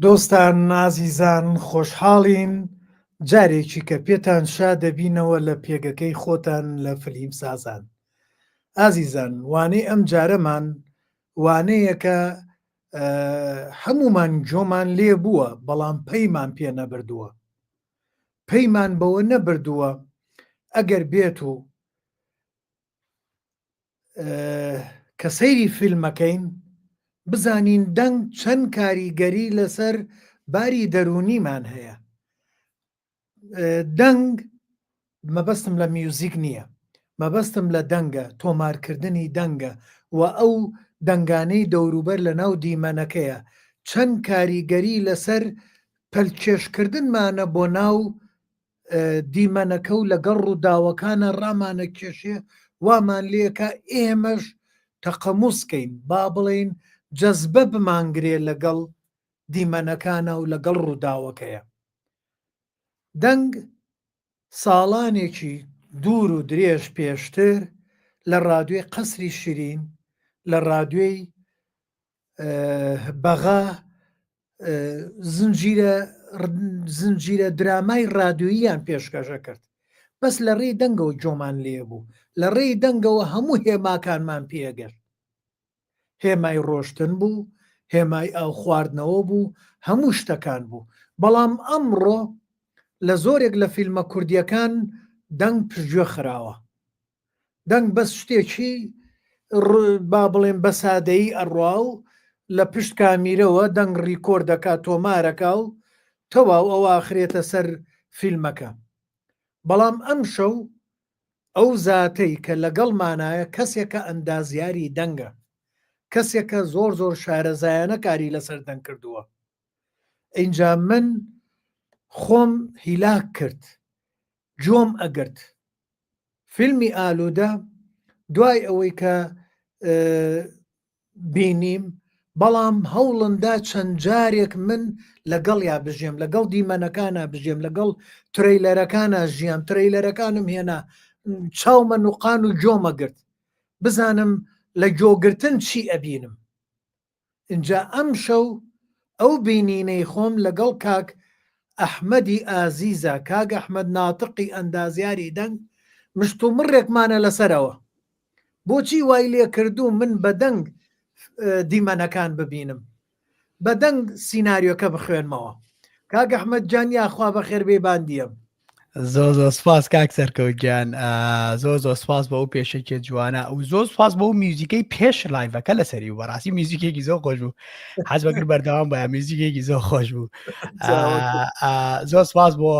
دۆستان ئازیزان خۆشحاڵین جارێکی کە پێتان شا دەبینەوە لە پێگەکەی خۆتان لە فلیم سازان. ئازیزان وانەی ئەم جارەمان وانەیەکە هەموومان گۆمان لێ بووە بەڵام پەیمان پێ نەبردووە. پەیمان بەوە نەبردووە ئەگەر بێت و کە سەیری فیلمەکەین بزانین دەنگ چەند کاریگەری لەسەر باری دەروونیمان هەیە دەنگ مەبەستم لە میوزیک نییە مەبەستم لە دەنگە تۆمارکردنی دەنگە و ئەو دەنگانەی دەوروبەر لە ناو دیمەنەکەیە چەند کاریگەری لەسەر پەلکێشکردنمانە بۆ ناو دیمەنەکە و لەگەڵ ڕووداوەکانە ڕامانەکێشێ وامان لێکا ئێمەش تەقەموس کەین با بڵێین جەزبە بمانگرێ لەگەڵ دیمەنەکانە و لەگەڵ ڕووداوەکەیە. دەنگ ساڵانێکی دوور و درێژ پێشتر لە ڕادیۆی قەسری شیرین، لە ڕادیۆی بەغا زنجیرە زنجیرە درامای ڕادیۆییان پێشکەشە کرد. بەس لە ڕێی دەنگەوە گۆمان لێ بوو. لە ڕێی دەنگەوە هەموو هێماکانمان پێگەشت. هێمای ڕۆشتن بوو، هێمای ئاو خواردنەوە بوو، هەموو شتەکان بوو. بەڵام ئەمڕۆ لە زۆرێک لە فیلمە کوردییەکان دەنگ پشتگوێ خراوە. دەنگ بەس شتێکی با بڵێم بە سادەیی ئەڕوا و لە پشت کامیرەوە دەنگ ڕیکۆرد دەکا تۆمارەکا و تەواو ئەوە ئەخرێتە سەر فیلمەکە. بەڵام ئەمشەو ئەو زاتەی کە لەگەڵمانایە کەسێکە ئەندازیاری دەنگە، کەسێکە زۆر زۆر شارەزایانە کاری لەسەر دەنگ کردووە. ئینجا من خۆم هیلاک کرد، گۆم ئەگرت. فیلمی ئالوودە دوای ئەوەی کە بینیم بەڵام هەوڵمدا چەند جارێک من لەگەڵیا بژێم لەگەڵ دیمەنەکانە بژێم لەگەڵ ترەیلەرەکانە ژیام ترەیلەرەکانم هێنا چاومە نوقان و گۆمە گرت بزانم لە گۆگرتن چی ئەبینم ئینجا ئەمشەو ئەو بینینەی خۆم لەگەڵ کاک ئەحمەدی ئازیزا کاک ئەحمەد ناتقی ئەندازیاری دەنگ مشتومڕێکمانە لەسەرەوە بۆچی وای لێ کردووم من بە دەنگ دیمەنەکان ببینم بە دەنگ سیناریۆکە بخوێنمەوە کاک ئەحمەد جان یاخوا بەخێر بێی باندیەم. زۆر زۆر سپاس کاک سەرکەوت گیان زۆر زۆر سپاس بۆ ئەو پێشەکیە جوانە و زۆر سپاس بۆ میوزیکەی پێش لایڤەکە لەسەری و بەڕاستی میوزیکێکی زۆر خۆش بوو حەز بەکرد بەردەوام بە میوزیکێکی زۆر خۆش بوو زۆر سپاس بۆ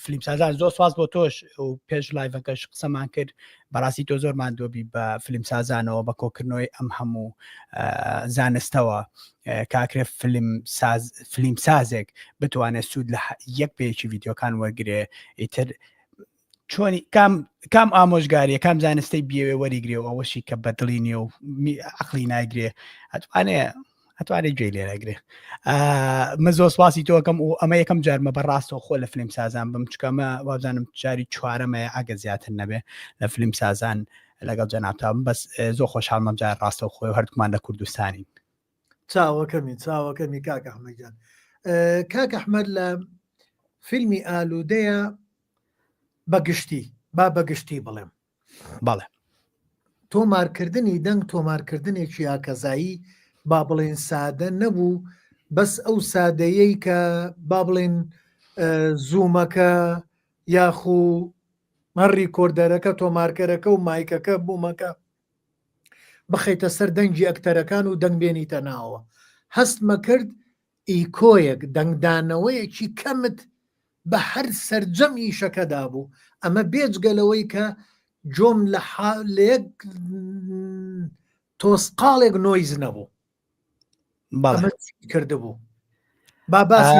فلیمسازان زۆر سپاس بۆ تۆش و پێش لایڤەکەش قسەمان کرد بەڕاستی تۆ زۆر ماندووبی بە فیلمسازانەوە بە کۆکردنەوەی ئەم هەموو زانستەوە کاکرێ فیلم ساز فیلم سازێک بتوانێت سوود لە یەک پێیەکی ڤیددیوکان وەرگێ ئیتر چۆنی کام کام ئامۆژگاریە کام زانستەی بیەوێ وەریگرێ و ئەوەشی کە بەدڵی نییە و عقلی نایگرێ ئەتوانێ ئەتوانێت گوێی لێ نەگرێ من زۆر سواسی تۆکەم و ئەمە یەکەم جارمە بەڕاستەوە خۆ لە فلیم سازان بم چکەمە وابزانم جاری چوارەمەیە ئەگە زیاتر نەبێ لە فلیم سازان لەگەڵ جەنابتام بەس زۆر خۆشحاڵمەم جار ڕاستەوە خۆی هەردووکمان لە کوردستانین چاوەکەمی چاوەکەمی کاک ئەحمەد گیان کاک ئەحمەد لە فیلمی ئالوودەیە بەگشتی با بەگشتی بڵێم بەڵێ. تۆمارکردنی دەنگ تۆمارکردنێکی ئاکەزایی با بڵێن سادە نەبوو بەس ئەو سادەیەی کە با بڵێن زوومەکە یاخو هەر ڕیکۆردەرەکە تۆمارکەرەکە و مایکەکە بوومەکە بخەیتە سەر دەنگی ئەکتەرەکان و دەنگ بێنیتە ناوە هەستمە کرد ئیکۆیەک، دەنگدانەوەیەکی کەمت بە هەر سەرجەم ئیشەکەدا بوو، ئەمە بێجگە لەوەی کە جۆم لە لە یەک تۆسقاڵێک نۆیز نەبوو. بەڵێ. ئەمە چی کردبوو؟ با باسی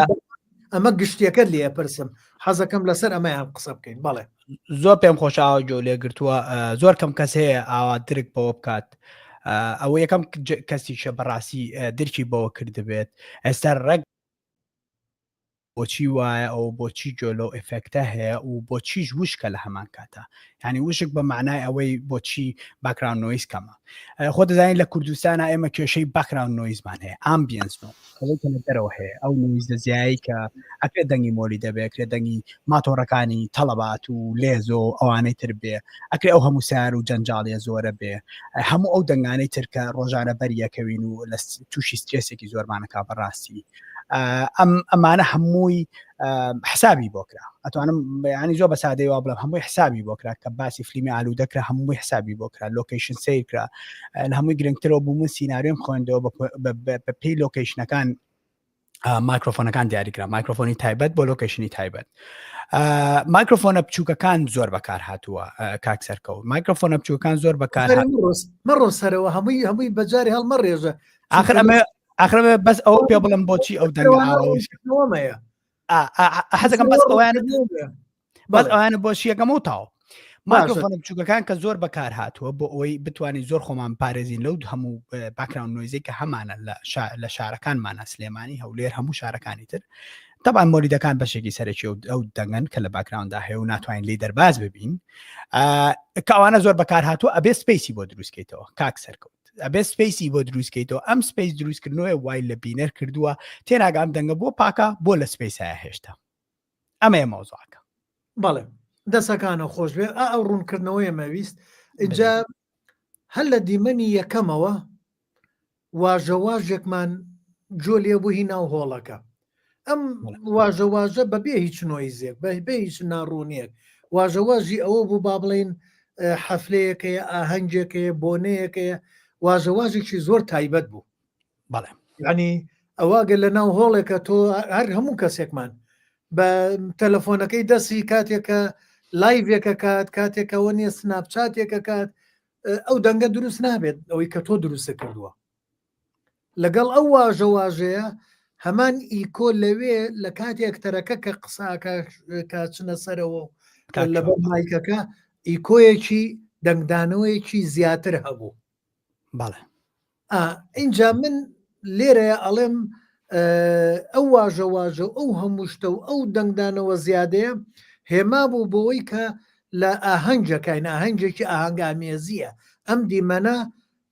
ئەمە گشتیەکەت لێ ئەپرسم، حەزەکەم لەسەر ئەمەیان قسە بکەین. بەڵێ. زۆر پێم خۆشە ئاوا گوێ لێ گرتووە زۆر کەم کەس هەیە ئاوا درک بەوە بکات ئەوە یەکەم کەسیشە بەڕاستی درکی بەوە کردبێت ئێستا ڕێک. بۆچی وایە ئەو بۆچی گوێ لەو effect ە هەیە و بۆچیش وشکە لە هەمان کاتە یعنی وشک بە معنای ئەوەی بۆچی background noise کەمە خۆ دەزانین لە کوردستانە ئێمە کێشەی background noise مان هەیە ambience noise ئەوەی کە لە دەرەوە هەیە ئەو noise ە زیایی کە ئەکرێت دەنگی مۆلی دەبێت کرێت دەنگی ماتۆڕەکانی تەڵەبات و لێزۆ ئەوانەی تر بێ ئەکرێ ئەو هەموو سار و جەنجاڵیە زۆرە بێ هەموو ئەو دەنگانەی ترکە ڕۆژانە بەریەکەوین و لە تووشی سترێسێکی زۆرمانەکە بەڕاستی ئەم ئەمانە هەمووی حسابی بۆ کرا ئەتوانم ینی زۆر بە سادەی وا بڵم هەمووی حسابی بۆ کرا کە باسی فلیمی ئالوودە کرا هەمووی حسابی بۆ کرا location سیر کرا لە هەمووی گرنگترەوە بوو من سیناریۆم خوێندەوە بە پێی location ەکان مایکرۆفۆنەکان دیاریکرا مایکرۆفۆنی تایبەت بۆ location ی تایبەت مایکرۆفۆنە بچووکەکان زۆر بەکار هاتووە کاک سەرکەوت مایکرۆفۆنە بچووکان زۆر بەکار مەڕۆ سەرەوە هەمووی هەمووی بەجاری هەڵمەڕێژە آخر ئەمە آخر بەس ئەوە پێ بڵم بۆچی ئەو دەنگەیە حەزەکەم بەس ئەویان بەس ئەوانە بۆچیەکەم و تاو مایکرۆفۆنە بچووکەکان کە زۆر بەکار هاتووە بۆ ئەوەی بتوانین زۆر خۆمان پارێزین لەو هەموو background noise ی کە هەمانە لە شارەکانمانە سلێمانی هەولێر هەموو شارەکانی تر طبعا مۆلیدەکان بەشێکی سەرەکی و ئەو دەنگن کە لە background دا هەیە و ناتوانین لی دەرباز ببین کە ئەوانە زۆر بەکار هاتووە ئەبێ space ی بۆ دروستکەیتەوە کاک سەرکەوت ئەبێ space ی بۆ دروستکەیتەوە ئەم space دروستکردنەوەی وای لە بینەر کردووە تێناگام دەنگە بۆ پاکە بۆ لە space ە هێشتا ئەمەیە مەوزوعەکە. بەڵێ دەسەکانە خۆش بێ ئا ئەو ڕوونکردنەوەیە مەویست ئینجا هەر لە دیمەنی یەکەمەوە واژەواژێکمان جۆ لێ بوو هی ناو هۆڵەکە ئەم واژەواژە بەبێ هیچ noise ێک بەبێ هیچ ناڕوونیەک واژەواژی ئەوە بوو با بڵین حەفلەیەکەیە ئاهەنگێکەیە بۆنەیەکەیە واژەواژێکی زۆر تایبەت بوو بەڵێ ینی ئەوە گەر لە ناو هۆڵێکە تۆ هەر هەموو کەسێکمان بە تەلەفۆنەکەی دەستی کاتێکە live ێکە کات کاتێکەوە نییە سناپچاتێکە کات ئەو دەنگە دروست نابێت ئەوەی کە تۆ دروستە کردووە لەگەڵ ئەو واژە واژەیە هەمان ئیکۆ لەوێ لە کاتی ئەکتەرەکە کە قساکە کاچنە سەرەوە لەبەر مایکەکە ئیکۆیەکی دەنگدانەوەیەکی زیاتر هەبوو بەڵێ ئینجا من لێرەیە ئەڵێم ئەو واژە واژە و ئەو هەموو شتە و ئەو دەنگدانەوە زیادەیە هێما بوو بۆی کە لە ئاهەنگەکەین ئاهەنگێکی ئاهەنگامێزیە ئەم دیمەنە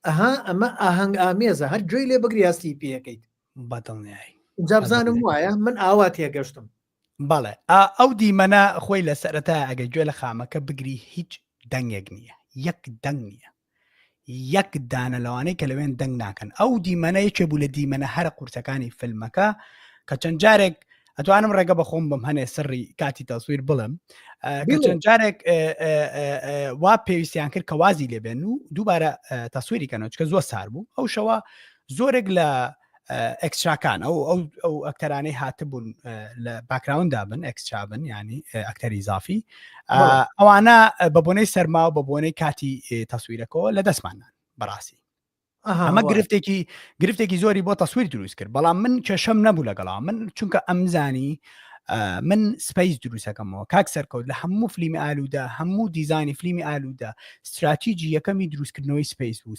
ئەها ئەمە ئاهەنگ ئامێزە هەر گوێی لێ بگری هەستی پێەکەیت بەدڵنیایی جابزانم وایە من ئاوا تێگەشتم بەڵێ ئەو دیمەنە خۆی لە سەرەتا ئەگەر گوێ لە خامەکە بگری هیچ دەنگێک نییە یەک دەنگ نییە یەک دانە لەوانەی کە لەوێن دەنگ ناکەن ئەو دیمەنە یەکێ بوو لە دیمەنە هەرە قورسەکانی فیلمەکە کە چەند جارێک ئەتوانم ڕێگە بە خۆم بم هەنێ سڕی کاتی تەسویر بڵم کە چەند جارێک وا پێویستیان کرد کە وازی لێبێن و دووبارە تەسویری کەنەوە چکە زۆر سار بوو ئەو شەوە زۆرێک لە extra کان ئەو ئەو ئەو ئەکتەرانەی هاتبوون لە background دا بن extra بن ینی ئەکتەری ئیزافی ئەوانە بە بۆنەی سەرما و بە بۆنەی کاتی تەسویرەکەەوە لە دەستمانان بەڕاستی ئەمە گرفتێکی گرفتێکی زۆری بۆ تەسویر دروست کرد بەڵام من کێشەم نەبوو لەگەڵا من چونکە ئەمزانی من space دروستەکەمەوە کاک سەرکەوت لە هەموو فلیمی ئالوودە هەموو دیزانی فلیمی ئالوودە استراتیجی یەکەمی دروستکردنەوەی space بوو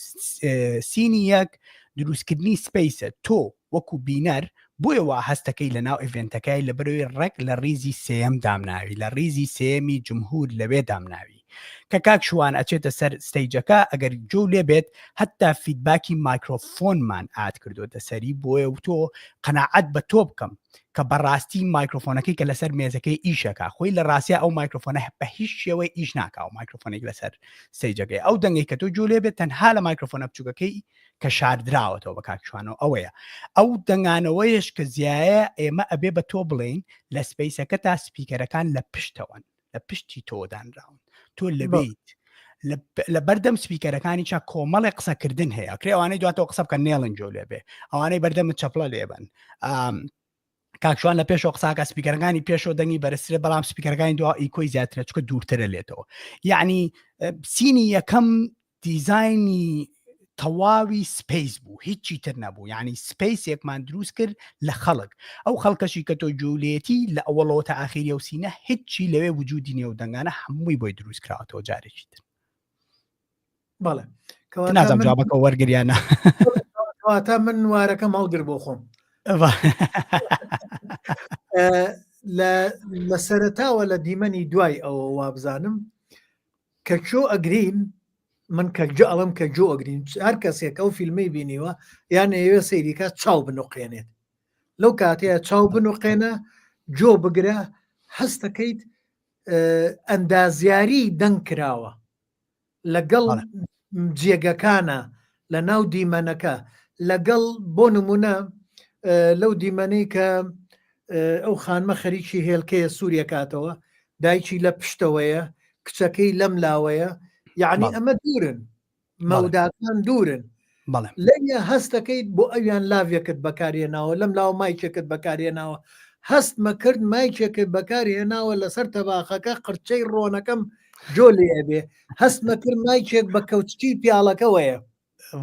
scene ی یەک دروستکردنی space ە تۆ وەکو بینەر بۆیە وا هەستەکەی لە ناو event ەکەی لە بەرەوەی ڕێک لە ڕیزی سێیەم دامناوی لە ڕیزی سێیەمی جمهور لەوێ دامناوی کە کاک شوان ئەچێتە سەر stage ەکە ئەگەر جۆ لێ بێت هەتا feedback ی مایکرۆفۆنمان add کردوتە سەری بۆیە و تۆ قەناعەت بە تۆ بکەم کە بەڕاستی مایکرۆفۆنەکەی کە لەسەر مێزەکەی ئیشەکە خۆی لە ڕاستیا ئەو مایکرۆفۆنە بە هیچ شێوەی ئیش ناکا و مایکرۆفۆنێک لەسەر stage ەکەی ئەو دەنگی کە تۆ جۆ لێ بێت تەنها لە مایکرۆفۆنە بچووکەکەی کە شاردراوەتەوە بە کاک شوانەوە ئەوەیە ئەو دەنگانەوەیش کە زیایە ئێمە ئەبێ بە تۆ بڵین لە space ەکە تا speaker ەکان لە پشتەوەن لە پشتی تۆ دانراون تۆ لەبیت لە بەردەم speaker ەکانی چا کۆمەڵی قسەکردن هەیە کرێ ئەوانەی دواتەوە قسە بکەن نێڵن جۆ لێبێ ئەوانەی بەردەمت چەپڵە لێبن کاک شوان لە پێشەوە قساکە speaker ەکانی پێشەوە دەنگی بەرزترە بەڵام speaker ەکانی دوا ئیکۆی زیاترە چکە دوورترە لێتەوە یعنی scene ی یەکەم دیزایانی تەواوی space بوو هیچی تر نەبوو یعنی space ێکمان دروست کرد لە خەڵک ئەو خەڵکەشی کە تۆ جوولێتی لە ئەوەڵەوە تا ئاخیری ئەو scene ە هیچی لەوێ وجودی نێو دەنگانە هەمووی بۆی دروست کراوەتەوە جارێکی تر بەڵێ نازم جوابەکە وەرگریانە کەواتە من وارەکەم هەڵگر بۆ خۆم. لە سەرەتاوە لە دیمەنی دوای ئەوە وابزانم کە چۆ ئەگرین من کە جە ئەڵم کە جۆ ئەگرین هەر کەسێک ئەو فیلمەی بینیوە یان ئەیەوێ سەیریکە چاو بنوقێنێت لەو کاتەیە چاو بنوقێنە جۆ بگرە هەستەکەیت ئەندازیاری دەنگ کراوە لەگەڵ جێگەکانە لە ناو دیمەنەکە لەگەڵ بۆ نمونە لەو دیمەنەی کە ئەو خانمە خەریکی هێلکەیە سووریەکاتەوە دایکی لە پشتەوەیە کچەکەی لەم لاوەیە یعنی ئەمە دوورن مەوداکان دوورن لەویا هەستەکەیت بۆ ئەویان لاڤێکت بەکارهێناوە لەم لاوە مایکێکت بەکارهێناوە هەستمە کرد مایکێکت بەکارهێناوە لەسەر تەباخەکە قرچەی ڕۆنەکەم جۆ لێ ئەبێ هەستمە کرد مایکێک بە کەوچکی پیاڵەکەوەیە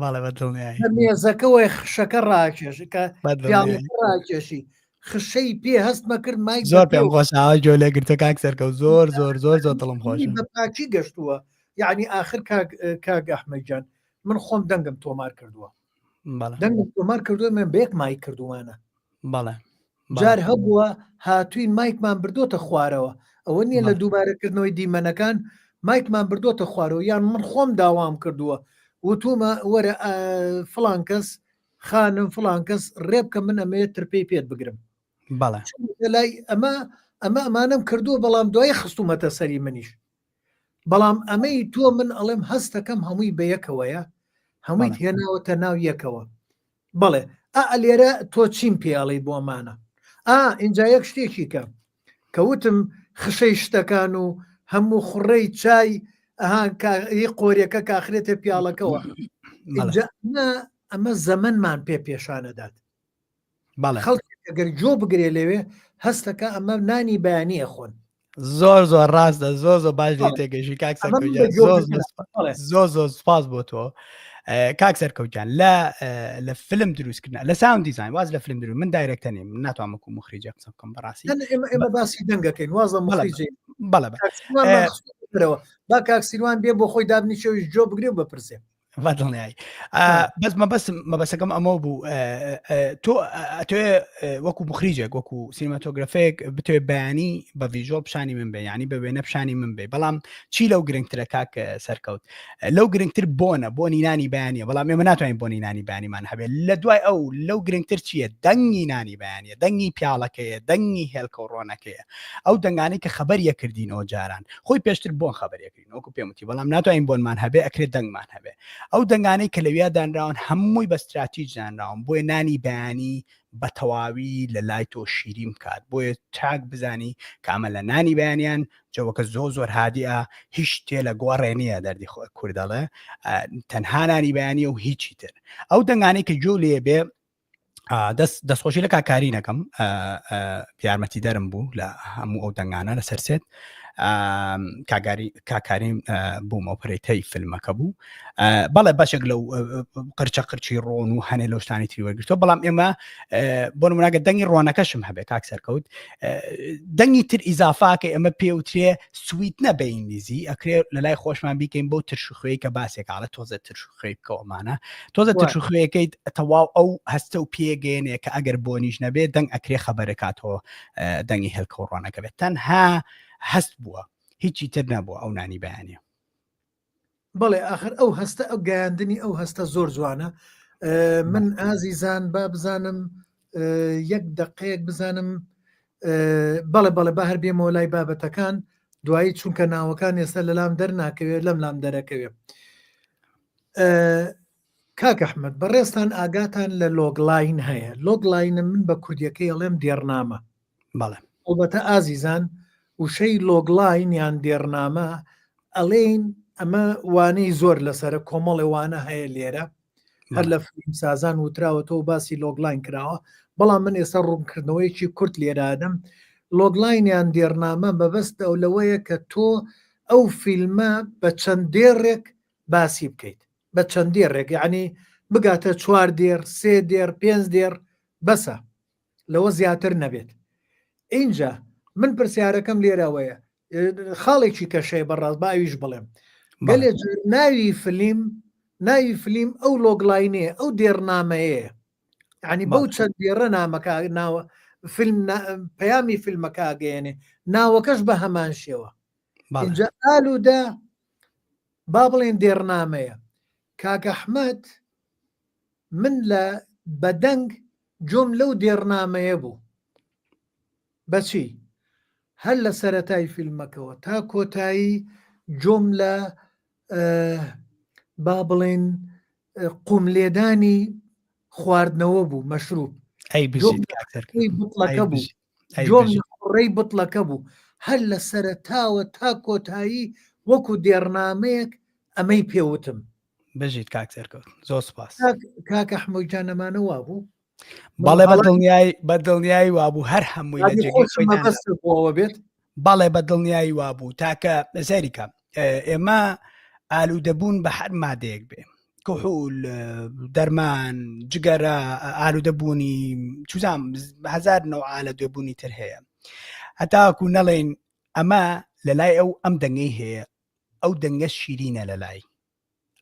بەڵێ بە دڵنیایی بە مێزەکەوەی خشەکە ڕاکێش کە بە دڵنیایی. پیاڵەکە ڕاکێشی خشەی پێ هەستمە کرد مایک بە زۆر پێم پێوە. خۆشە ئاوا گوێ لێ گرتە کاک سەرکەوت زۆر زۆر زۆر زۆر دڵم خۆشە بە پاکی گەشتووە یعنی ئاخر کاک کاک ئەحمەد گیان من خۆم دەنگم تۆمار کردووە دەنگم تۆمار کردووە من بەیەک مایک کردومانە بەڵێ جار هەبووە هاتوین مایکمان بردۆتە خوارەوە ئەوە نییە لە دووبارەکردنەوەی دیمەنەکان مایکمان بردۆتە خوارەوە یان من خۆم داوام کردووە وتومە وەرە فلان کەس خانم فلان کەس ڕێبکە من ئەمەیە ترپەی پێت بگرم بەڵێ لای ئەمە ئەمە ئەمانم کردووە بەڵام دوای خستومەتە سەری منیش بەڵام ئەمەی تۆ من ئەڵێم هەستەکەم هەمووی بە یەکەوەیە هەمووی هێناوەتە ناو یەکەوە بەڵێ ئا لێرە تۆ چیم پێ ئەڵێی بۆ ئەمانە ئا ئینجا یەک شتێکی کە کەوتم خشەی شتەکان و هەموو خوڕەی چای ئەها ی قۆریەکە کاخرێتە پیاڵەکەوە ئینجا ئەمە زەمەنمان پێ پێشانەدات بەڵێ خەڵک ئەگەر جۆ بگرێ لەوێ هەستەکە ئەمە نانی بەیانی ئەخۆن زۆر زۆر ڕاستە زۆر زۆر باش لێ تێگەشی کاک سەرکەوت زۆر زۆر زۆر سپاس بۆ تۆ کاک سەرکەوتیان لە لە فیلم دروستکردن لە sound design واز لە فیلم دروست من director نیم ناتوانم وەکو مخریجە قسە بکەم بەڕاستی ئێمە باسی دەنگەکەین واز لە مخریجی بەڵێ با کاک سیروان بێ بۆ خۆی دابنیشەویش جۆ بگرێ و بپرسێ بەدڵنیایی بەس مەبەستم مەبەسەکەم ئەمە بوو تۆ ئەتوێ وەکو مخریجێک وەکو cinematographer ێک بتوێ بەیانی بە visual پیشانی من بێ ینی بە وێنە پیشانی من بێ بەڵام چی لەو گرنگترە کاک سەرکەوت لەو گرنگتر بۆنە بۆنی نانی بەیانە بەڵام ئێمە ناتوانین بۆنی نانی بەیانیمان هەبێت لە دوای ئەو لەو گرنگتر چییە دەنگی نانی بەیانە دەنگی پیاڵەکەیە دەنگی هێلکە و ڕۆنەکەیە ئەو دەنگانەی کە خەبەریە کردینەوە جاران خۆی پێشتر بۆن خەبەریەکردین وەکو پێم وتی بەڵام ناتوانین بۆنمان هەبێ ئەکرێت دەنگمان هەبێ ئەو دەنگانەی کە لەویا دانراون هەمووی بە ستراتیج دانراون بۆیە نانی بەیانی بە تەواوی لە لای تۆ شیرین بکات بۆیە چاک بزانی کە ئەمە لە نانی بەیانیان جەوەکە زۆ زۆر هادیە هیچ شتێ لە گۆڕێ نییە دەردی خۆ کوردەڵێ تەنها نانی بەیانیە و هیچی تر ئەو دەنگانەی کە گوێ لێ بێ دەست دەستخۆشی لە کاکاری نەکەم یارمەتی دەرم بوو لە هەموو ئەو دەنگانە لە سەرسێت کاگاری کاکاریم بووم ئۆپەرەیتەی فیلمەکە بوو بەڵێ بەشێک لەو قرچە قرچی ڕۆن و هەنێ لەو شتانی تری وەرگرتووە بەڵام ئێمە بۆ نموناگە دەنگی ڕۆنەکەشم هەبێ کاک سەرکەوت دەنگی تر ئیزافاکە ئێمە پێوترێ sweet نە بە ئینگلیزی ئەکرێ لە لای خۆشمان بیکەین بۆ ترش خوێی کە باسێکاڵە تۆزە ترش خوێی بکەوەمانە تۆزە ترش و خوێەکەیت تەواو ئەو هەستە و پێگەێنێ کە ئەگەر بۆنیش نەبێت دەنگ ئەکرێ خەبەرەکاتەوە دەنگی هێلکە و ڕۆنەکە بێت تەنها هەست بووە هیچی تر نەبووە ئەو نانی بەیانە بەڵێ ئاخر ئەو هەستە ئەو گەیاندنی ئەو هەستە زۆر جوانە من ئازیزان با بزانم یەک دقەیەک بزانم بەڵێ بەڵێ با هەر بێمەوە لای بابەتەکان دوایی چونکە ناوەکان ئێستا لەلام دەرناکەوێت لەم لام دەرەکەوێت کاک ئەحمد بەڕێزتان ئاگاتان لە logline هەیە logline ە من بە کوردیەکەی ئەڵێم دێڕنامە بەڵێ ئەڵبەتە ئازیزان وشەی logline یان دێڕنامە ئەڵێین ئەمە وانەی زۆر لەسرە کۆمەڵێ وانە هەیە لێرە هەر لە فیلمسازان وتراوەتەوە باسی logline کراوە بەڵام من ئێستا ڕوونکردنەوەیەکی کورت لێرادەم logline یان دێڕنامە مەبەست ئەو لەوەیە کە تۆ ئەو فیلمە بە چەند دێڕێک باسی بکەیت بە چەند دێڕێک یعنی بگاتە چوار دێڕ سێ دێڕ پێنج دێڕ بەسە لەوە زیاتر نەبێت ئینجا من پرسیارەکەم لێرەوەیە خاڵێکی کەشەیە بەڕاست با ئەویش بڵێم گەلێ جار ناوی فلیم ناوی فلیم ئەو logline ێ ئەو دێڕنامەیە ینی بەو چەند دێڕە نامەکە ناوە فیلم پەیامی فیلمەکە ئەگەیەنێ ناوەکەش بە هەمان شێوە اینجا ئالوودە با بڵێن دێڕنامەیە کاک ئەحمەد من لە بەدەنگ جۆم لەو دێڕنامەیە بوو بەچی هەر لە سەرەتای فیلمەکەوە تا کۆتایی جۆم لە با بڵێن قوم لێدانی خواردنەوە بوو مەشروب ئەی بتڵەکە بوو جۆم ڕێی بتڵەکە بوو هەر لە سەرەتاوە تا کۆتایی وەکو دێڕنامەیەک ئەمەی پێوتم بژیت کاک سەرکەوت زۆر سپاس کاک ئەحمەد گیان ئەمانە وابوو بەڵێ بە دڵنیایی بە دڵنیایی وابوو هەر هەمووی لە جێگەی خۆی بۆەوە بێت بەڵێ بە دڵنیایی وابوو تاکە زەریکە ئێمە ئالوودەبوون بە هەر مادەیەک بێ کحول دەرمان جگەرە ئالوودەبوونی چزام هزار نەوعالە دوێبوونی تر هەیە هەتاکو نەڵێن ئەمە لە لای ئەو ئەم دەنگەی هەیە ئەو دەنگە شیرینە لە لای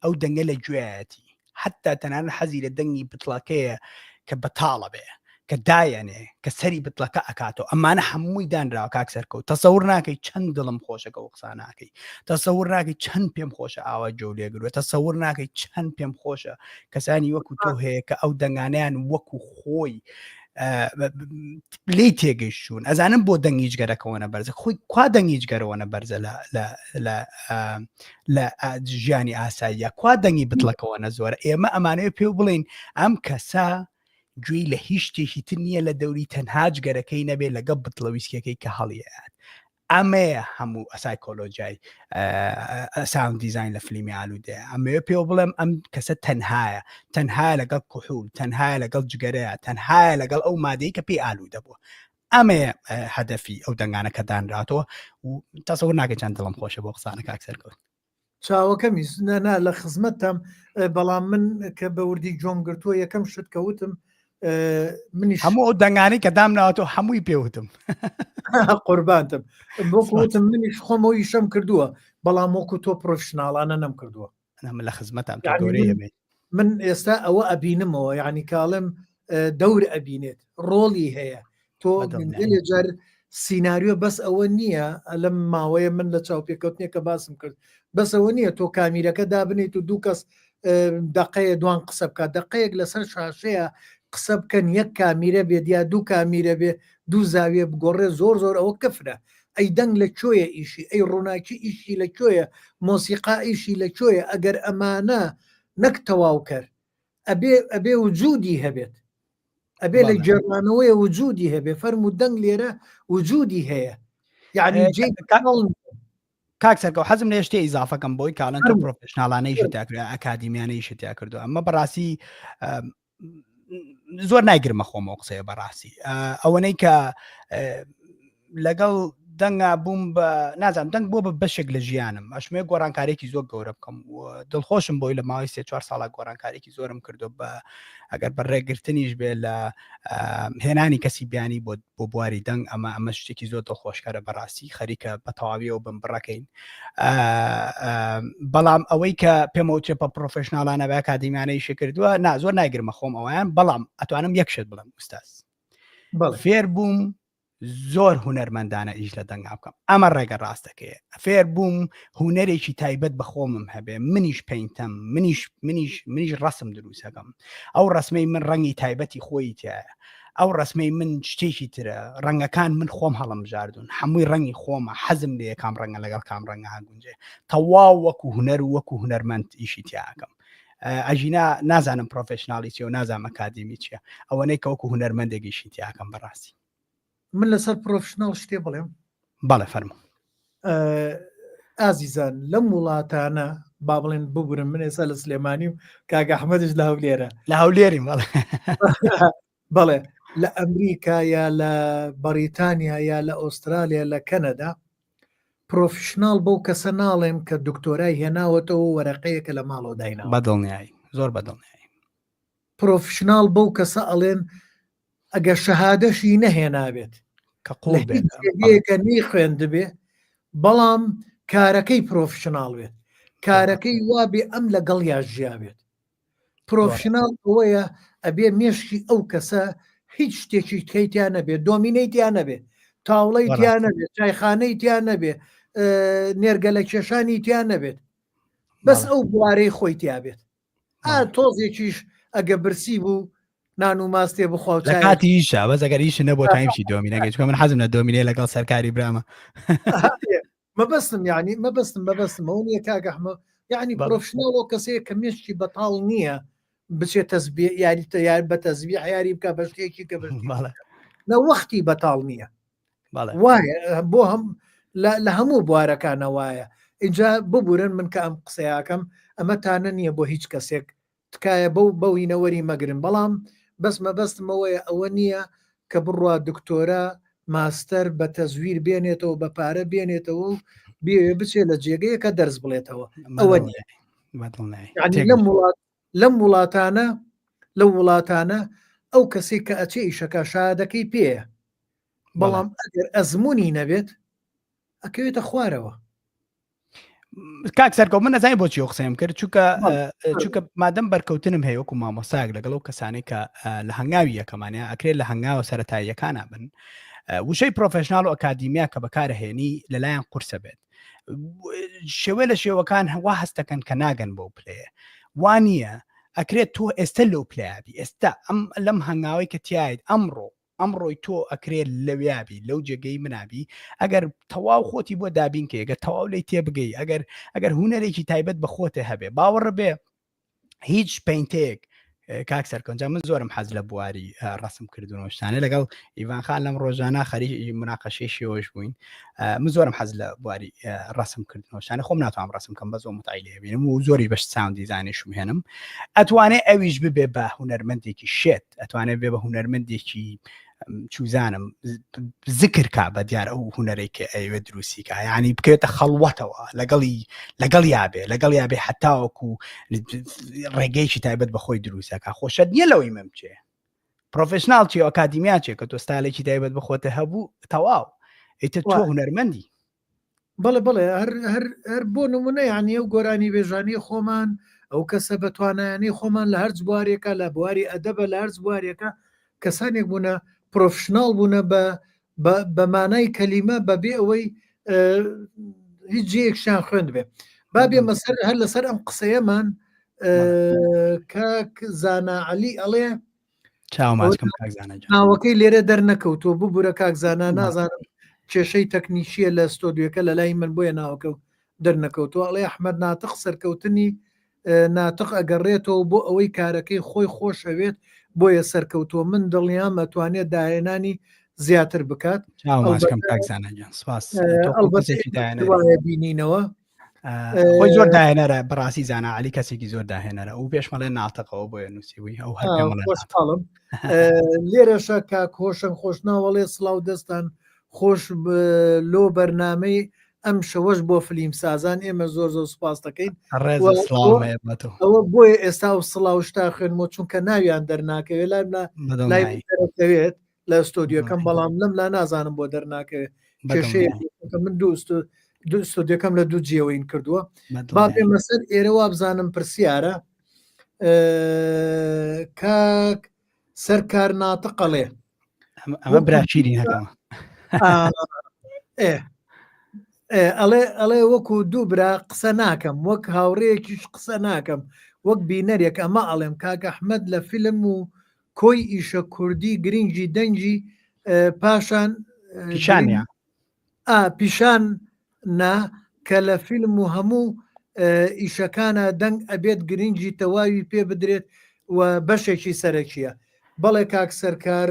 ئەو دەنگە لە گوێیەتی حتا تەنانەت حەزی لە دەنگی بتڵەکەیە کە بەتاڵە بێ کە دایەنێ کە سەری بتڵەکە ئەکاتەوە ئەمانە هەمووی دانراوە کاک سەرکەوت تەسەور ناکەی چەند دڵم خۆشەکە و قسا ناکەی تەسەور ناکەی چەند پێم خۆشە ئاوا جۆ لێگروە تەسەور ناکەی چەند پێم خۆشە کەسانی وەکو تۆ هەیە کە ئەو دەنگانیان وەکو خۆی لی تێگەیشتون ئەزانم بۆ دەنگی جگەرەکەەوەە بەرزە خۆی کوا دەنگی جگەرەوەە بەرزە لە لە ژیانی ئاساییە کوا دەنگی بتڵەکەوەە زۆرە ئێمە ئەمانەیە پێ بڵین ئەم کەسە گوێی لە هیچ شتێکی تر نییە لە دەوری تەنها جگەرەکەی نەبێت لەگەڵ بتڵەویستەکەی کە هەڵیات ئەمەیە هەموو سایکۆلۆژیای sound design لە فلیمی ئالوودەیە ئەمەوێ پێوە بڵێم ئەم کەسە تەنهایە تەنها لەگەڵ کحول تەنها لەگەڵ جگەرەیە تەنها لەگەڵ ئەو مادەی کە پێی ئالوودە بووە ئەمەیە هەدەفی ئەو دەنگانە کە دانراتەوە و تەسەور ناکەی چەند دڵم خۆشە بۆ قسانە کاک سەرکەوت چاوەکەمی نا لە خزمەتتام بەڵام من کە بە وردی جۆم گرتووە یەکەم شت کە وتم منیش هەموو ئەو دەنگانی کە دام ناوەتەوە هەمووی پێوتم قوربانتم وەکو وتم منیش خۆمەوە ئیشەم کردووە بەڵام وەکو تۆ professional انە نەم کردووە من لە خزمەتام تۆ گەورەی بێت من ئێستا ئەوە ئەبینمەوە یعنی کاڵم دەور ئەبینێت ڕۆڵی هەیە تۆ گەلێ جار سیناریۆ بەس ئەوە نییە لەم ماوەیە من لە چاوپێکەوتنێکە باسم کرد بەس ئەوە نییە تۆ کامیرەکە دابنیت و دوو کەس دقەیە دوان قسە بکات دقەیەک لەسەر شاشەیە قسە بکەن یەک کامیرە بێت یا دوو کامیرە بێ دوو زاویە بگۆڕێ زۆر زۆر ئەوە کەفرە ئەی دەنگ لە کوێیە ئیشی ئەی ڕووناکی ئیشی لە کوێیە مۆسیقا ئیشی لە کوێیە ئەگەر ئەمانە نەک تەواوکەر ئەبێ ئەبێ وجودی هەبێت ئەبێ لە گێڕانەوەی وجودی هەبێ فەرموو دەنگ لێرە وجودی هەیە یعنی جێ کاک سەرکەوت حەزم لێ شتێ ئیزافەکەم بۆی کاڵەن تۆ professional انەیشی تا کرد ئەکادیمیانەیشی تیا کردو ئەمە بەڕاستی زۆر نایگرمە خۆمەوە قسەیە بەڕاستی ئەوەنەی کە لەگەڵ دەنگا بووم بە نازانم دەنگ بۆ بە بەشێک لە ژیانم ئەشمێ گۆڕانکارێکی زۆر گەورە بکەم و دڵخۆشم بۆی لە ماوەی سێ چوار ساڵە گۆڕانکارێکی زۆرم کردو بە ئەگەر بە ڕێگرتنیش بێ لە هێنانی کەسی بیانی بۆ بۆ بواری دەنگ ئەمە ئەمە شتێکی زۆر دڵخۆشکەرە بەڕاستی خەریکە بە تەواویەوە بم بڕەکەین بەڵام ئەوەی کە پێمەوترێ بە professional انە بە ئەکادیمیانەیشی کردووە نا زۆر نایگرمە خۆم ئەویان بەڵام ئەتوانم یەک شت بڵم ئوستاز فێر بووم زۆر هونەرمەندانە ئیش لە دەنگا بکەم ئەمە ڕێگە ڕاستەکەیە فێر بووم هونەرێکی تایبەت بە خۆمم هەبێ منیش paint ەم منیش منیش منیش ڕسم دروستەکەم ئەو ڕسمەی من ڕەنگی تایبەتی خۆی تایە ئەو ڕسمەی من شتێکی ترە ڕەنگەکان من خۆم هەڵم بژاردون هەمووی ڕەنگی خۆمە حەزم لێ کام ڕەنگە لەگەڵ کام ڕەنگە گونجێ تەواو وەکو هونەر و وەکو هونەرمەند ئیشی تیاکەم ئەژینا نازانم professional ی چیە و نازانم ئەکادیمی چیە ئەوەنەی کە وەکو هونەرمەندێک ئیشی تیاکەم بەڕاستی من لەسەر professional شتێ بڵێم بەڵێ فەرموو ئازیزان لەم وڵاتانە با بڵێن ببورن من ئێستا لە سلێمانی و کاک ئەحمەدش لە هەولێرە لە هەولێریم بەڵێ بەڵێ لە ئەمریکا یا لە بەریتانیا یا لە ئوسترالیا لە کەنەدا professional بەو کەسە ناڵێن کە دکتۆرای هێناوەتەوە وەرەقەیەکە لە ماڵەوە دایناوە بەدڵنیایی زۆر بەدڵنیایی professional بەو کەسە ئەڵێن ئەگەر شەهادەشی نەهێنابێت کە قوڵ بێت کە نی خوێندبێ بەڵام کارەکەی professional بێت کارەکەی وابێ ئەم لەگەڵ یا ژیابێت professional ئەوەیە ئەبێ مێشکی ئەو کەسە هیچ شتێکی تکەی تیا نەبێت دۆمینەی تیا نەبێت تاوڵەی تیا نەبێت چایخانەی تیا نەبێ نێرگەلە کێشانی تیا نەبێت بەس ئەو بوارەی خۆی تیا بێت ئا تۆزێکیش ئەگە برسی بوو نان و ماستێ بخوا لە کاتی ئیشە بەس ئەگەر ئیش نەبوو تایمشی دۆمینەگەی چونکە من حەزم لە دۆمینێ لەگەڵ سەرکاری برامە مەبەستم یعنی مەبەستم مەبەستم ئەو نییە کاک ئەحمە یعنی professional ئەو کەسەیە کە مێشکی بەتاڵ نییە بچێت تەزبیح یاری یار بە تەزبیح یاری بکە بە شتێکی کە لە وەختی بەتاڵ نییە وایە بۆ هەم لە هەموو بوارەکانە وایە اینجا ببورن من کە ئەم قسەیەکەم ئەمە تانە نییە بۆ هیچ کەسێک تکایە بەو بەوینە وەری مەگرن بەڵام بەس مەبەستم ئەوەیە ئەوە نییە کە بڕوا دکتۆرا ماستەر بە تەزویر بێنێتەوە بە پارە بێنێتەوە و بێوێ بچێ لە جێگەیەکە دەرس بڵێتەوە ئەوە نییە لەم وڵات لەم وڵاتانە لەو وڵاتانە ئەو کەسێک کە ئەچێ ئیشەکە شادەکەی پێیە بەڵام ئەگەر ئەزمموی نەبێت ئەکەوێتە خوارەوە کاک سەرکەوت من نەزانانی بۆچی ئەو قسەیم کرد چونکە چونکە مادەم بەرکەوتنم هەیە وەکو مامۆساک لەگەڵ ئەو کەسانێک کە لە هەنگاوی یەکەمانە ئەکرێت لە هەنگاوە سەتاییەکانە بن وشەی professional و ئەکادیمیا کە بەکارهێنی لەلایەن قورسە بێت شێوە لە شێوەکان هەوا هەستەکەن کە ناگەن بەو پلەیە وانە ئەکرێت تۆ ئێستا لەو پلەیابی ئێستا ئەم لەم هەنگاوی کە تایت ئەمڕۆ ئەمڕۆی تۆ ئەکرێ لەویابی لەو جێگەی منابی ئەگەر تەواو خۆتی بۆ دابین کەی ئەگەر تەواو لی تێبگەی ئەگەر ئەگەر هوەرێکی تایبەت بە خۆتە هەبێ باوەڕ بێ هیچ paint ێک کاک سەرکەنجا من زۆرم حەز لە بواری ڕسم کردن و شتانە لەگەڵ ئیوان خان لەم ڕۆژانە خەریکی مناقەشەی شێوەش بووین من زۆرم حەز لە بواری ڕسم کردنەوە شانە خۆم ناتوانم ڕسم کەم بە زۆر متعی لێبینم و زۆری بەش sound design یشم هێنم ئەتوانێ ئەویش ببێ بە هونەرمەندێکی شێت ئەتوانێت بێ بە هونەرمەندێکی چوزانم زکر کا بە دیار ئەو هونەرێک کە ئەوێ دروستیکە ینی بکەوێتە خەڵوەتەوە لەگەڵی لەگەڵ یابێ لەگەڵ یابێ حتاوەکو ڕێگەیەکی تایبەت بە خۆی دروستەکە خۆشت نییە لەوەی مەمچێ professional چی ئەکادیمیا چێ کە تۆ ستایلێکی تایبەت بخۆتە هەبوو تەواو ئیتر تۆ هونەرمەندی بەڵێ بەڵێ هەر هەر هەر بۆ نمونە یعنی ئەو گۆرانی بێژانی خۆمان ئەو کەسە بە توانایانی خۆمان لە هەرچ بوارێکە لە بواری ئەدەبە لە هەرچ بوارێکە کەسانێک بوونە professional بوونە بە بە مانای کەلیمە بەبێ ئەوەی هیچ جێیەکشیان خوێند بێ با بێمە سەر هەر لەسەر ئەم قسەیەمان کاک زانا عەلی ئەڵێ ناوەکەی لێرە دەرنەکەوتووە ببوورە کاک زانا نازانم کێشەی تەکنیکیە لە ستۆدیۆکە لە لای من بۆیە ناوەکە دەرنەکەوتووە ئەڵێ ئەحمەد ناتق سەرکەوتنی ناتق ئەگەڕێتەوە بۆ ئەوەی کارەکەی خۆی خۆشەوێت بۆیە سەرکەوتووە من دڵنیام ئەتوانێت داهێنانی زیاتر بکات بینینەوە خۆی زۆر داهێنەرە بەڕاستی زانا علی کەسێکی زۆر داهێنەرە ئەو پێشمەڵێ ناتەقەوە بۆیە نووسیبووی ئەو هەر خۆشحاڵم لێرەشە کاک هۆشەنگ خۆشناوەڵێ سڵاو دەستان خۆش لۆ بەرنمەی ئەم شەوەش بۆ فلیم سازان ئێمە زۆر زۆر سوپاس دەکەین ئەوە بۆیە ئێستا و سڵاو شتا خوێنمەوە چونکە ناویان دەرناکەوێت لای لای دەکەوێت لە ستۆدیۆکەم بەڵام لەم لا نازانم بۆ دەرناکەوێت کێشەیە من دوو دوو ستۆدیۆکەم لە دوو جێوەین کردووە با بێمە سەر ئێرە وابزانم پرسیارە کاک سەرکار ناتقەڵێ ئەمە براشیری هەکەمە ئەڵێ ئەڵێ وەکو دوو برا قسە ناکەم وەک هاوڕەیەکیش قسە ناکەم وەک بینەرێک ئەمە ئەڵێم کاک ئەحمد لە فیلم و کۆی ئیشە کوردی گرنگی دەنگی پاشان پیشانە پیشان نا کە لە فیلم و هەموو ئیشەکانە دەنگ ئەبێت گرنگی تەواوی پێ بدرێت و بەشێکی سەرەکیە بەڵێ کاک سەرکار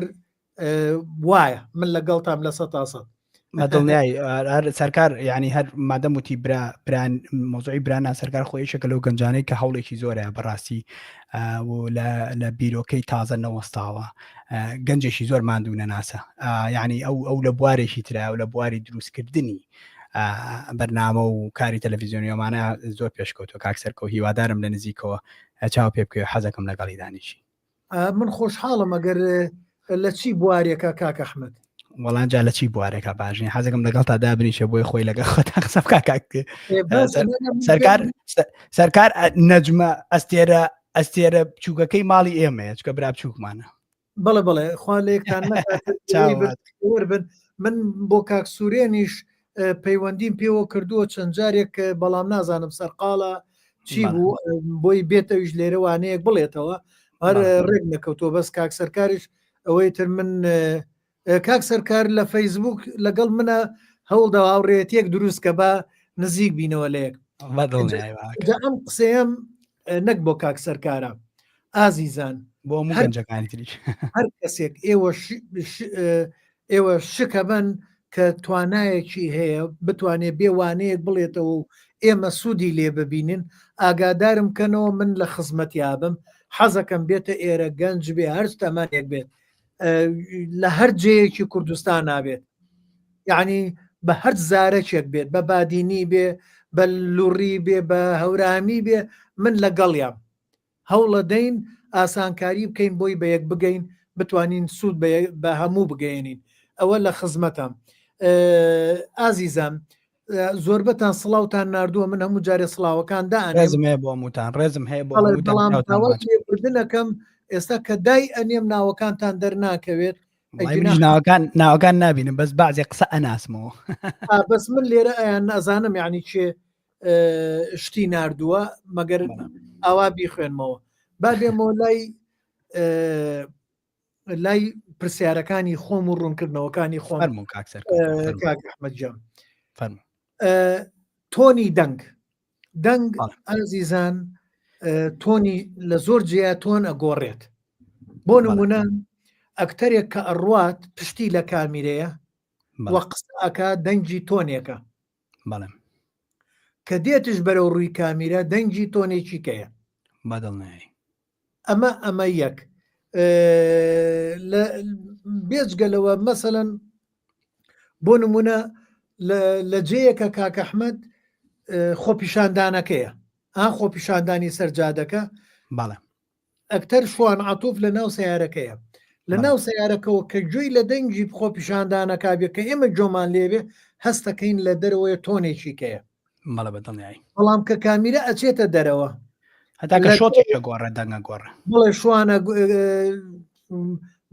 وایە من لەگەڵتام لە سە تا سەد دڵنیای هەر سەرکار ینی هەر مادەم وتی برا بران مۆزۆی برانا سەرکار خۆیشەکە لەو گەنجانەی کە هەوڵێکی زۆرە بەڕاستی و لە بیرۆکەی تازە نەوەستاوە گەنجێکی زۆر ماندوو نەناسە یعنی ئەو ئەو لە بوارێکی ترا و لە بواری دروستکردنی بەرنامە و کاری تەلەڤیزیۆنیۆمانە زۆر پێشکەوتوە کاک سەرکەوت هیوادارم لە نزیکەوە چاو پێ بکەوێ حەزەکەم لەگەڵی دانیشی من خۆشحاڵم ئەگەر لە چی بوارێکە کاک ئەحمد وەڵام جا لە چی بوارێکە باشین حەزەکەم لەگەڵ تا دابنیشە بۆی خۆی لەگەڵ خۆتا قسە بکا کاک سەرکار سەرکار نەجمە ئەستێرە ئەستێرە بچووکەکەی ماڵی ئێمەیە چکە برا بچووکمانە. بەڵێ بەڵێ خوا لە یەکتان بن من بۆ کاک سوورێنیش پەیوەندیم پێوە کردووە چەند جارێک بەڵام نازانم سەرقاڵە چی بوو بۆی بێتەویش لێرەوانەیەک بڵێتەوە هەر ڕێک نەکەوتووە بەس کاک سەرکاریش ئەوەی تر من کاک سەرکار لە فەیسبوک لەگەڵ منە هەوڵدا هاوڕێتیەک دروست کە بە نزیک بینەوە لە یەک ئەم قسەیەم نەک بۆ کاک سەرکارە ئازیزان بۆ گەنجەکانی تریش هەر کەسێک ئێوە ئێوە شکەبن کە توانایەکی هەیە بتوانێت بێوانەیەک بڵێتەوە و ئێمە سوودی لێ ببینن ئاگادارم کەنەوە من لە خزمەتیابم حەزەکەم بێتە ئێرە گەنج بێ هەر تەمانێک بێت لە هەر جێیەکی کوردستان نابێت یعنی بە هەر زارەکێک بێت بە بادینی بێ بە لوڕی بێ بە هەورامی بێ من لەگەڵیان هەوڵە دەین ئاسانکاری بکەین بۆی بە یەک بگەین بتوانین سوود بە هەموو بگەێنین ئەوە لە خزمەتە ئازیزان زۆربەتان سڵاوتان ناردووە من هەموو جارێ سڵاوەکان دانێم ڕێزم هەیە بۆ هەمووتان ڕێزم هەیە بۆ بەڵام لێبوردنەکەم ئێستا کە دای ئەنێم ناوەکانتان دەرناکەوێت ناوەکان ناوەکان نابینم بەس بەعزێ قسە ئەناسمەوە بەس من لێرە ئەیان ئەزانم یعنی چێ شتی ناردووە مەگەر ئاوا بیخوێنمەوە با بێمەوە لای لای پرسیارەکانی خۆم و ڕوونکردنەوەکانی خۆم کاک ئەحمەد گیان تۆنی دەنگ دەنگ ئازیزان تۆنی لە زۆر جێیا تۆن ئەگۆڕێت بۆ نمونە ئەکتەرێک کە ئەڕوات پشتی لە کامیرەیە وە قسە ئەکا دەنگی تۆنێکە بەڵێ کە دێتش بەرەو ڕووی کامیرە دەنگی تۆنێکی کەیە بەدڵنیایی ئەمە ئەمە یەک بێجگە لەوە مەسەەن بۆ نمونە لە جێیەکە کاک ئەحمد خۆپیشاندانەکەیە ئا خۆپیشاندانی سەرجادەکە بەڵێ ئەکتەر شوان عتوف لە ناو سیارەکەیە لە ناو سیارەکەەوە کە گوێی لە دەنگی خۆپیشاندانەکە بێ کە ئێمە جۆمان لێبێ هەستەکەین لە دەرەوەی تۆنێکی کەیە بەڵێ بە دڵنیایی بەڵام کە کامیرە ئەچێتە دەرەوە هەتا کە شۆتێک گۆڕە دەنگە گۆڕە بڵێ شوانە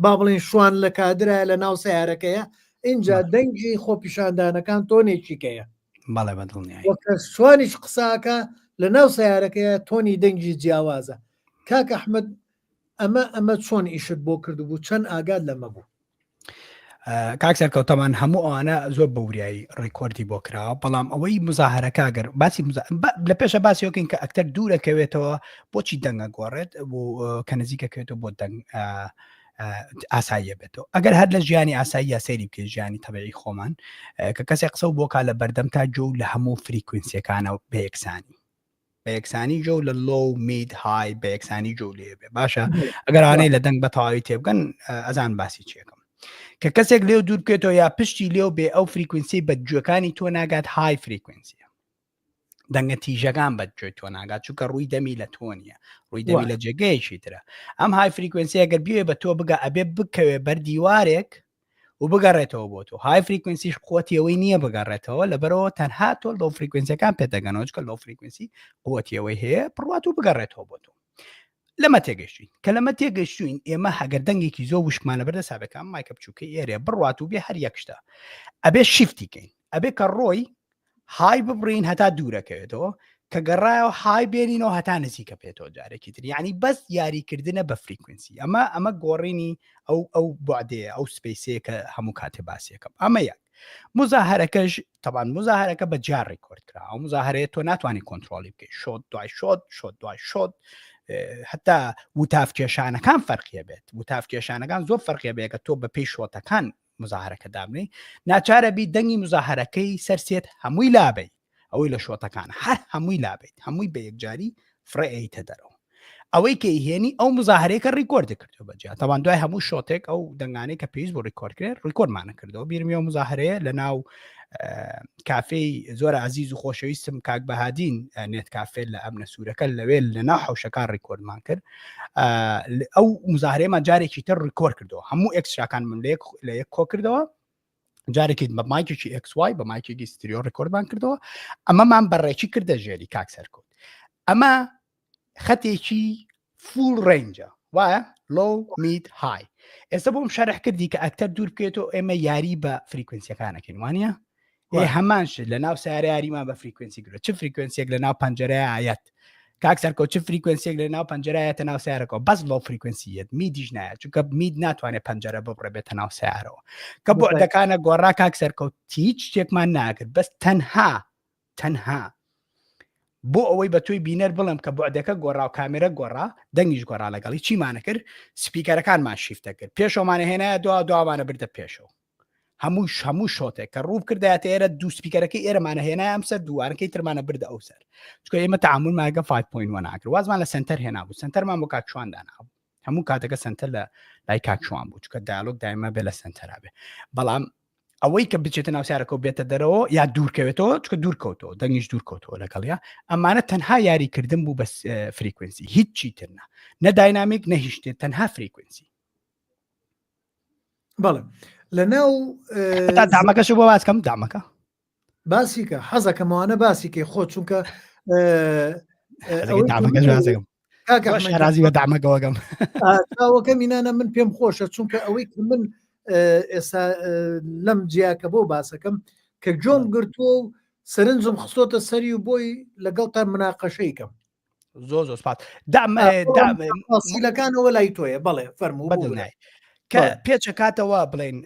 با بڵێن شوان لە کادرە لە ناو سیارەکەیە اینجا دەنگی خۆپیشاندانەکان تۆنێکی کەیە بەڵێ بە دڵنیایی وەکە شوانیش قساکە لە ناو سیارەکەیە تۆنی دەنگی جیاوازە کاک ئەحمد ئەمە ئەمە چۆن ئیشت بۆ کردبوو چەند ئاگات لەمە بوو کاک سەرکەوتەمان هەموو ئەوانە زۆر بەوریایی ڕیکۆردی بۆ کراوە بەڵام ئەوەی مزاهرەکە گەر باسی لە پێشە باسیەکەین کە ئەکتەر دوورەکەوێتەوە بۆچی دەنگە گۆڕێت بۆ کە نزیکەکەوێتەوە بۆ دەنگ ئاساییە بێتەوە ئەگەر هەر لە ژیانی ئاسایی یا سەیری بکەین ژیانی تەبعی خۆمان کە کەسێک قسە بۆکە لە بەردەم تا جۆ لە هەموو frequency ەکانەوە بە یەکسانی بە یەکسانی جۆ لە low mid high بە یەکسانی جۆ لێ بێ باشە ئەگەر ئانەی لە دەنگ بە تەواوی تێبگەن ئەزان باسی چێکم کە کەسێک لێو دوور بکێتەوە یا پشتی لێو بێ ئەو frequency بە گوێەکانی تۆ ناگات high frequency ە دەنگە تیژەکان بە گوێ تۆ ناگات چونکە ڕووی دەمی لە تۆ نیە ڕووی دەمی لە جێگەیەکی ترە ئەم high frequency ئەگەر بێ بە تۆ بگە ئەبێ بکەوێ بەر دیوارێک و بگەڕێتەوە بۆ تۆ high frequency ش قوتی ئەوەی نییە بگەڕێتەوە لەبەرەوە تەنها تۆ low frequency ەکان پێدەگەنەوە چکە low frequency قوتی ئەوەی هەیە بڕوات و بگەڕێتەوە بۆ تۆ لەمە تێگەشتین کە لەمە تێگەشتوین ئێمە هەگەر دەنگێکی زۆر وشکمان لەبەردە سابەکان mic ە بچووکەی ئێرێ بڕوات و بێ هەر یەکشتە ئەبێ shift ی کەین ئەبێ کە ڕۆی high ببڕین هەتا دوورەکەوێتەوە کە گەڕایەوە high بێنینەوە هەتا نزیکە پێێتەوە جارێکی تر یعنی بەس یاریکردنە بە frequency ئەمە ئەمە گۆڕینی ئەو ئەو بعدەیە ئەو space ەیە کە هەموو کاتێ باسیەکەم ئەمە یەک مزاهرەکەش تەبان مزاهرەکە بە جار ڕیکۆرد کرا ئەو مزاهرەیە تۆ ناتوانانی کۆنتترۆلی بکەیت shot دوای shot shot دوای shot هەتا وتاف کێشانەکان فەرقیە بێت وتاف کێشانەکان زۆر فەرقیە بێت کە تۆ بە پێی shot ەکان مزاهرەکە دابنێی ناچارە بی دەنگی مزاهرەکەی سەرسێت هەمووی لابەی ئەوەی لە shot ەکان هەر هەمووی لابیت هەمووی بە یەکجاری فڕێ ئەیتە دەرەوە ئەوەی کە هێنی ئەو مزاهرەیەکە ڕیکۆرد کردو بەجیا تەوان دوای هەموو shot ێک ئەو دەنگانەی کە پێویست بۆ ڕیکۆرد کرێت ڕیکۆردمانە کردەوە بیرمیەوە مزاهرەیە لە ناو کافێی زۆر ئازیز و خۆشەویستم کاک بەهادین نێت کافێ لە ئەمنە سوورەکە لەوێ لە ناو حوشەکان ڕیکۆردمان کرد ئەو مزاهرەیەمان جارێکی تر ڕیکۆرد کردەوە هەموو extra کان من لە لە یەک کۆ کردەوە جارێکی بە mic ێکی XY بە mic ێکی stereo ڕیکۆردمان کردەوە ئەمەمان بەڕێکی کردە ژێری کاک سەرکەوت ئەمە خەتێکی full range ە وایە؟ low mid high ئێستا بۆم شەرح کردی کە ئەکتەر دوور بکێتەوە ئێمە یاری بە frequency یەکانەکەین وانە ئێ هەمان شت لە ناو سیارە یاریمان بە frequency گرۆ چ frequency یەک لە ناو پەنجەرەیە ئاەت کاک سەرکەوت چ frequency یەک لە ناو پەنجەرایەتە ناو سیارەکەەوە بەس low frequency یەت mid یش نایە چونکە mid ناتوانێت پەنجەرە ببڕێ بێتە ناو سیارەوە کە بۆ گۆڕا کاک سەرکەوت هیچ شتێکمان ناکرد بەس تەنها تەنها بۆ ئەوەی بە تۆی بینەر بڵێم کە بەعدەکە گۆڕا و کامێرە گۆڕا دەنگیش گۆڕا لەگەڵی چیمانە کرد speaker ەکانمان shift ە کرد پێشەوەمانە هێنا دوا دواوانە بردە پێشەوە هەموو هەموو shot ێک کە ڕوو کردایەتە ئێرە دوو speaker ەکەی ئێرەمانە هێنا ئەم سەر دووانەکەی ترمانە بردە ئەو سەر چکە ئێمە تعامل ماگە 5.1 ناکرد وازمان لە سنتەر هێنا بوو سنتەرمان بۆ کاکشوان دانا بوو هەموو کاتەکە سنتەر لە لای کاکشوان بوو چکە دیالۆگ دایمە بێ لە سنتەرا بێ بەڵام ئەوەی کە بچێتە ناو سیارەکە و بێتە دەرەوە یا دوورکەوێتەوە چکە دوور کەوتەوە دەنگیش دوور کەوتەوە لەگەڵیا ئەمانە تەنها یاریکردن بوو بەس frequency هیچ چیترنا نە dynamic نە هیچ شتێ تەنها frequency بەڵێ لە ناو تا دامەکەش بۆ باسکەم دامەکە باسیکە حەزەکەمەوانە باسیکەی خۆ چونکە ڕازی بە دامەکەوەگەم چاوەکە مینانە من پێم خۆشە چونکە ئەوەی کە من ئێستا لەم جیاکە بۆ باسەکەم کە جۆم گرتووە و سەرنجم خستۆتە سەری و بۆی لەگەڵتان مناقەشەی کەم زۆر زۆر سپاس دامەسیلەکانەوە لای تۆیە بەڵێ فەرموو بەدڵنای کە پێچەکاتەوە بڵێن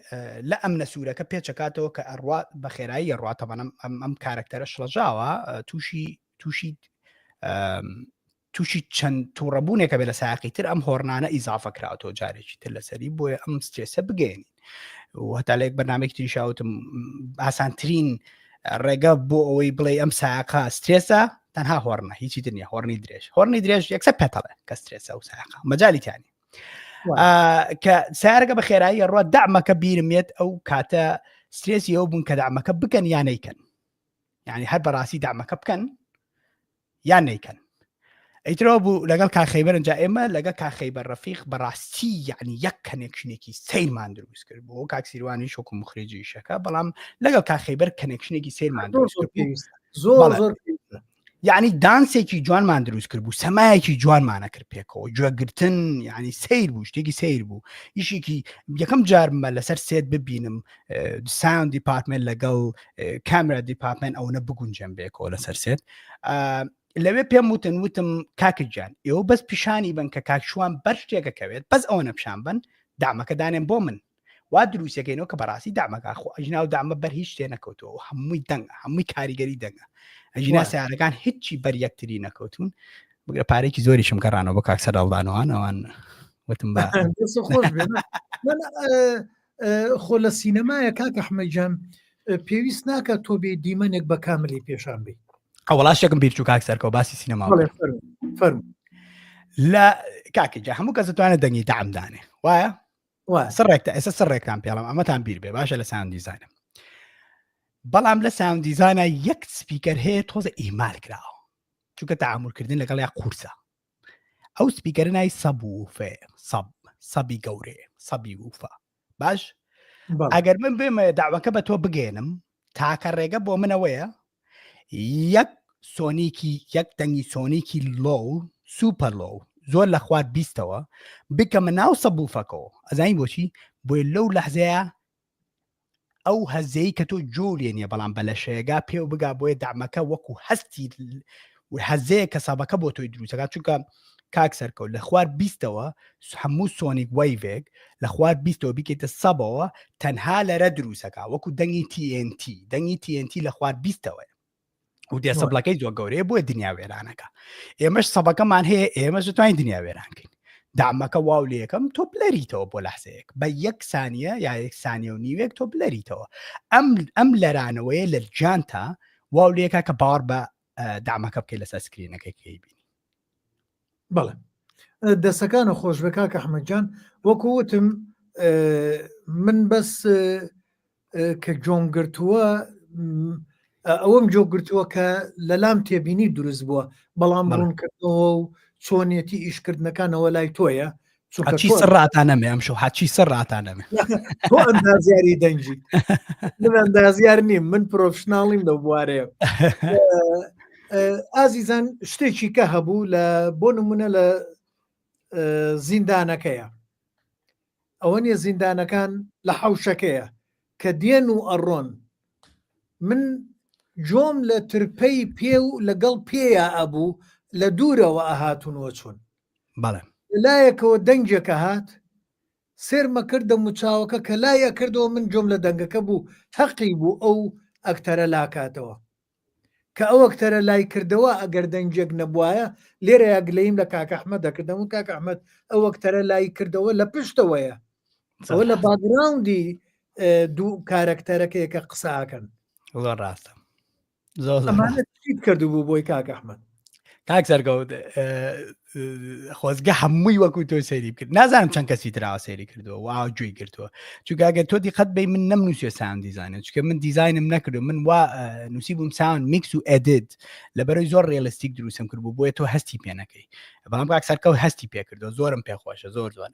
لە ئەم نەسوورەکە پێچەکاتەوە کە ئەڕوا بە خێرایی ڕاتەبەنم ئەم ئەم کارکتەرە شڵەژاوە تووشی تووشی تووشی چەند تووڕەبوونێکە بێ لە ساقی تر ئەم هۆرنانە ئیزافە کراوەتەوە جارێکی تر لەسەری بۆیە ئەم سترێسە بگەێنین و هەتا لە یەک بەرنمێک تریشاوتم ئاسانترین ڕێگە بۆ ئەوەی بڵێ ئەم ساقا سترێسە تەنها هۆرنە هیچی دنیا هۆرنی درێژ هۆرنی درێژ یەکسەر پێتەڵێ کە سترێسە و ساقا مەجالیتانی کە سارەکە بە خێرایی ڕوە دامەکە بیرمێت ئەو کاتە سترێسی ئەو بوون کە دامەکە بکەن یان نیکەن یعنی هەر بەڕاستی دامەکە بکەن یان نیکەن ئیترەوە بوو لەگەڵ کا خەیبەر جا ئێمە لەگەڵ کا خەیبەر ڕەفیق بەڕاستی یعنی یەک connection ێکی سەیرمان دروست کرد بۆ کاک سیروانی شۆک و مخرێجی شەکە بەڵام لەگەڵ کا خەیبەر connection ێکی سەیرمان دروست کرد زۆر زۆر یعنی دانسێکی جوانمان دروست کرد بوو سەمایەکی جوانمانە کرد پێکەوە گوێگرتن یعنی سیر بوو شتێکی سیر بوو ئیشێکی یەکەم جارمە لەسەر set ببینم sound department لەگەڵ camera department ئەوەنە بگونجێن بێکەوە لەسەر set لەوێ پێم وتن وتم کاکە گیان ئێوە بەس پیشانی بن کە کاکشوان بەر شتێکە کەوێت بەس ئەوە پیشان بن دامەکە دانێن بۆ من وا دروستەکەینەوە کە بەڕاستی دامەکە خۆ ئەژنا و دامە بەر هیچ شتێ نەکەوتەوە هەمووی دەنگە هەمووی کاریگەری دەنگە ئەژینا سیارەکان هیچی بەر یەکتری نەکەوتون بگرە پارێکی زۆریشم گەڕانەوە بۆ کاک سەرهەڵدانەوان ئەوان وتم بە خۆش خۆ لە سینەمایە کاک ئەحمەد جان پێویست ناکە تۆ بێ دیمەنێک بە کاملی پێشان بی ئەوەڵا شتێکم بیرچوو کاک سەرکەوە باسی سینەما فەرموو لە کاکە هەموو کەس دەتوانێت دەنگی دام دانێ وایە سڕێکتە ئێستا سڕێکتان پێڵم ئەمەتان بیر بێ باشە لە sound design م بەڵام لە sound design ە یەک speaker هەیە تۆزە ئیمال کراوە چونکە تعاملکردن لەگەڵ یا قورسە ئەو speaker ە ناوی subwoofer ە sub sub ی گەورەیە sub ی ووفە باش ئەگەر من بێمە داواکە بە تۆ بگەێنم تاکە ڕێگە بۆ منەوەیە یەک sonic ی یەک دەنگی sonic ی low super low زۆر لە خوار بیستەوە بکەمە ناو subwoofer ەکەوە ئەزانی بۆچی بۆیە لەو لەحزەیە ئەو هەزەی کە تۆ جۆ لێ نیە بەڵام بە لەشەیەگا پێو بگا بۆیە دامەکە وەکو هەستی هەزەیە کە sub ەکە بۆ تۆی دروستەکە چونکە کاک سەرکەوت لە خوار بیستەوە هەموو sonic wave ێک لە خوار بیستەوە بیکەیتە sub ەوە تەنها لەرە دروستەکە وەکو دەنگی TNT دەنگی TNT لە خوار بیستەوەیە و decibel ەکەی زۆر گەورەیە بۆیە دنیا وێرانەکە ئێمەش sub ەکەمان هەیە ئێمەش دەتوانین دنیا وێرانکەین دامەکە واو لەکەم تۆ بلەریتەوە بۆ لەحسەیەک بە یەک سانیە یا یەک سانیە و نیوێک تۆ بلەریتەوە ئەم ئەم لەرانەوەیە لە جانتا واو لەکە کە باوەڕ بە دامەکە بکەیت لەسەر screen ەکەی کەی بینی بەڵێ دەسەکانە خۆش بە کاکە ئەحمەدجان وەکو وتم من بەس کە جۆم گرتووە ئەوەم جۆ گرتووە کە لەلام تێبینی دروست بووە بەڵام ڕوونکردنەوە و چۆنیەتی ئیشکردنەکانەوە لای تۆیە چونکە سڕاتانەمێ ئەم شو هەچی سڕاتانەمێ تۆ ئەندازیاری دەنگی من ئەندازیار نیم من professional یم لەو بوارەیە ئازیزان شتێکی کە هەبوو لە بۆ نمونە لە زیندانەکەیە. ئەوە نیە زیندانەکان لە حەوشەکەیە کە دێن و ئەڕۆن من جۆم لە ترپەی پێ و لەگەڵ پێیا ئەبوو لە دوورەوە ئەهاتون وەچوون بەڵێ لایەکەوە دەنگێکە هات سێرمە کرد دەموچاوەکە کە لای ئەکردەوە من جۆم لە دەنگەکە بوو هەقی بوو ئەو ئەکتەرە لاکاتەوە کە ئەو ئەکتەرە لای کردەوە ئەگەر دەنگێک نەبوایە لێرەیا گلەییم لە کاک ئەحمەد دەکرد دەموت کاک ئەحمەد ئەو ئەکتەرە لای کردەوە لە پشتەوەیە ئەوە لە background ی دوو کارەکتەرەکەیە کە قسە ئەکەن زۆر ڕاستە زۆر زۆر ئەمانە چیت کردبوو بۆی کاک ئەحمەد کاک سەرکەوت خۆزگە هەمووی وەکو تۆ سەیری بکرد نازانم چەند کەسی تراوە سەیری کردووە وا گوێی گرتووە چونکە ئەگەر تۆ دیقەت بی من نەم نووسێ sound design ە چونکە من دیزاینم نەکردو من وا نووسی بووم sound mix و edit لەبەرەوەی زۆر realistic دروستم کرد بوو بۆیە تۆ هەستی پێ نەکەی بەڵام کاک سەرکەوت هەستی پێ کردو زۆرم پێخۆشە زۆر زۆر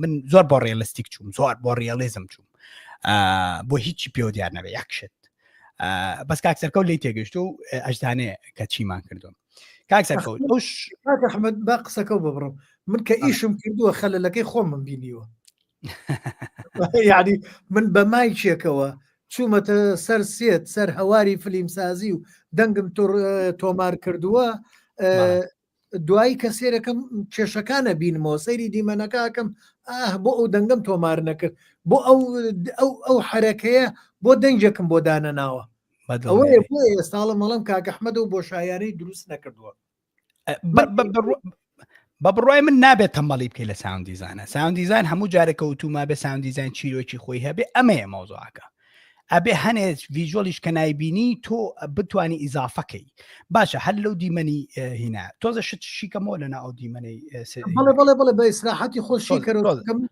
من زۆر بۆ realistic چووم زۆر بۆ realism چووم بۆ هیچی پێوە دیار نەبێ یەک شت بەس کاک سەرکەوت لی تێگەشت و ئەشزانێ کە چیمان کردو کاک سەرکەوت ئەوش کاک ئەحمەد با قسەکە ببڕم من کە ئیشم کردووە خەلەلەکەی خۆمم بینیوە یعنی من بە مایکێکەوە چوومەتە سەر set سەر هەواری فلیمسازی و دەنگم تۆمار کردووە دوایی کە سێرەکەم کێشەکانە بینمەوە سەیری دیمەنەکە ئەکەم ئاه بۆ ئەو دەنگەم تۆمار نەکرد بۆ ئەو ئەو ئەو حرەکەیە بۆ دەنگێکم بۆ دانەناوە ئەوەیە بۆ ئێستاڵە مەڵم کاک ئەحمەد و بۆشایانەی دروست نەکردووە بە بڕای من نابێت تەمەڵی بکەی لە sound design ە sound design هەموو جارێکە وتوما بێ sound design چیرۆکی خۆی هەبێ ئەمەیە مەوزوعەکە ئەبێ هەنێ visual یش کە نایبینی تۆ بتانی ئیزافەکەی باشە هەر لەو دیمەنی هینا تۆزە شت شیکەمەوە لەنا ئەو دیمەنەی بەڵێ بەڵێ بەڵێ بە ئیسراحەتی خۆشی کەرۆ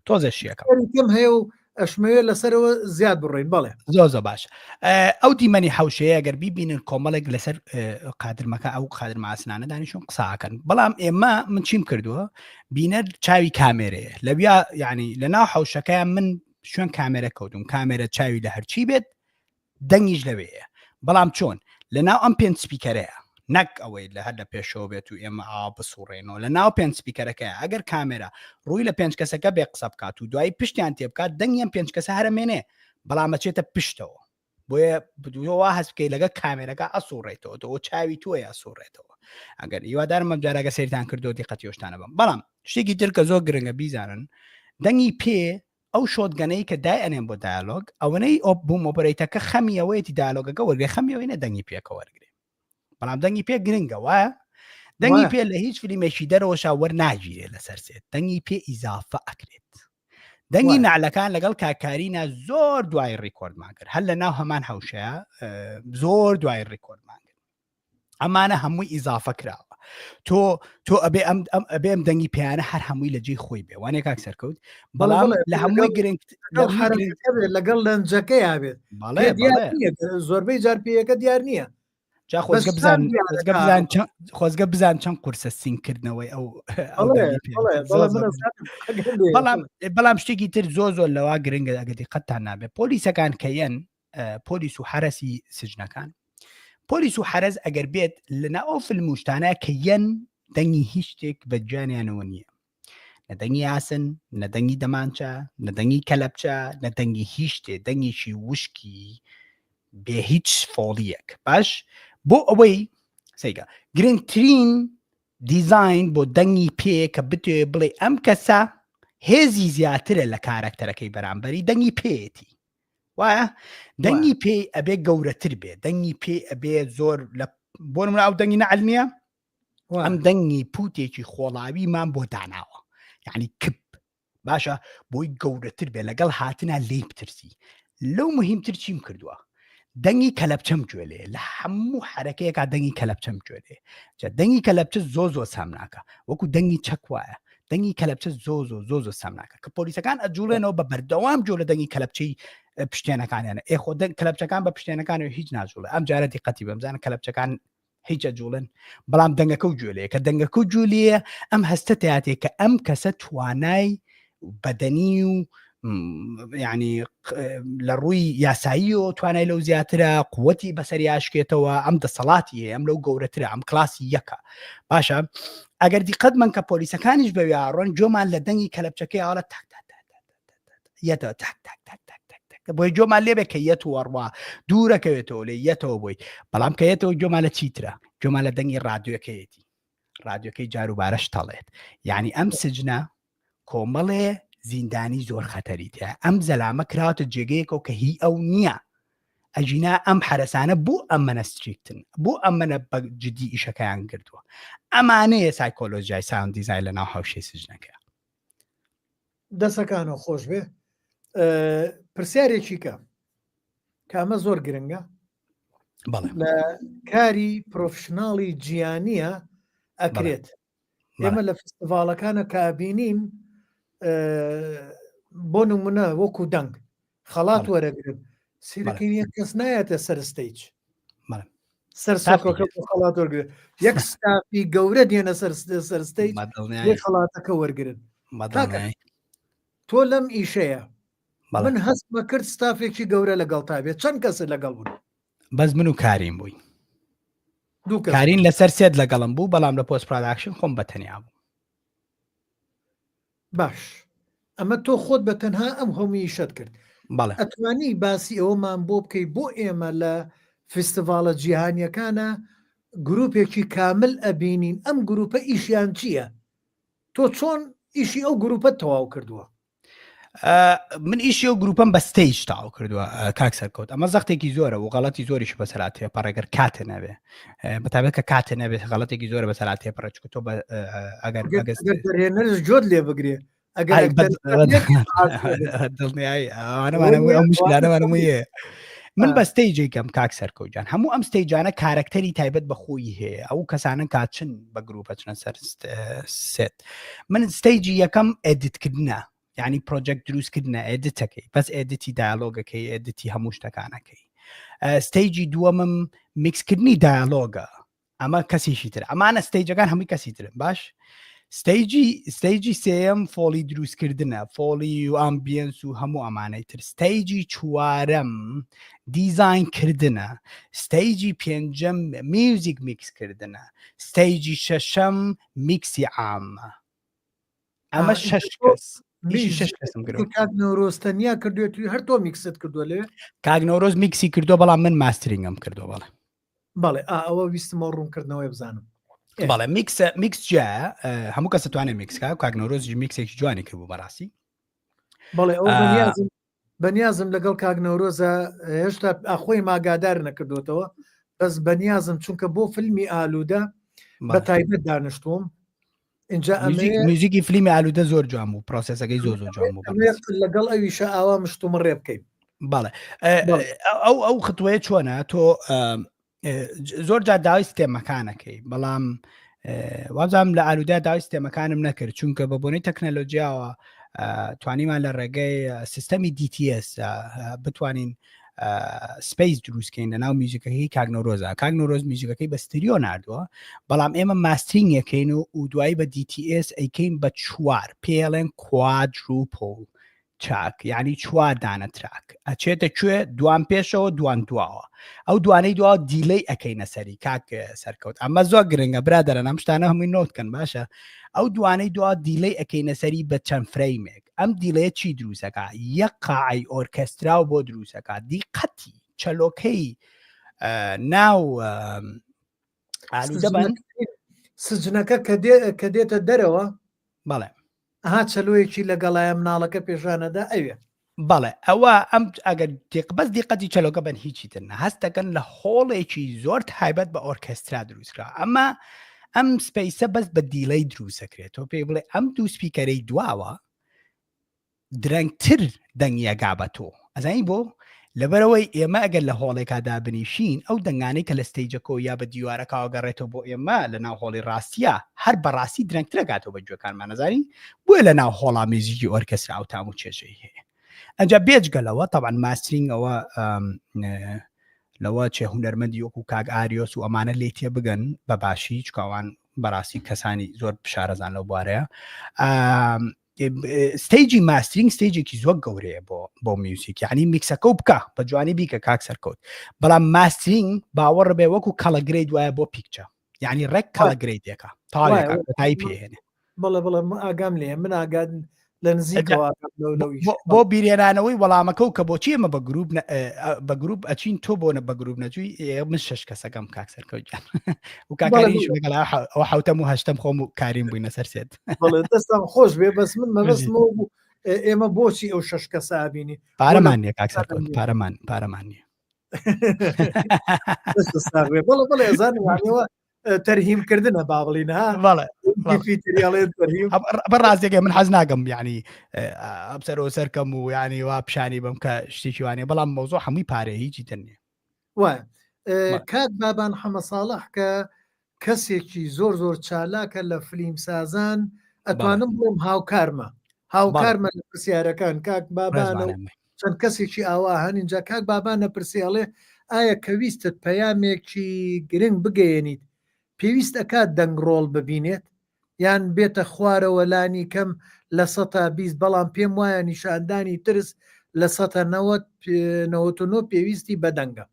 تۆزە شیەکە کەم هەیە و ئەشمەوێ لەسەرەوە زیاد بڕۆین بەڵێ زۆر زۆر باش ئەو دیمەنی حوشەیە گەر بیبینن کۆمەڵێک لەسەر قادرمەکە ئەو قادرمە ئاسنانە دانیشون قساکەن بەڵام ئێمە من چیم کردووە بینەر چاوی کامێرەیە لەویا یعنی لە ناو حوشەکەیان من شوێن کامێرە کەوتم کامێرە چاوی لە هەرچی بێت دەنگیش لەوەیە بەڵام چۆن لە ناو ئەم پێنج speaker ەیە نەک ئەوەی لە هەر لە پێشەوە بێت و ئێمە ئاوا بسوڕێنەوە لە ناو پێنج speaker ەکەیە ئەگەر کامێرا ڕووی لە پێنج کەسەکە بێ قسە بکات و دوایی پشتیان تێبکات دەنگیان پێنج کەسە هەرەمێنێ بەڵام ئەچێتە پشتەوە بۆیە وا هەست بکەی لەگە کامێرەکە ئەسوڕێتەوە تۆ چاوی تۆی ئەسوڕێتەوە ئەگەر هیوادارم ئەم جارەگە سەیرتان کردو دیقەتی شتانە بم بەڵام شتێکی تر کە زۆر گرنگە بیزانن دەنگی پێ ئەو shotgun ەی کە دای ئەنێن بۆ dialogue ئەوەنەی ئۆپ boom operator ەکە خەمی ئەوەیەتی dialogue ەکە وەرگێ خەمی ئەوەی نە دەنگی پێکە وەرگێ بەڵام دەنگی پێ گرنگە وایە دەنگی پێ لە هیچ فیلمێکی دەرەوەشا وەرناگیرێ لەسەر set دەنگی پێ ئیزافە ئەکرێت دەنگی نعلەکان لەگەڵ کاکارینا زۆر دوای record مان کرد هەر لە ناو هەمان حوشەیە زۆر دوای record مان کرد ئەمانە هەمووی ئیزافە کراوە تۆ تۆ ئەبێ ئەم ئەم ئەبێ ئەم دەنگی پیانە هەر هەمووی لە جێی خۆی بێ وانێ کاک سەرکەوت بەڵام لە هەمووی گرنگ لەگەڵ لەنجەکەی بێت زۆربەی جار پێیەکە دیار نییە جا خۆزگە بزان بزان خۆزگە بزان چەند قورسە sync کردنەوەی ئەو بەڵام بەڵام شتێکی تر زۆر زۆر لەوا گرنگە ئەگەر دیقەتتان نابێت پۆلیسەکان کە یەن پۆلیس و حەرەسی سجنەکان پۆلیس و حەرەز ئەگەر بێت لەنا ئەو فیلم و شتانە کە یەن دەنگی هیچ شتێک بە گیانیانەوە نییە نە دەنگی ئاسن نە دەنگی دەمانچە نە دەنگی کەلەپچە نە دەنگی هیچ شتێ دەنگێکی وشکی بێ هیچ foley یەک باش بۆ ئەوەی سەیگە گرنگترین دیزاین بۆ دەنگی پێ کە بتێ بڵێ ئەم کەسە هێزی زیاترە لە کارەکتەرەکەی بەرامبەری دەنگی پێیەتی وایە دەنگی پێی ئەبێ گەورەتر بێ دەنگی پێ ئەبێ زۆر لە بۆ منە ئەو دەنگی نەعل نییە ئەم دەنگی پوتێکی خۆڵاویمان بۆ داناوە یعنی کپ باشە بۆی گەورەتر بێ لەگەڵ هاتنا لی بترسی لەو مهمتر چیم کردووە دەنگی کەلەپچەم گوێ لێ لە هەموو حرەکەیەکا دەنگی کەلەپچەم گوێ لێ جا دەنگی کەلەپچە زۆ زۆ سامناکە وەکو دەنگی چەک وایە دەنگی کەلەپچە زۆ زۆ زۆ زۆ سامناکە کە پۆلیسەکان ئەجوڵێنەوە بە بەردەوام جۆ لە دەنگی کەلەپچەی پشتێنەکانیانە ئێ خۆ دەنگ کەلەپچەکان بە پشتێنەکانەوە هیچ ناجوڵێ ئەم جارە دیقەتی بەمزانە کەلەپچەکان هیچ ئەجوڵن بەڵام دەنگەکە و گوێ کە دەنگەکە و جولیە ئەم هەستە تیاتێ کە ئەم کەسە توانای بەدەنی و ینی لە ڕووی یاسایی و توانای لەو زیاترە قوتی بەسەر یاشکێتەوە ئەم دەسەڵاتی هەیە ئەم لەو گەورەترە ئەم کلاسی یەکە باشە ئەگەر دیقەت من کە پۆلیسەکانیش بەویاڕۆن جۆمان لە دەنگی کەلەپچەکەی ئاڵە تاک تا تا تا تا تا. یەتەوە تاک تاک تاک تاک تاک تاک بۆی جۆمان لێبێ کە یەت وەڕوا دوورەکەوێتەوە لێ یەتەوە بۆی بەڵام کە یەتەوە جۆمان لە چیترە جۆمان لە دەنگی ڕادیۆکەیەتی ڕادیۆکەی جاروبارەش تەڵێت یعنی ئەم سجنە کۆمەڵێ زیندانی زۆر خەتەری تیا ئەم زەلامە کراوەتە جێگەیەکەوە کە هی ئەو نییە ئەگینا ئەم حەرەسانە بۆ ئەمەنە strict ن بۆ ئەمەنە بە جدی ئیشەکەیان کردووە ئەمانەیە سایکۆلۆژیای sound design لە ناو حوشەی سجنەکە دەسەکانەوە خۆش بێ پرسیارێکی کە کامە زۆر گرنگە لە کاری professional ی جیانیە ئەکرێت ئێمە لە فستیڤاڵەکانە کابینین بۆ نمونە وەکو دەنگ خەڵات وەرەگرن سیرەکەین یەک کەس نایەتە سەر stage سەر سەرکۆکە بۆ خەڵات وەرگرن یەک ستافی گەورە دێنە سەر سەر stage خەڵاتەکە وەرگرن تۆ لەم ئیشەیە من هەستمە کرد ستافێکی گەورە لەگەڵ تا بێت چەند کەس لەگەڵ بوون بەس من و کاریم بووین کارین لەسەر set لەگەڵم بوو بەڵام لە post production خۆم بە تەنیا بوو باش ئەمە تۆ خۆت بە تەنها ئەم هەموو ئیشەت کرد بەڵێ ئەتوانی باسی ئەوەمان بۆ بکەی بۆ ئێمە لە فیستیڤاڵە جیهانیەکانە گروپێکی کامل ئەبینین ئەم گروپە ئیشیان چییە؟ تۆ چۆن ئیشی ئەو گروپەت تەواو کردووە؟ من ئیشی ئەو گروپم بە stage تاو کردووە کاک سەرکەوت ئەمە زەختێکی زۆرە و غەڵەتی زۆریش بەسەرا تێپەڕێگەر کاتێ نەبێ بەتابێت کە کاتێ نەبێت غەڵەتێکی زۆرە بەسەرا تێپەڕێت چونکە تۆ ئەگەر دەرهێنەرش جۆت لێ بگرێ ئەگەر دڵنیایی ئەوانەمانە مشکلانەمانە من بە stage ێکم کاک سەرکەوتجان هەموو ئەم stage انە کارەکتەری تایبەت بە خۆی هەیە ئەو کەسانن کاچن بە گروپە چنە سەر set من stage ی یەکەم edit کردنە یعنی project دروستکردنە edit ەکەی بەس edit ی dialogue ەکەی edit ی هەموو شتەکانەکەی stage ی دووەمم mix کردنی dialogue ە ئەمە کەسیشی تر ئەمانە stage ەکان هەمووی کەسی ترن باش stage ی stage ی سێم Foley دروستکردنە Foley و ambience و هەموو ئەمانەی تر stage ی چوارەم دیزین کردنە stage ی پێنجەم میوزیک mix کردنە stage ی شەشەم میکسی عامە ئەمە شەش کەس شش کەسم گرت کاک نەورۆز تەنیا کردوێت هەر تۆ میکست کردووە لێ کاک نەورۆز میکسی کردو بەڵام من mastering م کردو بەڵێ بەڵێ ئەوە ویستمەوە ڕوونکردنەوەی بزانم بەڵێ mix mix جیا هەموو کەس توانێت میکسکا کاک نەورۆز میکسێکی جوانی کردبوو بەڕاستی بەڵێ ئەو بەنیازم لەگەڵ کاک نەورۆزە هێشتا ئاخۆی ماگادار نەکردوتەوە بەس بەنیازم چونکە بۆ فیلمی ئالوودە بە تایبەت دانیشتوم اینجا میوزیکی فیلمی ئالوودە زۆر جوان بوو process ەکەی زۆر زۆر جوان بوو لەگەڵ ئەویشە ئاوا مشتومڕێ بکەین بەڵێ ئەو ئەو خطوەیە چۆنە تۆ زۆر جار داوای stem ەکانەکەی بەڵام وازام لە ئالودا داوای stem ەکانم نەکرد چونکە بە بۆنەی تەکنەلۆجیاوە توانیمان لە ڕێگەی سیستەمی DTS بتوانین space دروستکەین لە ناو میوزیکەکەی کاک نەورۆزە کاک نەورۆز میوزیکەکەی بە ستریۆ نردووە بەڵام ئێمە mastering یەکەین و و دوایی بە DTS ئەیکەین بە چوار پێڵێن quadruple track یعنی چوار دانە track ئەچێتە کوێ دوان پێشەوە دوان دواوە ئەو دوانەی دواوە delay ئەەکەینە سەری کاک سەرکەوت ئەمە زۆر گرنگە برادەران ئەم شتانە هەمووی note کەن باشە ئەو دوانەی دوا delay ئەەکەینە سەری بە چەند frame ێک ئەم delay چی دروستەکە یەک قاعی ئۆرکەستراو بۆ دروستەکە دیقەتی چەلۆکەی ناو ئالوودەبن سجنەکە کە دێتە دەرەوە بەڵێ ئەها چەلۆیەکی لەگەڵایە مناڵەکە پێشانەدا ئەوێ. بەڵێ ئەوە ئەم ئەگەر دیق بەس دیقەتی چەلۆکە بن هیچی تر نە هەست دەکەن لە هۆڵێکی زۆر تایبەت بە ئۆرکەسترا دروستکرا ئەمە ئەم space ە بەس بە delay دروستەکرێت تۆ پێی بڵێ ئەم دوو speaker ەی دواوە درەنگتر دەنگی ئەگا بە تۆ ئەزانی بۆ لەبەرەوەی ئێمە ئەگەر لە هۆڵێکا دابنیشین ئەو دەنگانەی کە لە stage ەکەوە یا بە دیوارەکەوە گەڕێتەوە بۆ ئێمە لە ناو هۆڵی ڕاستیە هەر بەڕاستی درەنگترە گاتەوە بە گوێکانمان ئەزانی بۆیە لە ناو هۆڵا میوزیکی ئۆرکەسترا ئەو تام و چێژەی هەیە ئەنجا بێجگەلەوە تەبعەن mastering ئەوە لەوە چێ هونەرمەندی وەکو کاک ئاریۆس و ئەمانە لێ تێ بگەن بە باشی چکاوان بەڕاستی کەسانی زۆر بشارەزان لەو بوارەیە stage ی mastering stage ێکی زۆر گەورەیە بۆ بۆ میوزیک یعنی میکسەکە و بکە بە جوانی بیکە کاک سەرکەوت بەڵام mastering باوەڕ بێ وەکو color grade وایە بۆ picture یعنی ڕێک color grade ێکە تاوێکە کۆتایی پێهێنێ بەڵێ بڵێ ئاگام لێ من ئاگاد لە نزیکەوە بۆ بیرێنانەوەی وەڵامەکە و کە بۆچی ئێمە بە گروپ بە گروپ ئەچین تۆ بۆنە بە گروپ نەچووی من شش کەسەکەم کاک سەرکەوتیان و کاکاریش ئەو حوتەم و هەشتم خۆم و کاریم بووینە سەر سێت دەستان خۆش بێ بەس من مەبەستمەوە بوو ئێمە بۆچی ئەو شش کەسە بینی پارەمان نییە کاک سەرکەوت پارەمان پارەمان نییە بەڵێ بەڵێ ئەزانەوە تەرهیم کردنە با بڵین ها بە ڕاستێکە من حەز ناکەم یعنی ئەبسەرەوە سەرکەم و ینی وا پیشانی بم کە شتێکی وانە بەڵام مەوزۆ هەمووی پارێ هیچی تر نیە وایە کاک بابان حەمە ساڵح کە کەسێکی زۆر زۆر چالاکە لە فلیم سازان ئەتوانم بڵێم هاوکارمە هاوکارمە لە پرسیارەکان کاک بابانە چەند کەسێکی ئاوا هەن اینجا کاک بابان ئەپرسێ ئەڵێ ئایا کە ویستت پەیامێکی گرنگ بگەیەنیت پێویست ئەکات دەنگ ڕۆڵ ببینێت یان بێتە خوارەوە لانی کەم لە سەتا 20 بەڵام پێم وایە نیشاندانی ترس لە سەتا 99 پێویستی بە دەنگە.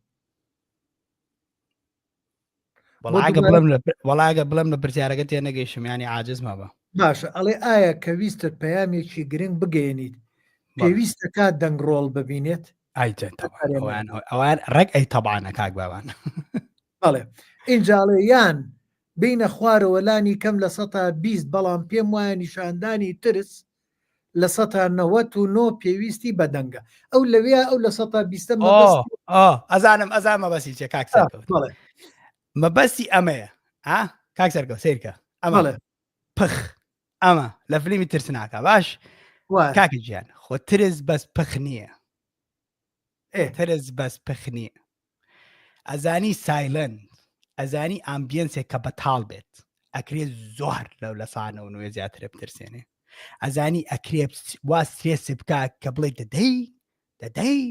وەڵاگە بڵێم لە پرسیارەکە تێ نەگەیشم ینی عاجز مابە باشە ئەڵێ ئایا کە ویستت پەیامێکی گرنگ بگەێنیت پێویستە کات دەنگ ڕۆڵ ببینێت ئەوان ڕێک ئەی تەبانە کاک بابان بەڵێ ئینجاڵێ یان بینە خوارەوە لانی کەم لە سەتا 20 بەڵام پێم وایە نیشاندانی ترس لە سەتا 99 پێویستی بەدەنگە ئەو لەویا ئەو لە سەتا بیستە ئەزانم ئەزان مەبەستی چێ کاک سەرکەوت مەبەستی ئەمەیە ها کاک سەرکەوت سیرکە ئەمە پخ ئەمە لە فلیمی ترسناکە باش کاکە گیان خۆ ترس بەس پخ نییە ترس بەس پخ نییە ئەزانی silent ئەزانی ambience ێک کە بەتاڵ بێت ئەکرێت زۆر لەو لە سانە و نوێ زیاترە بترسێنێ ئەزانی ئەکرێ وا سترێس بکە کە بڵێ دەدەی دەدەی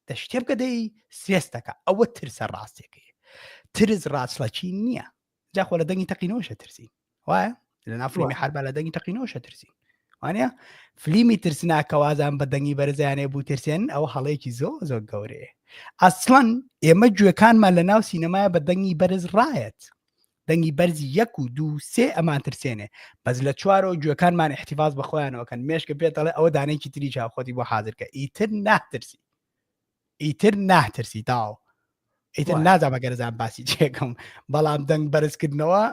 دە شتێ بکە دەی سترێستەکە ئەوە ترسە ڕاستێکەی ترس ڕاچڵەکی نییە جاخۆ لە دەنگی تەقینەوەشە ترسین وایە لە ناو فلیمی حربا لە دەنگی تەقینەوەشە ترسین وانە فلیمی ترسناکەوازان بە دەنگی بەرزیانێ بوو ترسێن ئەو هەڵەیەکی زۆ زۆر گەورەیە ئەسڵەن ئێمە گوێکانمان لە ناو سینەمایە بە دەنگی بەرز ڕایەت دەنگی بەرزی یەک و دوو سێ ئەمان ترسێنێ بەس لە چوارەوە گوێکانمان احتیفاز بە خۆیانەوەکەن مێشکە پێ دەڵێ ئەوە دانێکی تری چاوخۆتی بۆ حاضرکە ئیتر ناترسی ئیتر ناترسی تاو ئیتر نازانم ئەگەر زان باسی چێکم بەڵام دەنگ بەرزکردنەوە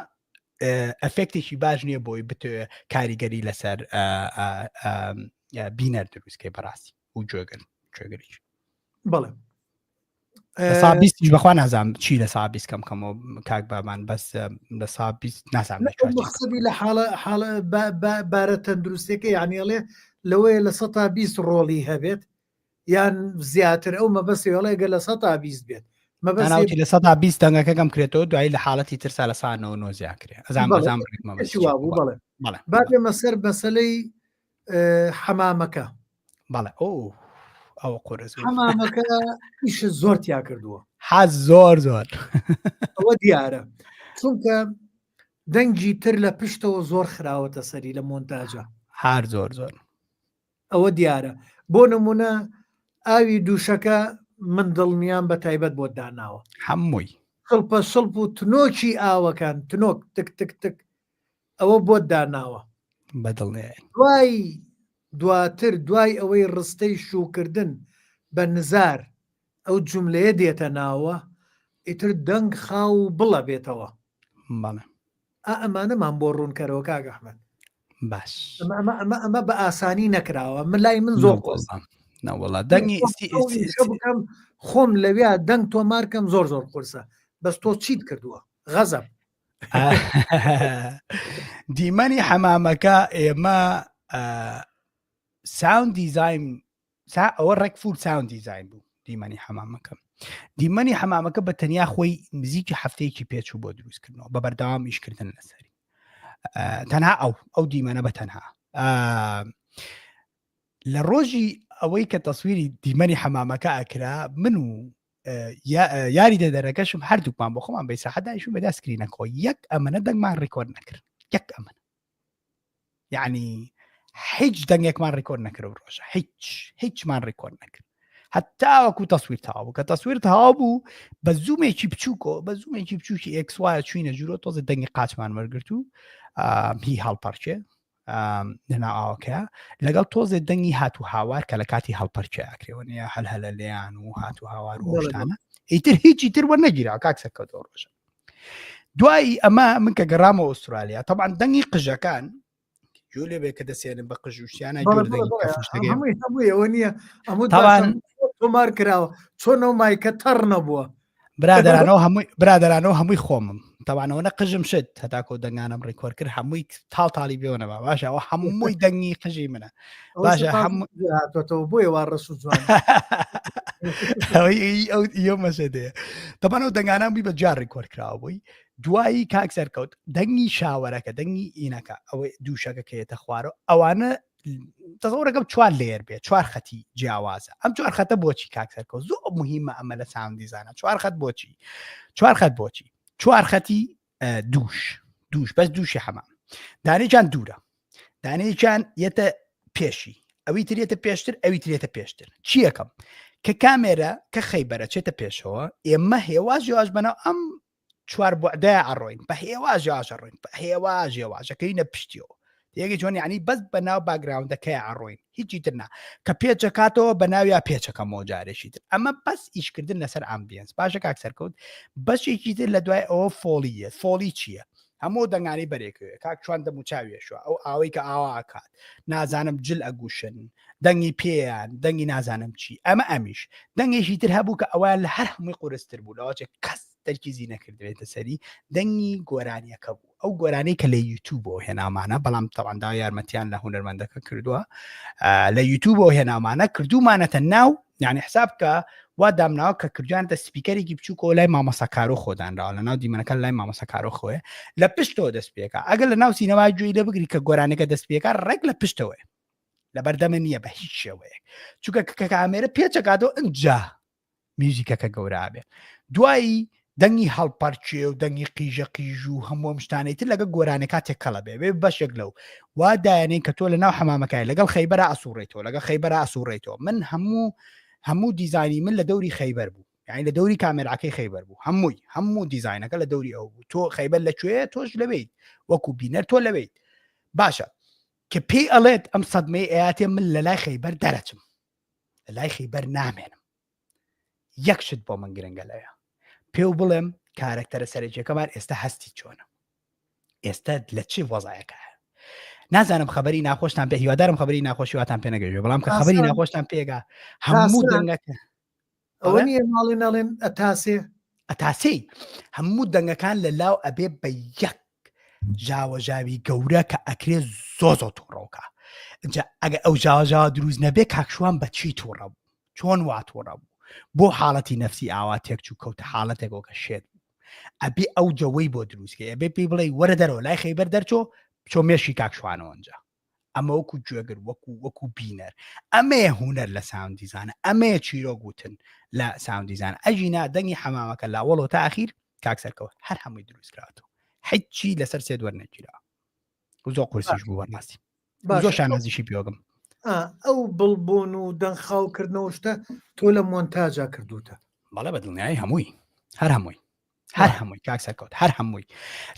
ئەفێکتێکی باش نییە بۆی بتوێ کاریگەری لەسەر بینەر دروستکەی بەڕاستی و جۆگەر جۆگەریش بەڵێ سا بیستیش بەخوا نازانم چی لە سا بیست کەم کەمەوە کاک بامان بەس لە سا بیست نازانم مەخسەبی لە حاڵە حاڵە بارە تەندروستەکە یانیڵێ لەوەیە لە سە تا 20 ڕۆڵی هەبێت یان زیاتر ئەو مەبەستی هەڵێ گە لە سە 20 بێت مەبەستی لە سەدا 20 دەنگەکە کەم کرێتەوە دوایی لە حاڵەتی ترسا لە سا 99 زیاد کرێ ئەزان بەزان بڵێ با بێمە سەر مەسلەی حەمامەکە بەڵێ ئەو ئەوە قورس حەمامەکە ئیش زۆر تیا کردووە حەز زۆر زۆر ئەوە دیارە چونکە دەنگی تر لە پشتەوە زۆر خراوەتە سەری لە مۆنتاجە هار زۆر زۆر ئەوە دیارە بۆ نمونە ئاوی دووشەکە من دڵنیام بە تایبەت بۆ داناوە هەمووی شڵپە شڵپ و تنۆکی ئاوەکان تنۆک تک تک تک ئەوە بۆت داناوە بەدڵنیایی دوای دواتر دوای ئەوەی ڕستەی شووکردن بە نزار ئەو جوملەیە دێتە ناوە ئیتر دەنگ خاو و بڵە بێتەوە. بەڵێ. ئا ئەمانەمان بۆ ڕوون کەرەوە کاک ئەحمەد. باش. ئەمە ئەمە ئەمە ئەمە بە ئاسانی نەکراوە من لای من زۆر قورسە. نەوەڵا دەنگی بکەم خۆم لەویا دەنگ تۆمار کەم زۆر زۆر قورسە بەس تۆ چیت کردووە غەزەب. دیمەنی حەمامەکە ئێمە sound design سا ئەوە ڕێک full sound design بوو دیمەنی حەمامەکە دیمەنی حەمامەکە بە تەنیا خۆی نزیکی هەفتەیەکی پێچوو بۆ دروستکردنەوە بە بەردەوام ئیشکردن لەسەری تەنها ئەو ئەو دیمەنە بە تەنها لە ڕۆژی ئەوەی کە تەسویری دیمەنی حەمامەکە ئەکرا من و یاری دەدەرەکەشم هەردووکمان بۆ خۆمان بە ئیسراحەت دانیشتوین بەدا سکرینەکەەوە یەک ئەمەنە دەنگمان record نەکرد یەک ئەمەنە یعنی هیچ دەنگێکمان record نەکرد ڕۆژە هیچ هیچمان record نەکرد هەتاوەکو تەسویر تاو بوو کە تەسویر تاو بوو بە زوومێکی بچووکۆ بە زوومێکی بچووکی ئێکس وایە چوینە ژوورۆ تۆزە دەنگی قاچمان وەرگرت و هی هەڵپەرچێ. لەناو ئاوەکە لەگەڵ تۆزێ دەنگی هات و هاوار کە لە کاتی هەڵپەرکێ ئەکرێەوە نیە هەل هەلە لێیان و هات و هاوار و شتانە ئیتر هیچی تر وەرنەگیرا کاک سەرکەوتەوە ڕۆژە دوایی ئەمە من کە گەڕامەوە ئوسترالیا طبعا دەنگی قژەکان گوێ لێ بێ کە دەسێنن بە قژ و شتیانە گوێ لە دەنگی کەف و شتەکەی. هەمووی هەمووی ئەوە نییە هەموو طبعاً تۆمار کراوە چۆن ئەو مایکە تەڕ نەبووە برادەرانەوە هەمووی برادەرانەوە هەمووی خۆمم تەوانەوە نە قژم شت هەتاکۆ دەنگانم ڕیکۆر کرد هەمووی تاڵ تاڵی بێەوەنەوە باشە ئەوە هەمووی دەنگی قژی منە ئەوە باشە سەپاس هەموو هاتۆتەوە بۆیە وا ڕەش و جوان ئەوەی ئەو ئیۆ مەسەدەیە تەبان ئەو دەنگانان بووی بە جار ڕیکۆرد کراوە بووی دوایی کاک سەرکەوت دەنگی شاوەرەکە دەنگی ئینەکە ئەوەی دووشەکە کە یەتە خوارەوە ئەوانە تەزەورەکەم چوار layer بێ چوار خەتی جیاوازە ئەم چوار خەتە بۆچی کاک سەرکەوت زۆر مهمە ئەمە لە sound design ە چوار خەت بۆچی چوار خەت بۆچی چوار خەتی دووش دووش بەس دووشی حەمام دانێکیان دوورە دانەیەکیان یەتە پێشی ئەوی ترێتە پێشتر ئەوی ترێتە پێشتر چیەکەم کە کامێرە کە خەیبەرە چێتە پێشەوە ئێمە هێواش هێواش بەناو ئەم چوار بوعدای ئەڕۆین بە هێواش هێواش ئەڕۆین بە هێواش هێواشەکەینە پشتیەوە تێگەی چۆن یعنی بەس بە ناو background ەکەی ئەڕۆین هیچی تر نا کە پێچەکاتەوە بە ناویا پێچەکەمەوە جارێکی تر ئەمە بەس ئیشکردن لەسەر ambience باشە کاک سەرکەوت بەشێکی تر لە دوای ئەوە foley یە foley چییە؟ هەموو دەنگانی بەرێکەوێ کاک چوان دەم و چاوێشوە ئەو ئاوەی کە ئاوا ئەکات نازانم جل ئەگوشن دەنگی پێیان دەنگی نازانم چی ئەمە ئەمیش دەنگێکی تر هەبوو کە ئەوە لە هەر هەمووی قورستر بوو لەوەچێ کەس تەرکیزی نەکردبێتە سەری دەنگی گۆرانیەکە بوو ئەو گۆرانی کە لە یوتیوبەوە هێنامانە بەڵام تەواندا یارمەتیان لە هونەرمەندەکە کردووە لە یوتیوبەوە هێنامانە کردومانەتە ناو یعنی حساب کە وا دامناوە کە کردویانتە speaker ێکی بچووکەوە لای مامۆستا کارۆ خۆدانراوە لە ناو دیمەنەکە لای مامۆستا کارۆ خۆیە لە پشتەوە دەست پێکا ئەگەر لە ناو سینەما گوێی لێ بگری کە گۆرانەکە دەست پێکا ڕێک لە پشتەوەیە لە بەردەمە نییە بە هیچ شێوەیەک چونکە کە کامێرە پێچەکاتەوە ئەجا میوزیکەکە گەورە بێ دوایی دەنگی هەڵپەرچێ و دەنگی قیژە قیژ و هەموو ئەم شتانەی تر لەگەڵ گۆرانەکە تێکەڵە بێ بێ بەشێک لەو وا دایانین کە تۆ لە ناو حەمامەکای لەگەڵ خەیبەرە ئەسوڕێتەوە لەگەڵ خەیبەرە ئەسوڕێتەوە من هەموو هەموو دیزانی من لە دەوری خەیبەر بوو یعنی لە دەوری کامێراکەی خەیبەر بوو هەمووی هەموو دیزینەکە لە دەوری ئەو بوو تۆ خەیبەر لەکوێ تۆش لەوێیت وەکو بینەر تۆ لەوێیت باشە کە پێی ئەڵێت ئەم سەدمەی ئەیاتێ من لە لای خەیبەر دەرەچم لە لای خەیبەر نامێنم یەک شت بۆ من گرنگە لەوێ پێو بڵێم کارەکتەرە سەرەکیەکەمان ئێستا هەستی چۆنە ئێستا لە چی وەزایەکە نازانم خبری ناخۆشتان پێ هیوادارم خبری ناخۆشی واتان پێ نەگەژێ بەڵام کە خبری ناخۆشتان پێگا هەموو دەنگەکە ئەوە نییە ماڵێ ناڵێن ئەتاسێ ئەتاسەی هەموو دەنگەکان لە لاو ئەبێ بە یەک ژاوەژاوی گەورە کە ئەکرێ زۆ زۆ تووڕەوکە اینجا ئەگە ئەو ژاوەژاوە دروست نەبێ کاکشوان بە چی تووڕە بوو چۆن وا تووڕە بوو بۆ حاڵەتی نەفسی ئاوا تێکچوو کەوتە حاڵەتێکەوە کە شێت بوو ئەبێ ئەو جەوەی بۆ دروستکەی ئەبێ پێی بڵێ وەرە دەرەوە لای خەیبەر دەرچۆ بچۆ مێشی کاکشوانەوە ئەنجا ئەمە وەکو گوێگر وەکو وەکو بینەر ئەمەیە هوەر لە sound design ە ئەمەیە چیرۆک وتن لە sound design ە ئەژینا دەنگی حەمامەکە لاوەڵەوە تا ئاخیر کاک سەرکەوت هەر هەمووی دروستکراتەوە هیچی لەسەر set وەرنەگیرا زۆر قورسیش بوو بەڕاستی زۆر شانازیشی پێوەگەم ئەو بڵبوون و دەنگ خاوکردنەوە شتە تۆ لە مۆنتاجا کردوتە بەڵێ بە دڵنیایی هەمووی هەر هەمووی هەر هەمووی کاک سەرکەوت هەر هەمووی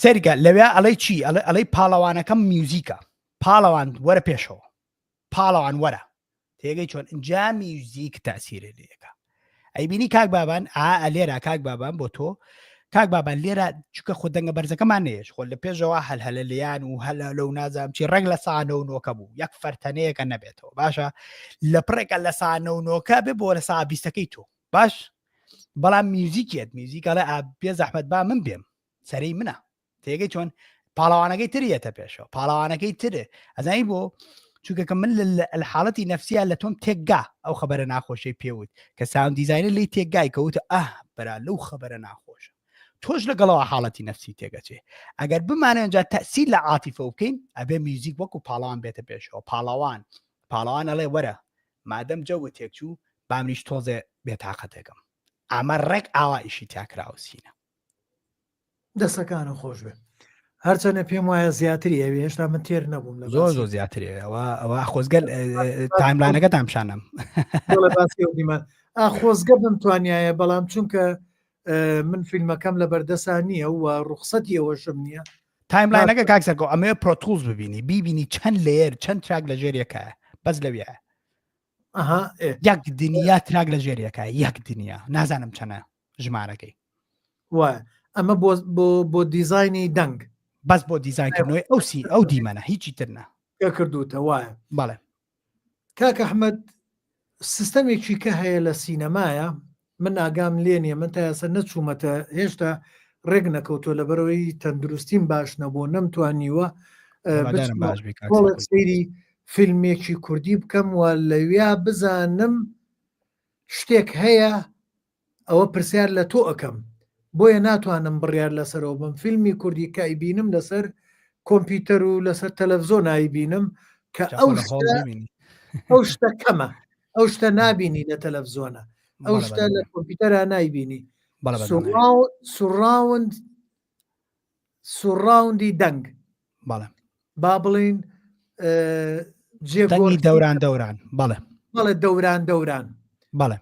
سەریکە لەوێ ئەڵەی چی ئەڵێ ئەڵەی پاڵەوانەکەم میوزیکە پاڵەوان وەرە پێشەوە پاڵەوان وەرە تێگەی چۆن ئینجا میوزیک تاسیرێ لەکە ئەیبینی کاک بابان ئا لێرە کاک بابان بۆ تۆ کاک بابان لێرە چکە خۆ دەنگە بەرزەکەمان نێش خۆ لە پێشەوە هەل هەلە لیان و هەلە لەو نازام چی ڕێک لە سانە و نۆکە بوو یەک فەرتەنەیەکە نەبێتەوە باشە لە پڕێکە لە سانە و نۆکە بێ بۆ لە سا بیستەکەی تۆ باش بەڵام میوزیکێت میوزیک ئەڵێ ئا بێ زەحمەت با من بێم سەرەی منە تێگەی چۆن پاڵەوانەکەی تر یەتە پێشەوە پاڵەوانەکەی تر ئەزانی بۆ چونکە کە من لە حاڵەتی نەفسیە لە تۆم تێکگا ئەو خبرە ناخۆشەی پێوت کە sound designer لی تێکگای کەوتە ئاه برا لەو خبرە ناخۆشە تۆش لەگەڵەوە حاڵەتی نەفسی تێگەچێ ئەگەر بمانێن جا تەسیر لە عاتیفە بکەین ئەبێ میوزیک وەکو پاڵەوان بێتە پێشەوە پاڵەوان پاڵەوان ئەڵێ وەرە مادەم جەوت تێکچوو بامنیش تۆزێ بێتاقەتێکم ئەمە ڕێک ئاوا ئیشی تیاکراوە سینە دەسەکانە خۆش بێ هەرچەنە پێم وایە زیاتری ئەوێ هێشتا من تێر نەبووم لە زۆر زۆر زیاتری ئەوە ئەوە خۆزگەل timeline ەکەتان پیشانم باسی خۆزگە بم توانایە بەڵام چونکە من فیلمەکەم لە بەردەسا نییە و ڕوخسەتی ئەوەشم نییە. timeline ەکە کاک سەرکەوت ئەمەوێ Pro Tools ببینی بیبینی چەند layer چەند track لە ژێر یەکایە بەس لەویە ئەها ئێ. یەک دنیا track لە ژێر یەکە یەک دنیا نازانم چەنە ژمارەکەی وایە ئەمە بۆ بۆ بۆ دیزاینی دەنگ بەس بۆ دیزاینکردنەوەی ئەو سی ئەو دیمەنە هیچی تر نا کە کردوتە وایە بەڵێ کاک ئەحمەد سیستەمێکی کە هەیە لە سینەمایە من ئاگام لێ نییە من تا ئێستا نەچوومەتە هێشتا ڕێک نەکەوتووە لەبەرەوەی تەندروستیم باش نەبوو نەمتوانیوە هیوادارم باش بی کاک بۆڵێک سەرکەوت. سەیری فیلمێکی کوردی بکەم و لەویا بزانم شتێک هەیە ئەوە پرسیار لە تۆ ئەکەم بۆیە ناتوانم بڕیار لەسەرەوە بم فیلمی کوردی کە ئەیبینم لەسەر کۆمپیوتەر و لەسەر تەلەفزۆن ئایبینم کە جا ئەو خۆ لە هۆڵ شتە بیبینی. ئەو شتە کەمە ئەو شتە نابینی لە تەلەفزیۆنە ئەو بەڵێ شتە بەڵێ لە کۆمپیوتەرا نایبینی بەڵێ بەڵێ surround surround ی دەنگ بەڵێ با بڵین دەنگی دەوران دەوران بەڵێ بەڵێ دەوران دەوران بەڵێ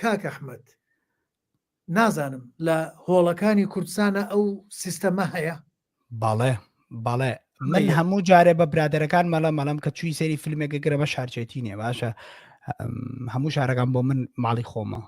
کاک ئەحمد نازانم لە هۆڵەکانی کوردستانە ئەو سیستەمە هەیە بەڵێ بەڵێ من هەموو جارێ بە برادەرەکان مەڵە مەڵم کە چووی سەری فیلمێکە گرە بە شارچێتی نیە باشە هەموو شارەکان بۆ من ماڵی خۆمە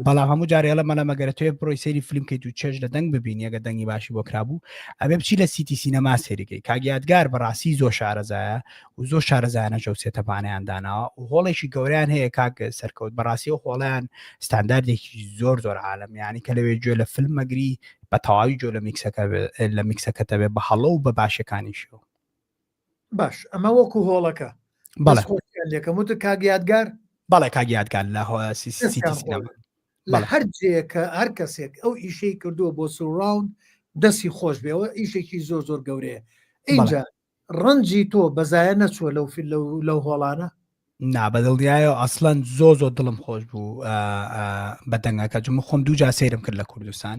بەڵام هەموو جارێڵە مەلا مەگەرە توێ بڕۆی سەیری فیلم کەیت و چێژ لە دەنگ ببینی ئەگە دەنگی باشی بۆ کرابوو ئەبێ بچی لە سیتی سینەما سەیریکەی کاک یادگار بەڕاستی زۆر شارەزایە و زۆر شارەزایانە جەو setup انەیان داناوە و هۆڵێکی گەوریان هەیە کاک سەرکەوت بەڕاستی و هۆڵیان ستانداردێکی زۆر زۆر عالم یعنی کە لەوێ گوێ لە فیلم مەگری بە تەواوی گوێ لە mix ەکە لە mix ەکە دەبێ بە هەڵە و بە باشەکانیشەوە باش ئەمە وەکو هۆڵەکە بەڵێ لەکەم وتت کاک یادگار بەڵێ کاک یادگار لە سیتی سینەما لە هەر جێیەکە هەر کەسێک ئەو ئیشەی کردووە بۆ surround دەستی خۆش بێەوە ئیشێکی زۆر زۆر گەورەیە اینجا ڕەنجی تۆ بەزایە نەچووە لەو لەو هۆڵانە نا بە دڵنیایەوە ئەسڵەن زۆ زۆر دڵم خۆش بوو بە دەنگەکە جمە خۆم دوو جا سەیرم کرد لە کوردستان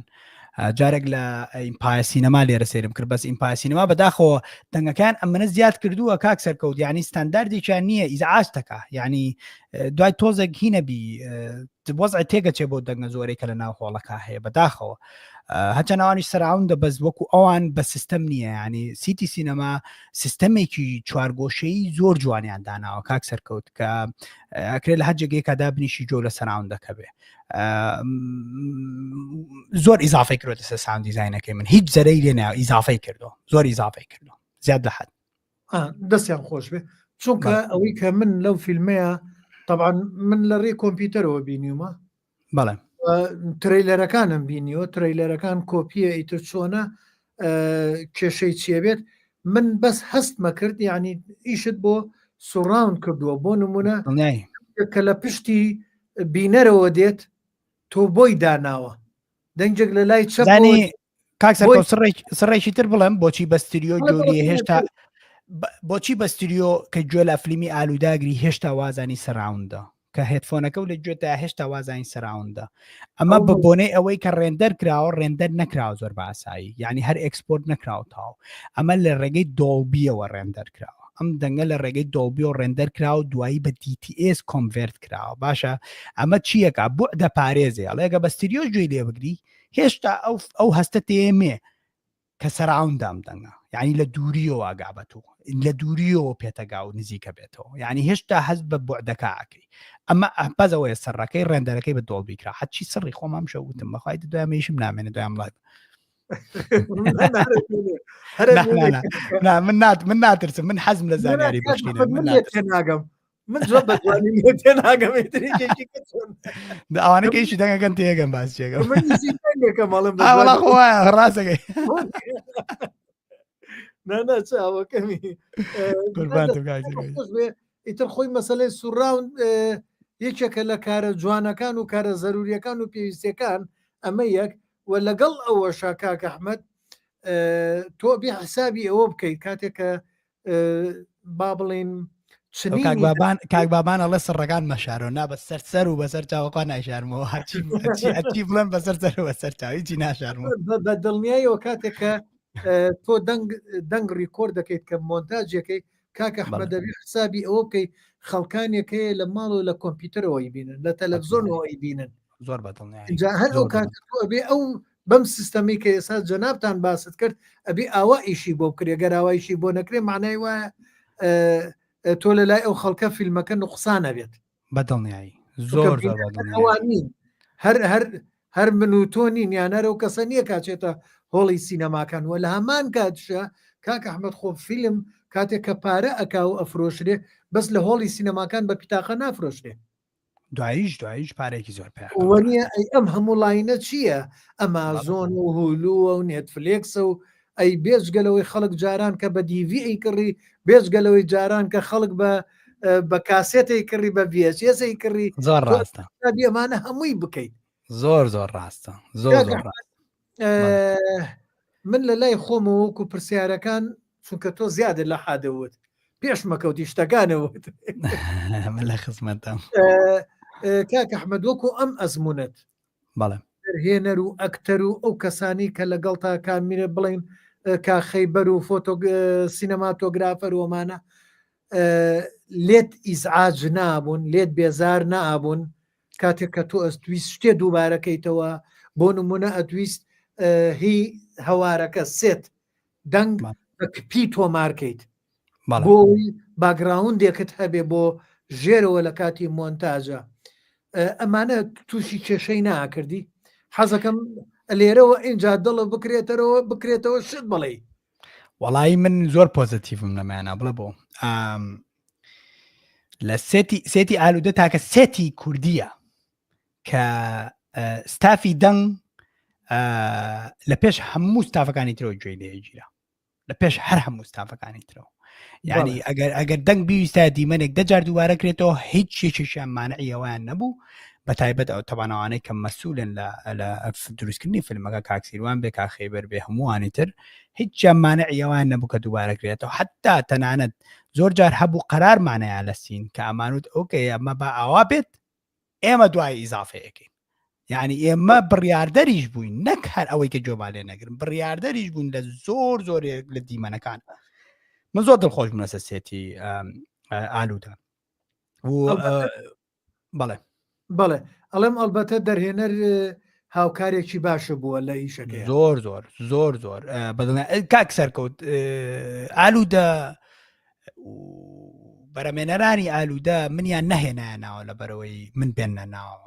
جارێک لە ئیمپایا سینەما لێرە سەیرم کرد بەس ئیمپایا سینەما بەداخەوە دەنگەکان ئەمەە زیاد کردووە کاک سەرکەوت ینی ستانداردێکیان نییە ئیزعاج دەکا ینی دوای تۆزێک هینەبی وەزع تێگەچێ بۆ دەنگە زۆرێک کە لە ناو هۆڵەکە هەیە بەداخەوە هەچە ناوانی surround ە بەس وەکو ئەوان بە سیستەم نییە ینی سیتی سینەما سیستەمێکی چوارگۆشەی زۆر جوانیان داناوە کاک سەرکەوت کە ئەکرێت لە هەر جێگەیەکە دابنیشی جۆ لە surround ەکە بێ زۆر ئیزافی کردێتە سەر sound design ەکەی من هیچ زەرەی لێ ناوە ئیزافی کردو زۆر ئیزافی کردو زیاد لە حد دەستیان خۆش بێ چونکە ئەوەی کە من لەو فیلمەیە طبعا من لە ڕێی کۆمپیوتەرەوە بینیومە بەڵێ trailer ەکانم بینیوە trailer ەکان کۆپیە ئیتر چۆنە کێشەی چیە بێت من بەس هەستمە کرد یعنی ئیشت بۆ surround کردووە بۆ نمونە کە لە پشتی بینەرەوە دێت تۆ بۆی داناوە دەنگێک لە لای چەپ کاک سڕێکی تر بڵێم بۆچی بە ستریۆ جۆلی هێشتا بۆچی بە ستریۆ کە گوێ لە فلیمی ئالووداگری هێشتا وازانی surround ە کە headphone ەکە و لە گوێتا هێشتا وازانی surround ە ئەمە بە بۆنەی ئەوەی کە render کراوە render نەکراوە زۆر بە ئاسایی یعنی هەر export نەکراوە تاو ئەمە لە ڕێگەی Dolby یەوە render کراوە ئەم دەنگە لە ڕێگەی Dolby و render کراوە دوایی بە DTS convert کراوە باشە ئەمە چیەکە بۆ دەپارێزێ ئەڵێگە بە ستریۆ گوێی لێ بگری هێشتا ئەو ئەو هەستە تێمێ کە surround ام دەنگە یعنی لە دووریەوە ئاگا بە تۆ لە دووریەوە پێتەگا و نزیکە بێتەوە یعنی هێشتا هەست بە بۆعدەکەکەی ئەمە بەزەوەیە سەرڕەکەی render ەکەی بە Dolby کرا هەچی سڕی خۆمام شە وتم بەخوای دوای مەیشم نامێنێ دوام live من نات من ناترسم من حەزم لە زانیاری بەخشینە من ناگەم من زۆر بە جوانی لێ تێناگەم ئیتر یەکێکی کە چۆن ئەوانە کە ئیشی دەنگەکەن تێگەم باس چێگەم من ئیشی دەنگەکەم ئەڵێم بە وەڵا جوانی. خۆ وایە ڕاستەکەی نا نا چاوەکەمی قوربانتم کاک سەرکەوت. خۆش بێ ئیتر خۆی مەسەلەی surround یەکێکە لە کارە جوانەکان و کارە زەروریەکان و پێویستیەکان ئەمە یەک و لەگەڵ ئەوەشا کاک ئەحمەد تۆ بێ حسابی ئەوە بکەیت کاتێک کە با بڵین کاک بابان کاک بابان ئەڵێ سڕەکان مەشارۆ نا بە سەر سەر و بەسەر چاوەکان نایشارمەوە هەرچی هەرچی بڵێم بەسەر سەر و بەسەر چاوی چی ناشارمەوە بە دڵنیایەوە کاتێک کە تۆ دەنگ دەنگ record دەکەیت کە مۆنتاجەکەی کاکە ئەحمەد دەبی حسابی ئەوە بکەیت خەڵکانێک هەیە لە ماڵ و لە کۆمپیوتەرەوەی بینن لە تەلەڤزیۆنەوەی بینن زۆر بەدڵنیایی جا هەر ئەو کات تۆ ئەبێ ئەو بەم سیستەمی کە ئێستا جەنابتان باست کرد ئەبی ئاوا ئیشی بۆ بکرێ گەر ئاوا ئیشی بۆ نەکرێ معنای وایە تۆ لە لای ئەو خەڵکە فیلمەکە نوقسانە بێت بەدڵنیایی زۆر زۆر ئەوان نین هەر هەر هەر من و تۆ نین یان هەر ئەو کەسە نییە کاچێتە هۆڵی سینەماکان وە لە هەمان کاتشە کاک ئەحمد خۆ فیلم کاتێک کە پارە ئەکا و ئەفرۆشرێ بەس لە هۆڵی سینەماکان بە پیتاقە نافرۆشرێ دواییش دواییش پارێکی زۆر پێ وەنیە ئەی ئەم هەموو line ە چییە ئەمازۆن و هولووە و نێتفلێکسە و ئەی بێجگە لەوەی خەڵک جاران کە بە دیڤی ئەیکڕی بێجگە لەوەی جاران کە خەڵک بە بە کاسێتەی کڕی بە VHS ی کڕی زۆر ڕاستە ئەمانە هەمووی بکەیت زۆر زۆر ڕاستە زۆر زۆر ڕاست من لە لای خۆمەوە وەکو پرسیارەکان چونکە تۆ زیادە لە حادەوت پێش مەکەوتی شتەکانەوت من لە خزمەتم کاک ئەحمد وەکو ئەم ئەزمونەت بەڵێ دەرهێنەر و ئەکتەر و ئەو کەسانی کە لەگەڵ تا کامیرە بڵین کا خەیبەر و فۆتۆ سینەماتۆگرافەر ومانە لێت ئیزعاج نابوون لێت بێزار نابوون کاتێک کە تۆ ئەستویست شتێ دووبارەکەیتەوە بۆ نمونە ئەتویست هی هەوارەکە set دەنگ بە کپی تۆمارکەیت بۆی background ێکت هەبێ بۆ ژێرەوە لە کاتی مۆنتاجە ئەمانە تووشی کێشەی ناکردی حەزەکەم لێرەوە ئینجا دڵە بکرێتەرەوە بکرێتەوە شت بڵێ وەڵی من زۆر positive م لەمایانە بڵێ بۆ لە set ی set ی ئالوودە تاکە set ی کوردیە کە ستافی دەنگ لە پێش هەموو ستافەکانی ترەوە گوێی لێگیرا لە پێش هەر هەموو ستافەکانی ترەوە یعنی ئەگەر ئەگەر دەنگ بیویستە دیمەنێک دەجار دووبارە کرێتەوە هیچ یەکێکیان مانعی ئەویان نەبوو بە تایبەت ئەو تەبانەوانەی کە مەسوولن لە لە دروستکردنی فیلمەکە کاکسیروان بێ کاخەیبەر بێ هەمووانی تر هیچیان مانعی ئەوان نەبوو کە دووبارە کرێتەوە حتا تەنانەت زۆر جار هەبوو قەرارمانەیە لە scene کە ئەمانوت okay ئەمە با ئاوا بێت ئێمە دوای ئیزافەیەکەین یعنی ئێمە بڕیاردەریش بووین نەک هەر ئەوەی کە گوێمان لێ نەگرن بڕیاردەریش بوون لە زۆر زۆر لە دیمەنەکان من زۆر دڵخۆش بووم لەسەر set ی ئالوودە بەڵێ بەڵێ ئەڵێم ئەلبەتە دەرهێنەر هاوکارێکی باشە بووە لە ئیشەکە زۆر زۆر زۆر زۆر بەدڵ کاک سەرکەوت ئالوودە بەرەمێنەرانی ئالوودە منیان نەهێنایە ناوە لە بەرەوەی من بێنە ناوە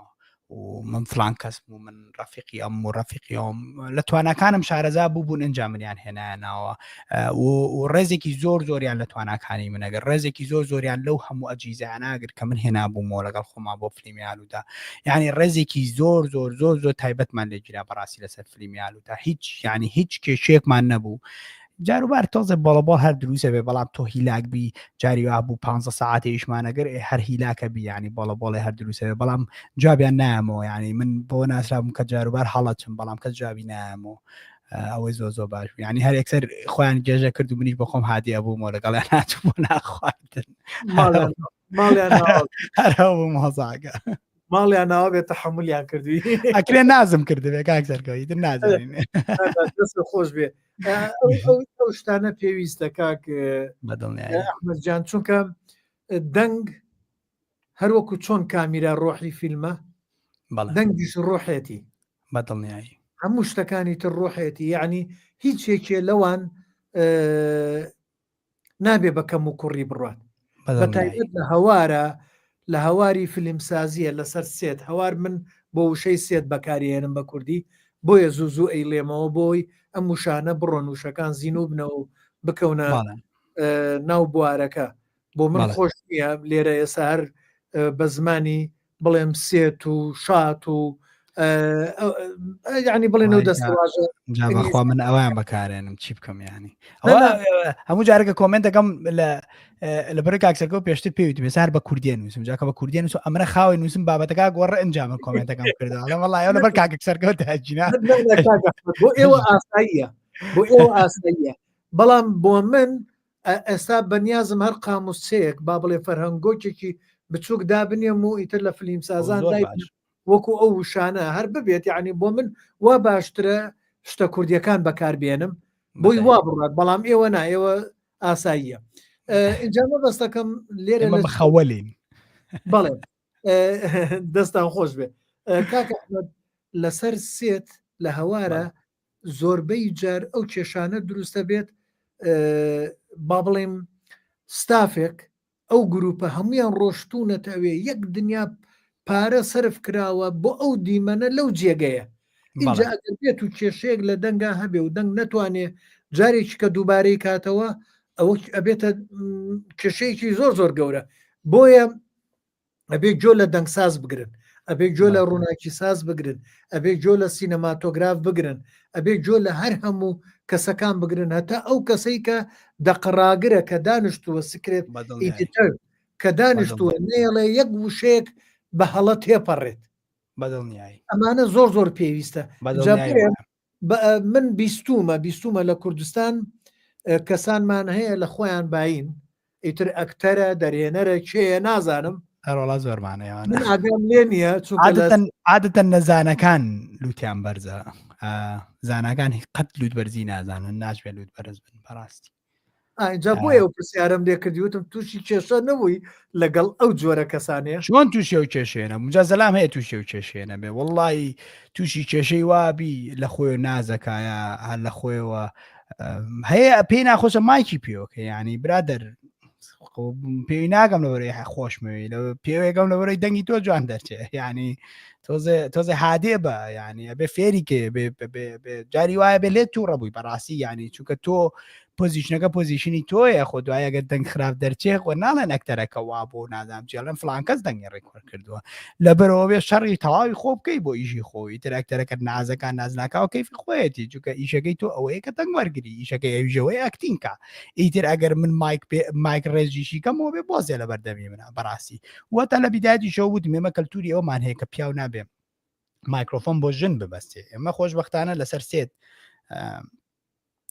و من فلان کەس بوو من ڕەفیقی ئەم و ڕەفیقی ئەوم لە تواناکانم شارەزا بوو بوون ئەنجا منیان هێنایە ناوە و ڕێزێکی زۆر زۆریان لە تواناکانی منەگەر ڕێزێکی زۆر زۆریان لەو هەموو ئەجیزاناگر کە من هێنابوومەوە لەگەڵ خۆمان بۆ فلیمی ئالوودە یعنی ڕێزێکی زۆر زۆر زۆر زۆر تایبەتمان لێگیرا بەڕاستی لەسەر فلیمی ئالوودە هیچ یعنی هیچ کێشەیەکمان نەبوو جاروبار تۆزێ بۆڵەبۆڵ هەر دروستە بێ بەڵام تۆ هیلاک بی جاری وا بوو پ ساعتێ ئیشمانەگەر هەر هیلاکە بی ینی بۆڵە بۆڵێ هەر دروستە بێ بەڵام جوابیان نامەوە ینی من بۆ ناسرابووم کە جاروبار هەڵەچم بەڵام کەس جوابی نامەوە ئەوەی زۆر زۆر باش بوو ینی هەر یەکسەر خۆیان گێژە کرد و منیش بە خۆم هادی ئەبوومەوە لەگەڵیان هاتوو بۆ ناخواردن ماڵیان هەر هەبوو مۆزاگە ماڵیان ناوە بێت تەحملیان کردووی ئەکرێ نازم کردبێ کاک سەرکەوت ئیتر نازانین دەست خۆش بێ ئەو شتانە پێویستە کاک ئەحمەد جان چونکە دەنگ هەروەکو چۆن کامیرا ڕۆحی فیلمە دەنگیش ڕۆحێتی بەدڵنیایی هەموو شتەکانی تر ڕۆحێتی یعنی هیچ یەکێ لەوان نابێ بە کەم و کوڕی بڕات بەتایبەت لە هەوارە لە هەواری فیلمسازیە لەسەر set هەوار من بۆ وشەی set بەکارهێنم بە کوردی بۆیە زوو زوو ئەیڵێمەوە بۆی ئەم وشانە بڕۆن وشەکان زینوو بنەوە و بکەونە ناو بوارەکە بۆ من خۆش نییە لێرە ئێستا هەر بە زمانی بڵێم set و shot و ینی بڵێن و دەستواژە بەخوا من ئەویان بەکارێنم چی بکەم ینی هەموو جارەکە comment ەکەم لە لە بەر کاکسەکە و پێشتر پێویت بێسار بە کوردیە نووسم جاکە بە کوردیە نووس ئەمرە خاوی نووسم بابەتەکە گۆڕ ئەنجامە comment ەکەم کردەوە ئەڵێم وەڵای لەبەر کاکە سەرکەوت تاجینا بۆ ئێوە ئاساییە بۆ ئێوە ئاساییە بەڵام بۆ من ئێستا بەنیازم هەر قاموسچەیەک با بڵێ فەرهەنگۆکێکی بچووک دابنێم و ئیتر لە فلیمسازان دای وەکو ئەو وشانە هەر ببێت یعنی بۆ من وا باشترە شتە کوردیەکان بەکاربێنم بۆی وا بڕات بەڵام ئێوە نا ئێوە ئاساییە اینجا مەبەستەکەم لێرە لە خەوەلین بەڵێ دەستان خۆش بێ کاکە لەسەر set. لە هەوارە زۆربەی جار ئەو کێشانە دروستە بێت با بڵێم ستافێک ئەو گروپە هەمویان ڕۆشتونەتە ئەوێ یەک دنیا پارە سرف کراوە بۆ ئەو دیمەنە لەو جێگەیە اینجا ئەگەر بێت و کێشەیەک لە دەنگا هەبێ و دەنگ نەتوانێ جارێکی کە دووبارەی کاتەوە ئەوە ئەبێتە کێشەیەکی زۆر زۆر گەورە بۆیە ئەبێ گۆ لە دەنگساز بگرن ئەبێ گۆ لە ڕووناکی ساز بگرن ئەبێ گۆ لە سینەماتۆگراف بگرن ئەبێ گۆ لە هەر هەموو کەسەکان بگرن هەتا ئەو کەسەی کە دەقڕاگرە کە دانیشتووە script editor کە دانیشتووە نێڵێ یەک وشەیەک بە هەڵە تێپەڕێت بەدڵنیایی ئەمانە زۆر زۆر پێویستە من بیستومە بیستومە لە کوردستان کەسانمان هەیە لە خۆیان باین ئیتر ئەکتەرە دەرهێنەرە کێیە نازانم ئەرۆڵا زۆرمانەیەوانە ئاگام لێ نییە عادەتەن نەزانەکان لوتیان بەرزە زاناکان قەت لوت بەرزی نازانن ناچێت لوت بەرز بن بەڕاستی ئینجا بۆیە ئەو پرسیارم لێ کردی وتم تووشی کێشە نەبووی لەگەڵ ئەو جۆرە کەسانەیە چۆن تووشی ئەو کێشەیە نەبووم جا زەلام هەیە تووشی ئەو کێشەیە نەبێ وەڵڵی تووشی کێشەی وابی لە خۆی نازەکایە هەر لە خۆیەوە هەیە پێی ناخۆشە مایکی پێوەکە ینی برادەر پێی ناگەم لەوەی خۆشمەوەی لە پێوەگەم لەوەی دەنگی تۆ جوان دەرچێ ینی تۆزێ تۆزێ هادێ بە ینی ئەبێ فێری کێ جاری وایە بێ لێت تووڕە بووی بەڕاستی ینی چونکە تۆ position ەکە position ی تۆیە خۆ دوای ئەگەر دەنگ خراپ دەرچێ خۆ ناڵێن ئەکتەرەکە وا بۆ نازانم چی ئەڵێن فلان کەس دەنگی record کردووە لەبەرەوە بێ شەڕی تەواوی خۆ بکەی بۆ ئیشی خۆی تر ئەکتەرەکە نازەکان نازناکاوە کەیفی خۆیەتی چونکە ئیشەکەی تۆ ئەوەیە کە دەنگ وەرگری ئیشەکەی ئەویشەوەی acting کە ئیتر ئەگەر من مایک پێ مایک ڕێزیشی کەمەوە بێ بۆزێ لە بەردەمی منە بەڕاستی وەتا لە بیدایەتی شەو وتم ئێمە کەلتوری ئەومان هەیە کە پیاو نابێ مایکرۆفۆن بۆ ژن ببەستێ ئێمە خۆشببختانە لەسەر set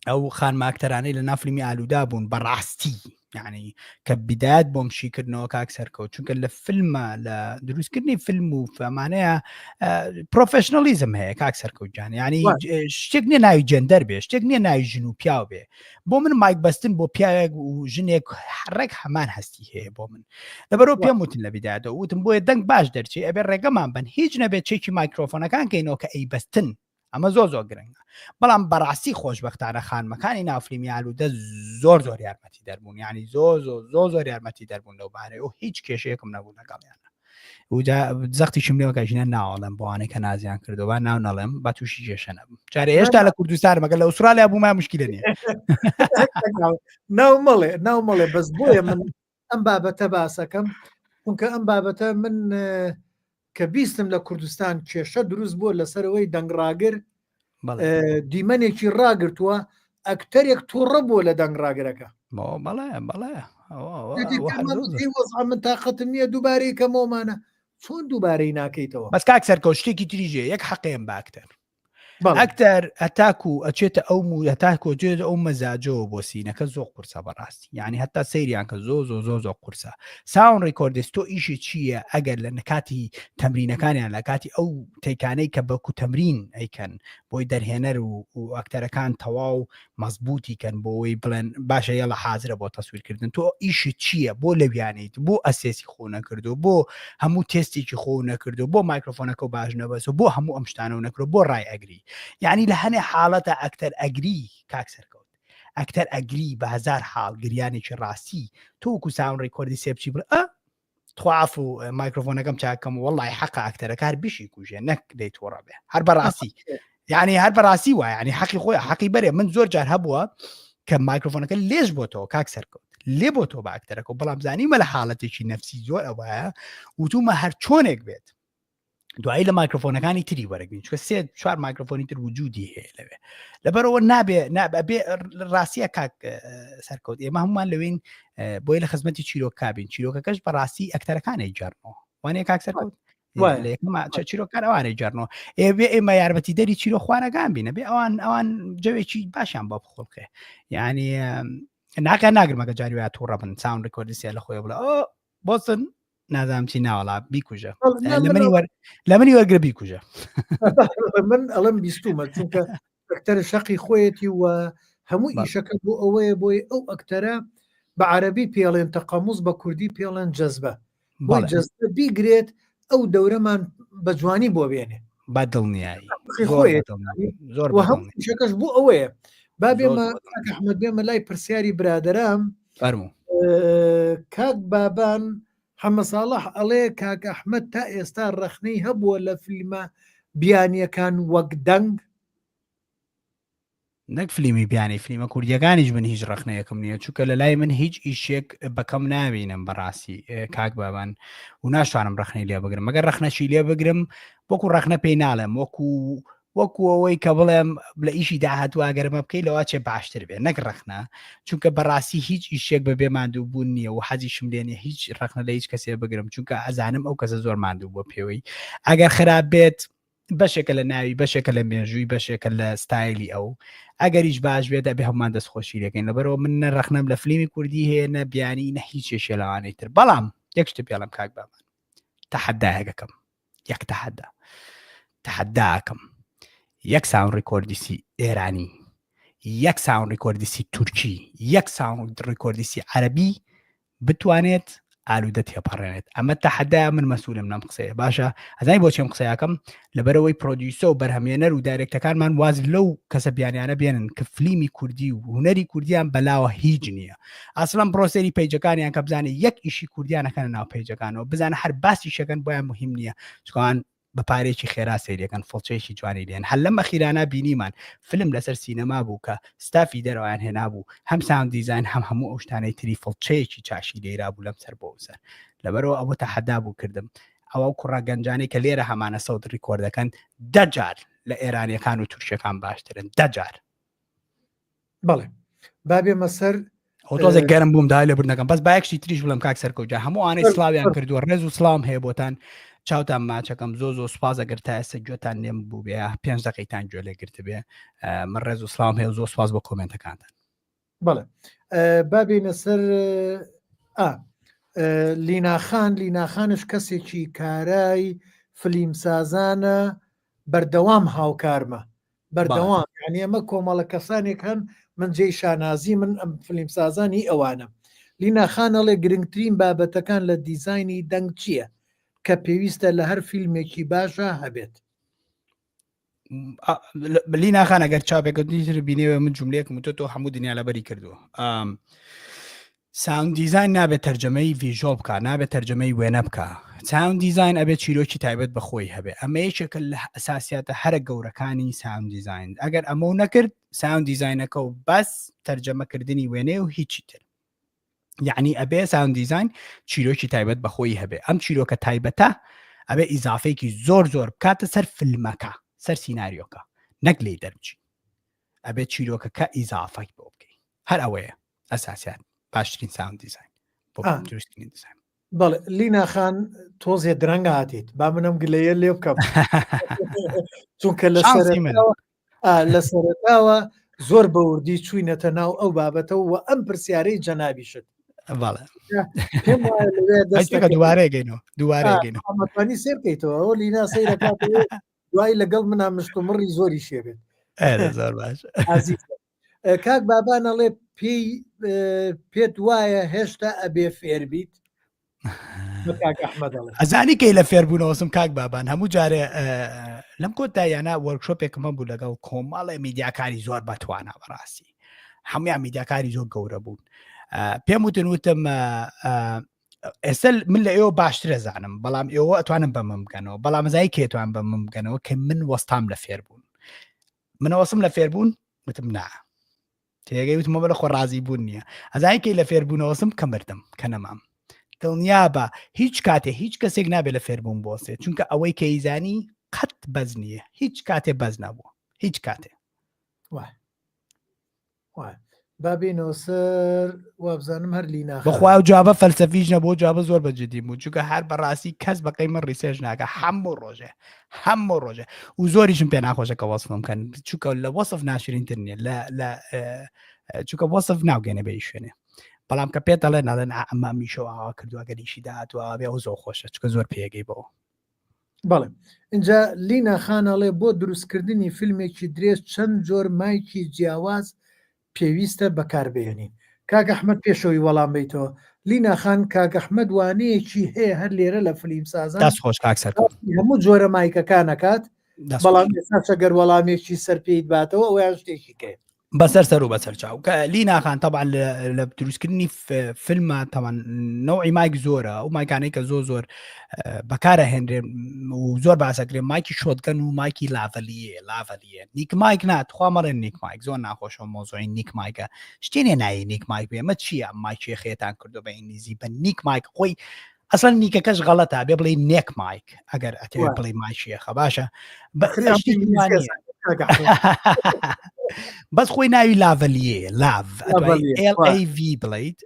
ئەو خانماکتەرانەی لە نافلیمی ئالودا بوون بەڕاستی یعنی کە بدایەت بۆم شیکردنەوە کاک سەرکەوت چونکە لە فیلمە لە دروستکردنی فیلم و فەمانەیە professionalism هەیە کاک سەرکەوتجان ینی شتێک نییە ناوی جێندەر بێ شتێک نییە ناوی ژن و پیاو بێ بۆ من مایک بەستن بۆ پیاوێک و ژنێک ڕێک هەمان هەستی هەیە بۆ من لەبەرەوە پێم وتن لە بیدادەوە وتم بۆیە دەنگ باش دەرچێ ئەبێ ڕێگەمان بن هیچ نەبێت چێکی مایکرۆفۆنەکان کەینەوە کە ئەی بەستن ئەمە زۆر زۆر گرنگە بەڵام بەڕاستی خۆشببختانە خانمەکانی ناوفلیمی ئالوودە زۆر زۆر یارمەتی دەربوون ینی زۆر زۆر زۆر زۆر یارمەتی دەربوون لەو بارەیە و هیچ کێشەیەکم نەبوو لەگەڵیان وجا زەختیشم لێوەکە ژنە ناوەڵێم بۆوانەی کە نازیان کردو با ناو نەڵێم با تووشی کێشە نەبم جارێ هێشتا لە کوردستان مەگە لە ئوسترالیا بووما مشکلە نییە ناو مەڵێ ناو مەڵێ بەس بۆیە من ئەم بابەتە باسەکەم چونکە ئەم بابەتە من کە بیستم لە کوردستان کێشە دروست بووە لەسەرەوەی دەنگڕاگر دیمەنێکی ڕاگرتووە ئەکتەرێک تووڕە بووە لە دەنگ ڕاگرەکە من تااقەتم نییە دووبارەی کەمەوەمانە چۆن دووبارەی ناکەیتەوە بەس کاک سەرکەوت شتێکی تریژێ یەک حەقێم بە ئەکتەر ئەکتەر هەتاکو ئەچێتە ئەو و هەتاکۆ جێت ئەو مەزاجەوە بۆ scene ەکە زۆر قورسە بەڕاستی یعنی هەتا سەیریان کە زۆ زۆ زۆ زۆر قورسە sound recordist تۆ ئیشی چییە ئەگەر لە نکاتی تەمرینەکانیان لە کاتی ئەو take انەی کە بەکو تەمرین ئەیکەن بۆی دەرهێنەر و ئەکتەرەکان تەواو مەزبووتی کەن بۆ ئەوەی بڵێن باشە یەڵە حازرە بۆ تەسویرکردن تۆ ئیشت چییە بۆ لەویانیت بۆ assess ی خۆ نەکردو بۆ هەموو تێستێکی خۆ نەکردو بۆ مایکرۆفۆنەکە و باش نەبەس و بۆ هەموو ئەم شتانە و نەکرۆ بۆ ڕای ئەگری یعنی لە هەنێ حاڵەتە ئەکتەر ئەگری کاک سەرکەوت ئەکتەر ئەگری بە هەزار حاڵ گریانێکی ڕاستی تۆکو sound record ی سێبچی بڵێ ئە تخوا عفو مایکرۆفۆنەکەم چاکەم وەڵی حەقە ئەکتەرەکار بشی کوژێ نەک دەی تووڕە بێ هەر بەڕاستی یعنی هەر بەڕاستی وایە ینی حەقی خۆی حەقی بەرێ من زۆر جار هەبووە کە مایکرۆفۆنەکە لێژ بۆتەوە کاک سەرکەوت لێ بۆ تۆ بە ئەکتەرەکە بەڵام زانیمە لە حاڵەتێکی نەفسی زۆر ئەوایە وتومە هەر چۆنێک بێت دوایی لە مایکرۆفۆنەکانی تری وەرەگرین چکە سێ چوار مایکرۆفۆنی تر وجودی هەیە لەوێ لەبەرەوە نابێ نابێ ڕاستیە کاک سەرکەوت ئێمە هەمومان لەوین بۆی لە خزمەتی چیرۆکابین چیرۆکەکەش بەڕاستی ئەکتەرەکانی جارنەوە وانەیە کاک سەرکەوت چیرۆکار ئەوانەی جارنەوە ئێبێ ئێمە یارمەتی دەری چیرۆخوانەکان بینە بێ ئەوان ئەوان جەوێکی باشیان بۆ بخڵقێ یعنی ناکە ناگرمەکە جاری وایە تووڕە بن sound recordist ە لە خۆی بڵێ ئۆ بۆسن نازانم چی ناوەڵا بیکوژە لە منی وەر لە منی وەرگرە بیکوژە من ئەڵم بیستومە چونکە ئەکتەر شەقی خۆیەتی و هەموو ئیشەکە بۆ ئەوەیە بۆی ئەو ئەکتەرە بە عەربی پێڵێن تەقەموز بە کوردی پێڵێن جەزبە بۆی جەزبە بیگرێت ئەو دەورەمان بە جوانی بۆ بێنێ. بە دڵنیایی زۆر هەموو بۆ ئەوەیە با بێمە ئەحمد بێمە لای پرسیاری برادرام فەرموو کاک بابان حەمە ساڵح ئەڵێ کاک ئەحمد تا ئێستا ڕەخنەی هەبووە لە فیلمە بیانیەکان وەک دەنگ نەک فلیمی بیانی فلیمە کوردیەکانیش من هیچ ڕخنەیەکم نییە چونکە لە لای من هیچ ئیشێک بەکەم ناوینم بەڕاستی کاک بابان و ناشتوانم ڕخنەی لێ بگرم مەگەر ڕخنەشی لێ بگرم وەکو ڕخنە پێی ناڵێم وەکو وەکو ئەوەی کە بڵێم لە ئیشی داهاتوو ئەگەرمە بکەی لەوە چێ باشتر بێ نەک ڕخنە چونکە بەڕاستی هیچ ئیشێک بە بێ ماندوو بوون نییە و حەزیشم لێ نیە هیچ ڕخنە لە هیچ کەسێ بگرم چونکە ئەزانم ئەو کەسە زۆر ماندوو بووە پێوەی ئەگەر خراپ بێت بەشێکە لە ناوی بەشێکە لە مێژووی بەشێکە لە ستایلی ئەو ئەگەریش باش بێت ئەبێ هەمومان دەستخۆشی لەکەین لەبەرەوە من نە ڕەخنەم لە فلیمی کوردی هەیە نە بیانی نە هیچ یەکێ لەوانەی تر بەڵام یەک شتە پێڵم کاک بابان تەحەدایەکەکەم یەک تەحەدا تەحەداکەم یەک sound recordist ی ئێرانی یەک sound recordist ی تورکی یەک sound recordist ی عەربی بتوانێت ئالوودە تێپەڕێنێت ئەمە تەحەدایە من مەسولم لەم قسەیە باشە ئەزای بۆچی ئەم قسەیەکەم لەبەرەوەی producer و بەرهەمێنەر و director ەکانمان واز لەو کەسە بیانیانە بێنن کە فلیمی کوردی و هونەری کوردیان بەلاوە هیچ نییە ئەسڵەن بڕۆ سەیری page ەکانیان کە بزانێت یەک ئیشی کوردیانەکەنە ناو page ەکانەوە بزانە هەر باسی شەکەن بۆیان مهم نییە چکان بە پارەیەکی خێرا سەیرەکەن فڵچەیەکی جوانی لێن هەر لەم ئەخیرانە بینیمان فلم لەسەر سینەما بوو کە ستافی دەرەوەیان هێنابوو هەم sound design هەم هەموو ئەو شتانەی تری فڵچەیەکی چاشی لێرا بوو لەم سەر بۆ سەر لەبەرەوە ئەوە تەحەدا بوو کردم ئەوە کوڕە گەنجانەی کە لێرە هەمانە سەوت record دەکەن دەجار لە ئێرانیەکان و تورکیەکان باشترن دەجار بەڵێ با بێمە سەر ئەو تۆزێک گەرم بووم داوای لێبوردنەکەم بەس با یەک شتی تریش بڵێم کاک سەرکەوت جا هەموو ئەوانەی سڵاویان کردووە ڕێز و سڵاوم هەیە بۆتان چاوتان ماچەکەم زۆ زۆ سوپاس ئەگەر تا ئێستا گوێتان لێم بوو بێ پێنج دقیتان گوێ لێ گرتبێ من ڕێز و سڵاوم هەیە و زۆر سوپاس بۆ comment ەکانتان بەڵێ با بێینە سەر ئا لیناخان لیناخانش کەسێکی کارای فلیمسازانە بەردەوام هاوکارمە بەردەوام یعنی ئەمە کۆمەڵە کەسانێک هەن من جێی شانازی من ئەم فلیمسازانی ئەوانە لینا خان ئەڵێ گرنگترین بابەتەکان لە دیزاینی دەنگ چییە کە پێویستە لە هەر فیلمێکی باشە هەبێت؟ لینا خان ئەگەر چاپێکردنی تر بینێوە من جملەیەکم وتۆ تۆ هەموو دنیا لەبەری کردووە sound design نابێت تەرجەمەی visual بکا نابێت تەرجەمەی وێنە بکا sound design ئەبێت چیرۆکی تایبەت بە خۆی هەبێ ئەمە یەکێکە لە ئەساسیاتە هەرە گەورەکانی sound design ئەگەر ئەمە و نەکرد sound design ەکە و بەس تەرجەمەکردنی وێنەیە و هیچی تر یعنی ئەبێ sound design چیرۆکی تایبەت بە خۆی هەبێ ئەم چیرۆکە تایبەتە ئەبێ ئیزافەیەکی زۆر زۆر بکاتە سەر فیلمەکە سەر سیناریۆکە نەک لی دەربچی ئەبێت چیرۆکەکە ئیزافەی بۆ بکەی هەر ئەوەیە ئەساسیات باشترین sound design بۆ دروستکردنی دیزاین بەڵێ لینا خان تۆزێ درەنگ هاتیت با منم گلەیە لێ بکەم چونکە لە لە سەرەتاوە زۆر بەوردی چوینەتە ناو ئەو بابەتە و ئەم پرسیارەی جەنابیشت دووارەگەینەوە دووارەگەینەوە سێر بکەیتەوە لینا سەیرەکات دوای لەگەڵ منا مشتومڕی زۆری شێبێت زۆر باش کاک بابان ئەڵێ پێی پێت وایە هێشتا ئەبێ فێر بیت ئەزانی کەی لە فێربوونەوەسم کاک بابان هەموو جارێ لەم کۆتاییانە workshop ێکم هەبوو لەگەڵ کۆمەڵێ میدیاکاری زۆر بەتوانە بەڕاستی هەمویان میدیاکاری زۆر گەورە بوون پێم وتن وتم ئێستا من لە ئێوە باشترە زانم بەڵام ئێوە ئەتوانم بە من بکەنەوە بەڵام زای کێتوان بە من بکەنەوە کە من وەستام لە فێربوون منەوەسم لە فێربوون وتم نا تێگەی وتمەوە لە خۆ ڕازی بوون نییە ئەزای کەی لە فێربوونەوەسم کە مردم کە نەمام دڵنیابە هیچ کاتێ هیچ کەسێک نابێت لە فێربوون بۆسێت چونکە ئەوەی کە ئیزانی قەت بەز نییە هیچ کاتێ بەز نەبووە هیچ کاتێ با بێینەوە سەر وابزانم هەر لینا بەخوا و جوابە فەلسەفیش نەبوو جوابە زۆر بە جدی بوو چونکە هەر بەڕاستی کەس بەقەی من research ناکە هەموو ڕۆژێ هەموو ڕۆژێ و زۆریشم پێ ناخۆشە کە وەسفم کەن چونکە لە وەسف ناشرینتر نییە لە لە چونکە وەسف ناوگەێنە بە شوێنێ بەڵام کە پێت دەڵێن ناڵێن ئەمە میشەوە ئاوا کردووە گەلیشی داهاتوە بێ ئەو زۆر خۆشە چکە زۆر پێگەی بەوە بەڵێ ئینجا لینا خان ئەڵێ بۆ دروستکردنی فیلمێکی درێژ چەند جۆر مایکی جیاواز پێویستە بەکاربهێنین؟ کاک ئەحمەد پێشەوەی وەڵام بەیتەوە لینا خان کاک ئەحمەد وانەیەکی هەیە هەر لێرە لە فلیم سازان دەست خۆش کاک سەرکەوت هەموو جۆرە مایکەکان ئەکات. بەڵام ئێستا گەر وەڵامێکی سەر پێیت باتەوە ئەویان شتێکی کەی بەسەر سەر و بەسەر چاو کە لیناخان تەبان لە دروستکردنی فیلمە تەوان نەوعی مایک زۆرە ئەو مایکانەی کە زۆر زۆر بەکارە هێنرێن و زۆر باسەکرێن مایکی shotgun و مایکی lavalier lavalier neck mic نا تخوا مەڵێن neck mic زۆر ناخۆشە مۆزۆی neck mic ە شتێنێ نایی neck mic بێ ئەمە چییە مایکی خێتان کردو بە ئینگلیزی بە neck mic خۆی ئەسڵەن neck ەکەش غەڵەتە بێ بڵێ neck mic ئەگەر ئەتەوێ بڵێ مایکیەخە باشە بەس خۆی ناوی lavalier lav LAV بڵیت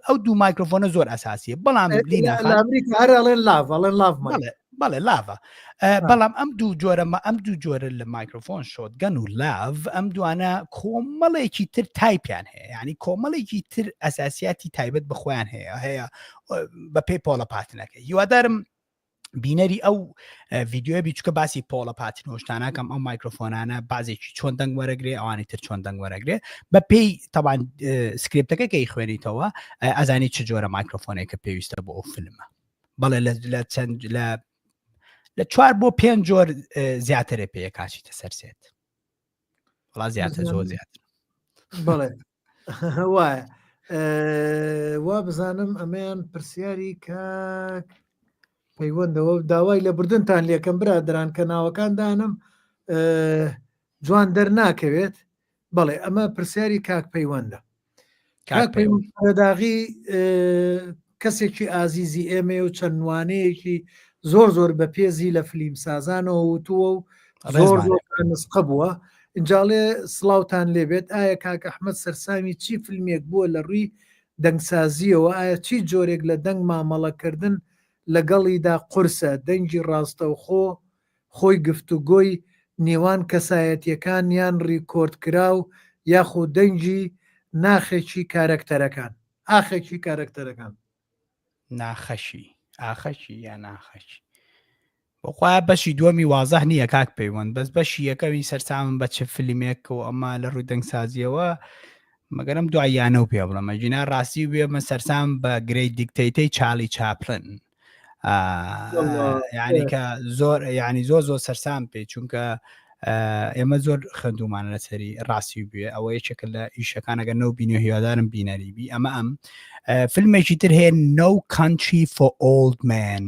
ئەو دوو مایکرۆفۆنە زۆر ئەساسیە بەڵام بەڵێ lav ە بەڵام ئەم دوو جۆرەمە ئەم دوو جۆرە لە مایکرۆفۆن shotgun و lav ئەم دوانە کۆمەڵێکی تر تایپیان هەیە ینی کۆمەڵێکی تر ئەساسیاتی تایبەت بە خۆیان هەیە هەیە بە پێی پۆڵە پاتنەکە هیوادارم بینەری ئەو ڤیددیوە بیچکە باسی پۆڵە پاتنۆشتانەکەم ئەو مایکرۆفۆنانە بازێکی چۆن دەنگ وەرەگرێ ئەوانی تر چۆن دەنگ وەرەگرێ بە پێی تەوان سکرپتەکە کەی خوێنیتەوە ئەزانی چ جۆرە مایکرۆفۆنێکە پێویستە بۆ ئەو فیلمە بەڵێ لە چەند لە لە چوار بۆ پێنج جۆر زیاترە پێ کاچیتە سەرسێت وڵا زیاتر زۆر زیاتر بەڵێ وایە وا بزانم ئەمەیان پرسیاری کاک پەیوەندەوە داوای لە بردنتان لێکەم برادران کە ناوەکان دانم جوان دەرناکەوێت بەڵێ ئەمە پرسیاری کاک پەیوەندە کاک پەیوەند قەرەداغی کەسێکی ئازیزی ئێمەیە و چەند وانەیەکی زۆر زۆر بە پێزی لە فلیم سازانەوە وتووە و زۆر زۆر نسقە بووە ئینجاڵێ سڵاوتان لێبێت ئایا کاک ئەحمد سەرسامی چی فیلمێک بووە لە ڕووی دەنگسازیەوە ئایا چی جۆرێک لە دەنگ مامەڵەکردن لەگەڵیدا قورسە دەنگی ڕاستەوخۆ خۆی گفتوگۆی نێوان کەسایەتیەکان یان ڕیکۆرد کراو یاخو دەنگی ناخێکی کارەکتەرەکان ئاخێکی کارەکتەرەکان. ناخەشی ئاخەشی یا ناخەشی بەخوایە بەشی دووەمی وازح نییە کاک پەیوەند بەس بەشی یەکەمی سەرسامم بە چ فیلمێک و ئەمە لە ڕووی دەنگسازیەوە مەگەرم دواییانە و پێ بڵم ئەگینا ڕاستی بێ من سەرسام بە گرەی دیکتەیتەی چالی چاپلن ینی کە زۆر ینی زۆر زۆر سەرسام پێ چونکە ئێمە زۆر خوێندومانە لەسەری ڕاستی بێ ئەوە یەکێکە لە ئیشەکان ئەگەر نەو بینی هیوادارم بینەری بی ئەمە ئەم فیلمێکی تر هەیە No Country for Old Men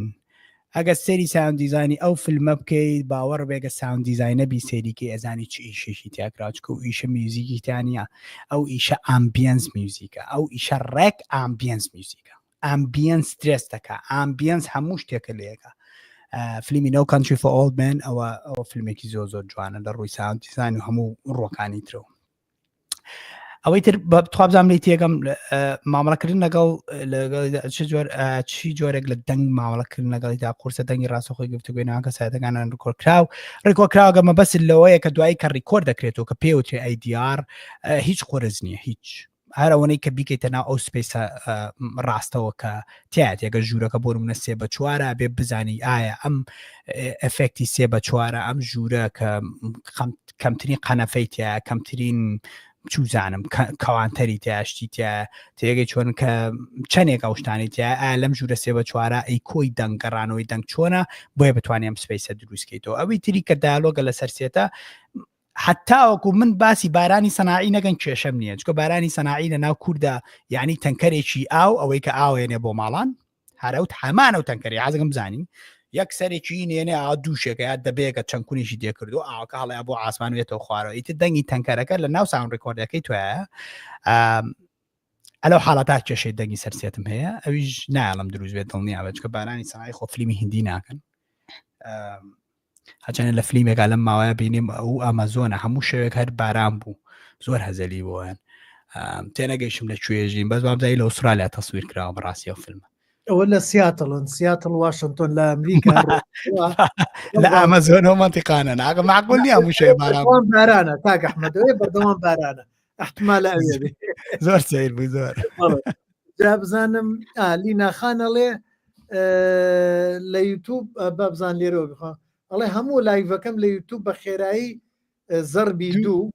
ئەگە سەیری sound design ی ئەو فیلمە بکەیت باوەڕ بێگە sound design ە بی سەیریکەی ئەزانی چ ئیشێکی تیاکرا چکە و ئیشە میوزیکی تیانە ئەو ئیشە ambience music ە ئەو ئیشە ڕێک ambience music ە ambience سترێس دەکا ambience هەموو شتێکە لەیەکە فیلمی No Country for Old Men ئەوە ئەوە فیلمێکی زۆر زۆر جوانە لە ڕووی sound design و هەموو ڕۆکانی ترەوە ئەوەی تر توابزانام لی تێگەم مامەڵەکردن لەگەڵ چ جۆر چی جۆرێک لە دەنگ مامەڵەکردن لەگەڵیدا قورسە دەنگی ڕاستەخۆی گفتوگوی ناکە سایەتەکانیان ڕیکۆرد کراو ڕیکۆرد کراوگە مەبەست لەوەیە کە دوایی کە ڕیکۆرد دەکرێتەوە کە پێوترێ ADR هیچ قورس نییە هیچ هەر ئەوەنەی کە بیکەیتە ناو ئەو space ە ڕاستەوە کە تایەت ئەگەر ژوورەکە بۆ منە سێ بە چوارە بێ بزانی ئایا ئەم ئەفێکتی سێ بە چوارە ئەم ژوورە کە کەمترین قەنەفەی تیا کەمترین چوزانم کەوانتەری تیاشتی تیا تێگەی چۆن کە چەندێک ئەو شتانی تیا ئا لەم ژوورە سێ بە چوارە ئەی کۆی دەنگ گەڕانەوەی دەنگ چۆنە بۆیە بتوانێت ئەم space ە دروستکەیتەوە ئەوی تری کە dialogue ە لەسەر set ە هەتاوەکو من باسی بارانی سەناعی نەگەن کێشەم نییە چکە بارانی سەناعی لە ناو کووردا یعنی تەنکەرێکی ئاو ئەوەی کە ئاوێنێ بۆ ماڵان هەرەوت هەمانە و تەنکەری حەزەکەم بزانین یەک سەرێکی نێنێ ئا دووشێکە یا دەبێکە چەند کونێکی دێکردو ئاوەکە هەڵەیە بۆ ئاسمان وێتەوە خوارەوە ئیتر دەنگی تەنکەرەکە لە ناو sound record ەکەی توایە ئەلو حاڵەتا کێشەی دەنگی سەر set م هەیە ئەویش نایڵم دروست بێت دڵنیا بە چکە بارانی سەناعی خۆ فلیمی هندی ناکەن هەچەنە لە فلیمێکا لەم ماوەیە بینیم ئەو ئەمەزۆنە هەموو شەوێک هەر باران بوو زۆر هەزەلی بۆیان تێنەگەیشتم لە کوێژین بەس وابزای لە ئوسترالیا تەسویر کراوە بەڕاستی ئەو فیلمە ئەوە لە سیاتڵن سیاتڵ واشنگتۆن لە ئەمریکا لە ئەمەزۆن و منتیقانە ناگە معقول نییە هەموو شەوێ باران بارانە کاک ئەحمەد ئەوێ بەردەوام بارانە احتمالە ئەوێ بێ زۆر سەیر بوو زۆر جا بزانم لینا خان ئەڵێ لە یوتوب بابزان لێرەوە بخوا ئەڵێ هەموو live ەکەم لە یوتوب بە خێرایی زەربی دوو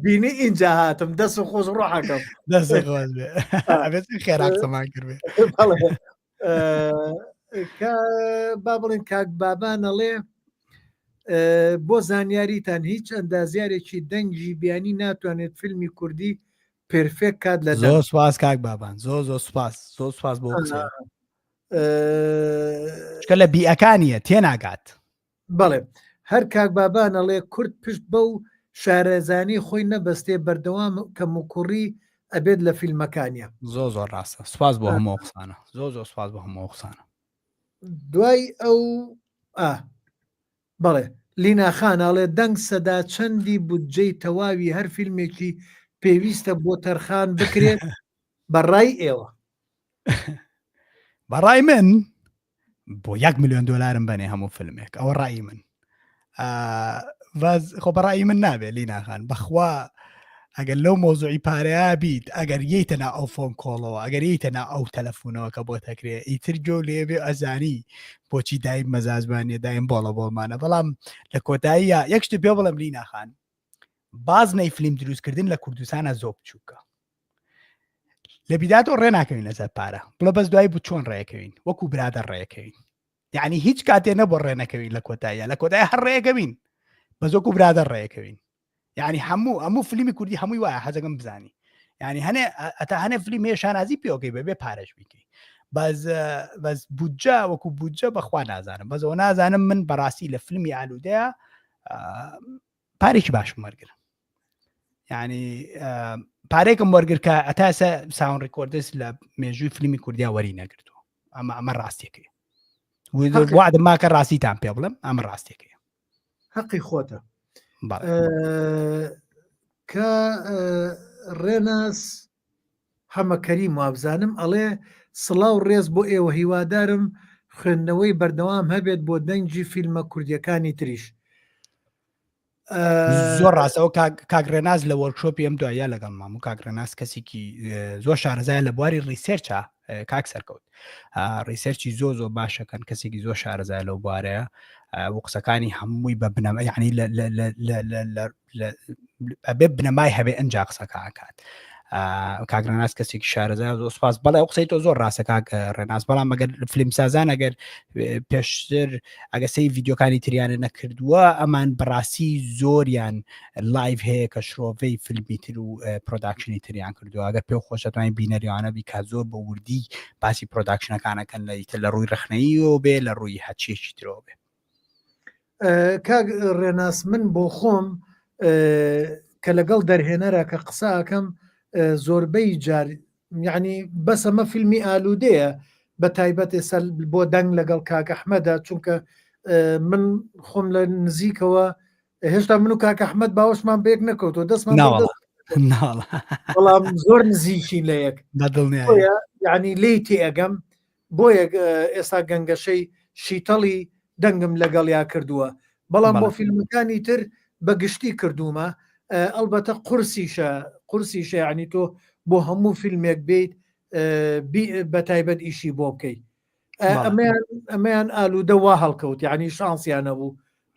بینی اینجا هاتم دەست و خۆش ڕۆحەکەم دەست خۆش بێ ئەبێت خێرا قسەمان کرد با بڵێن کاک بابان ئەڵێ بۆ زانیاریتان هیچ ئەندازیارێکی دەنگی بیانی ناتوانێت فیلمی کوردی perfect کات لە زۆر سواز کاک بابان زۆ زۆ سپاس زۆ سپاس بۆ چکە لە بیەکانیە تێناگات بەڵێ هەر کاک بابان ئەڵێ کورد پشت بەو شارەزانی خۆی نەبەستێ بەردەوام کەموکوڕی ئەبێت لە فیلمەکانیا. زۆر زۆر ڕاستە سوپاس بۆ هەموو قسانە زۆر زۆر سوپاس بۆ هەموو قسانە. دوای ئەو ئا بەڵێ لینا خان ئەڵێ دەنگ سەدا چەندی بودجەی تەواوی هەر فیلمێکی پێویستە بۆ تەرخان بکرێت بە ڕای ئێوە؟ بە ڕای من بۆ یەک میلیۆن دلارم بەنێ هەموو فیلمێک ئەوە ڕای من خۆ بەڕای من نابێ لیناخان بەخوا ئەگەر لەو مۆزوعی پارەیە بیت ئەگەر یەیتە نا ئەو phone call ەوە ئەگەر یتە نا ئەو تەلەفۆنەوە کە بۆ تەکرێ ئیتر گۆ لێبێ ئەزانی بۆچی دایم مەزاجمانە دایم بۆڵە بۆمانە بەڵام لە کۆتاییە یەک شت پێ بڵم لیناخان بازنەی فلیم دروستکردن لە کوردستانە زۆر بچووکە لە بیداتەوە ڕێ ناکەوین لەسەر پارە بڵە بەس دوای بوو چۆن ڕێکەوین وەکو برادەر ڕێکەوین یعنی هیچ کاتێ نەبوو ڕێ نەکەوین لە کۆتاییە لە کۆتای هەر ڕێکەوین بەس وەکو برادەر ڕێکەوین یعنی هەموو هەموو فیلمی کوردی هەمووی وایە حەزەکەم بزانی یعنی هەنێ ئەتا هەنێ فیلم هەیە شانازی پێوەکەی بەبێ پارەش بیکەی بەس بەس بودجە وەکو بودجە بەخوا نازانم بەس ئەوە نازانم من بەڕاستی لە فیلمی ئالوودەیە پارێکی باشم وەرگر یعنی پارێکم وەرگر کە ئەتاسە sound recordist لە مێژووی فیلمی کوردیا وەری نەگرتووە ئەمە ئەمە ڕاستیەکەی وعدم ماکە ڕاستیتان پێ بڵم ئەمە ڕاستیەکەی حەقی خۆتە کە ڕێناس حەمە کەریم وابزانم ئەڵێ سڵاو ڕێز بۆ ئێوە هیوادارم خوێندنەوەی بەردەوام هەبێت بۆ دەنگی فیلمە کوردیەکانی تریش. زۆر ڕاستەوە کاک ڕێناز لە workshop ی ئەم دوایە لەگەڵ مام و کاک ڕێناز کەسێکی زۆر شارەزای لە بواری research ە کاک سەرکەوت research ی زۆ زۆر باشەکەن کەسێکی زۆر شارەزای لەو بوارەیە و قسەکانی هەمووی بە بنەما یعنی ئەبێ بنەمای هەبێ ئەنجا قسەکە ئەکات کاک ڕێناس کەسێکی شارەزا زۆر سپاس بەڵێ ئەو قسەی تۆ زۆر ڕاستە کاک ڕێناس بەڵام ئەگەر فیلمسازان ئەگەر پێشتر ئەگە سەی ڤیدیۆکانی تریانە نەکردووە ئەمان بەڕاستی زۆریان live هەیە کە شرۆڤەی فیلمی تر و production ی تریان کردووە ئەگەر پێ خۆشەتوانین بینەریانە بی کە زۆر بە وردی باسی production ەکانەکەن لە ئیتر لە ڕووی ڕخنەیەوە بێ لە ڕووی هەچیەکی ترەوە بێ کاک ڕێناس من بۆ خۆم کە لەگەڵ دەرهێنەرە کە قسە ئەکەم زۆربەی جار یعنی بەس ئەمە فیلمی ئالوودەیە بە تایبەت ئێستا بۆ دەنگ لەگەڵ کاک ئەحمەدە چونکە من خۆم لە نزیکەوە هێشتا من و کاک ئەحمەد باوەشمان بەیەک نەکەوتەوە دەستمان بەڵام زۆر نزیکین لە یەک یعنی لێی تێئەگەم بۆیە ئێستا گەنگەشەی شیتەڵی دەنگم لەگەڵیا کردووە بەڵام بۆ فیلمەکانی تر بە گشتی کردوومە ئەڵبەتە قورسیشە قورسیشە یعنی تۆ بۆ هەموو فیلمێک بیت بە تایبەت ئیشی بۆ بکەیت ئەمەیان ئەمەیان ئالوودە وا هەڵکەوت یعنی شانسیان نەبوو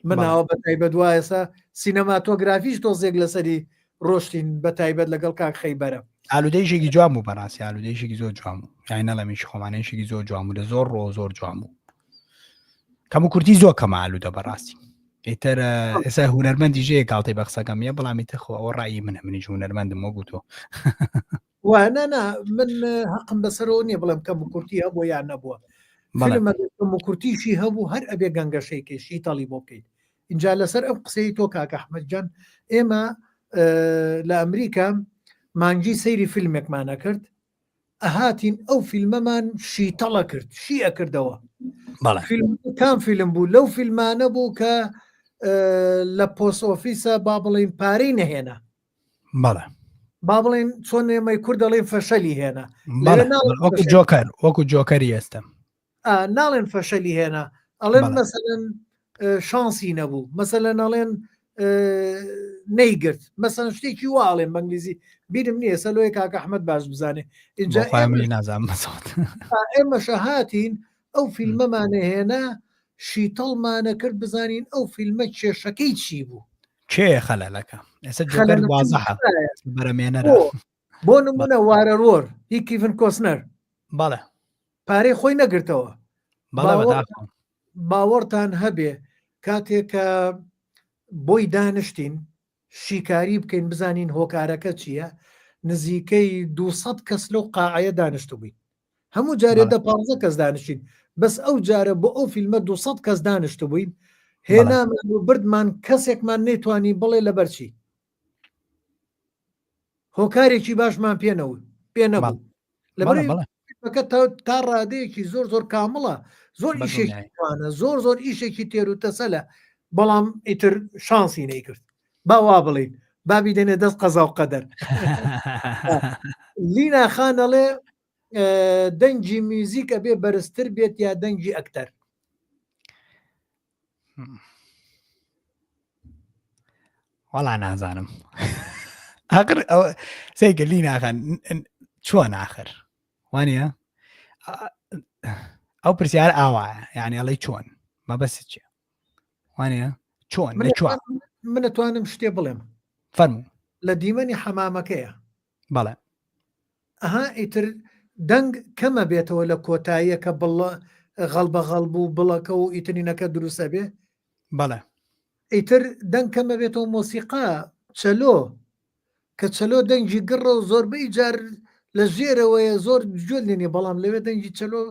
مناوە بە تایبەت وا ئێستا سینەماتۆگرافیش تۆزێک لەسەری ڕۆشتین بە تایبەت لەگەڵ کاک خەیبەرە. ئالوودەیشێکی جوان بوو بەڕاستی ئالوودەیشێکی زۆر جوان بوو یانی نەڵێمیش خۆمانەیشێکی زۆر جوان بوو لە زۆر ڕۆ زۆر جوان بوو کەم و کورتی زۆر کەمە ئالوودە بەڕاستی ئیتر ئێستا هونەرمەندی ژەیە گاڵتەی بە قسەکەم یە بەڵام ئیتر خۆ ئەوە ڕای منە منیش هونەرمەندم وەکو تۆ وا نا نا من هەقم بەسەرەوە نییە بڵێم کەم و کورتی هەبوو یان نەبووە فیلم ئەگەر کەم و کورتیشی هەبوو هەر ئەبێ گەنگەشەی کەی شیتەڵی بۆ بکەیت اینجا لەسەر ئەم قسەی تۆ کاک ئەحمەد جان ئێمە لە ئەمریکا مانگی سەیری فیلمێکمان ئەکرد ئەهاتین ئەو فیلمەمان شیتەڵە کرد شی ئەکردەوە فیلم کام فیلم بوو لەو فیلمانە بوو کە لە post office ە با بڵین پارەی نەهێنا بەڵێ با بڵێن چۆن ئێمەی کورد دەڵێن فەشەلی هێنا وەکو جۆکەر وەکو جۆکەری ئێستا ناڵێن فەشەلی هێنا ئەڵێن مەسەلەن شانسی نەبوو مەسەلەن ئەڵێن نەیگرت مەسەن شتێکی وا ئەڵێن بەنگلیزی بیرم نییە سەلۆی کاکە ئەحمد باش بزانێ اینجا نازانم ئێمەشە هاتین ئەو فیلمەمانە هێنا شیتەڵمانە کرد بزانین ئەو فیلمە کێشەکەی چی بوو کێ خەلەلەکە ئێستا جۆکەر وازحە بەرەمێنەرە بۆ نمونە وارەرۆر هی کیڤن کۆسنەر بەڵێ پارەی خۆی نەگرتەوە باوەڕتان هەبێ. کاتێک کە بۆی دانیشتین شیکاری بکەین بزانین هۆکارەکە چییە نزیکەی 200 کەس لەو قاعەیە دانیشتبووین هەموو جارێ دە پ کەس دانیشتین بەس ئەو جارە بۆ ئەو فیلمە 200 کەس دانیشتبووین هێنامان و بردمان کەسێکمان نەیتوانی بڵێ لەبەرچی هۆکارێکی باشمان پێ نەبوو پێ نەبوو لەبەرەکە تا ڕادەیەکی زۆر زۆر کامڵە زۆر ئیشێکوانە زۆر زۆر ئیشێکی تێر و تەسەلە بەڵام ئیتر شانسی نەیکرد با وا بڵین بابی دێنێ دەست قەزا و قەدەر لینا خانەڵێ دەنگی میوزیک ئەبێ بەرزتر بێت یا دەنگی ئەکتەر وەڵا نازانم ئاخر سەیکە لی ناخان چۆن ئاخر وانە ئەو پرسیار ئاوایە یعنی ئەڵی چۆن مەبەست چیە وانە چۆن لە چوار منەتوانم شتێ بڵێم فەرموو لە دیمەنی حەمامەکەیە بەڵێ ئەها ئیتر دەنگ کەمە بێتەوە لە کۆتاییە کە بڵە غەڵبە غەڵب و بڵەکە و ئیترینەکە دروستە بێ بەڵێ ئیتر دەنگ کەمە بێتەوە مۆسیقا چەلۆ کە چەلۆ دەنگی گڕە و زۆربەی جار لە ژێرەوەیە زۆر گوێ لێ بەڵام لەوێ دەنگی چەلۆ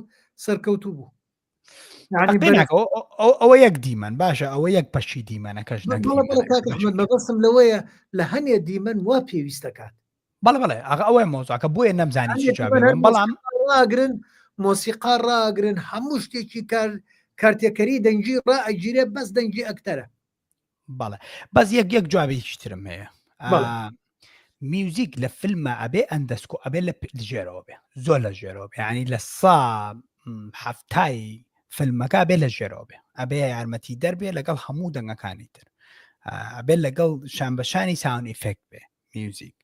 سەرکەوتوو بوو ئەوە یەک دیمەن باشە ئەوە یەک بەشی دیمەنەکەش مەبەستم لەوەیە لە هەنێ دیمەن وا پێویستەکات بەڵێ بەڵێ ئاغا ئەوەیە مۆزاکە بۆیە نەمزانی چی جواب بەڵام ڕاگرن مۆسیقا ڕاگرن هەموو شتێکی کار کارتێکەری دەنگی ڕائگیرێ بەس دەنگی ئەکتەرە بەڵێ بەس یەک یەک جوابێکی ترم هەیە میوزیک لە فیلمە ئەبێ ئەندەسکۆ ئەبێ لە ژێرەوە بێ زۆر لە ژێرەوە بێ ینی لە سا هەفتای فیلمەکە بێ لە ژێرەوە بێ ئەبێ یارمەتی دەربێ لەگەڵ هەموو دەنگەکانی تر ئەبێ لەگەڵ شان بەشانی sound effect بێ میوزیک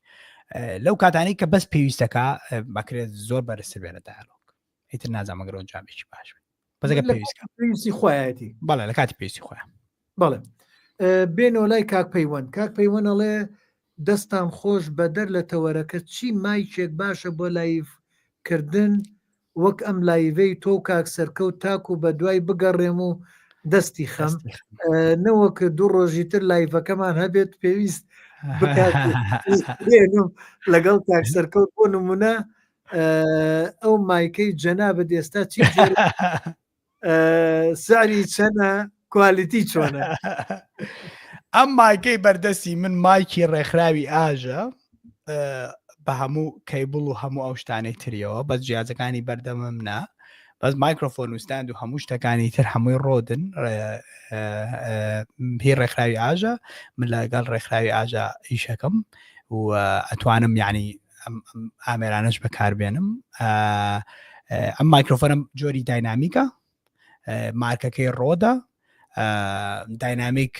لەو کاتانی کە بەس پێویستەکە بەکرێت زۆر بەرزتر بێنە dialogue ئیتر نازانم ئەگەر ئەنجامێکی باش بێت بەس ئەگە پێویستکە پێویستی خۆیەتی بەڵێ لە کاتی پێویستی خۆیان بەڵێ بێنەوە لای کاک پەیوەند کاک پەیوەند ئەڵێ دەستان خۆش بەدەر لە تەوەرەکە چی mic ێک باشە بۆ live کردن وەک ئەم live ەی تۆ و کاک سەرکەوت تاکو بە دوای بگەڕێم و دەستی خەم نەوەک دوو ڕۆژی تر live ەکەمان هەبێت پێویست بکات لەگەڵ کاک سەرکەوت بۆ نمونە ئەو mic ەی جەنابت ئێستا چی سعری چەنە quality چۆنە ئەم mic ەی بەردەستی من mic ی ڕێکخراوی ئاژە بە هەموو cable و هەموو ئەو شتانەی تریەوە بەس جیازەکانی بەردەمم نا بەس مایکرۆفۆن و stand و هەموو شتەکانی تر هەمووی Rode ن هی ڕێکخراوی ئاژە من لەگەڵ ڕێکخراوی ئاژە ئیشەکەم و ئەتوانم یعنی ئەم ئامێرانەش بەکاربێنم ئەم مایکرۆفۆنم جۆری dynamic ە مارکەکەی Rode ە dynamic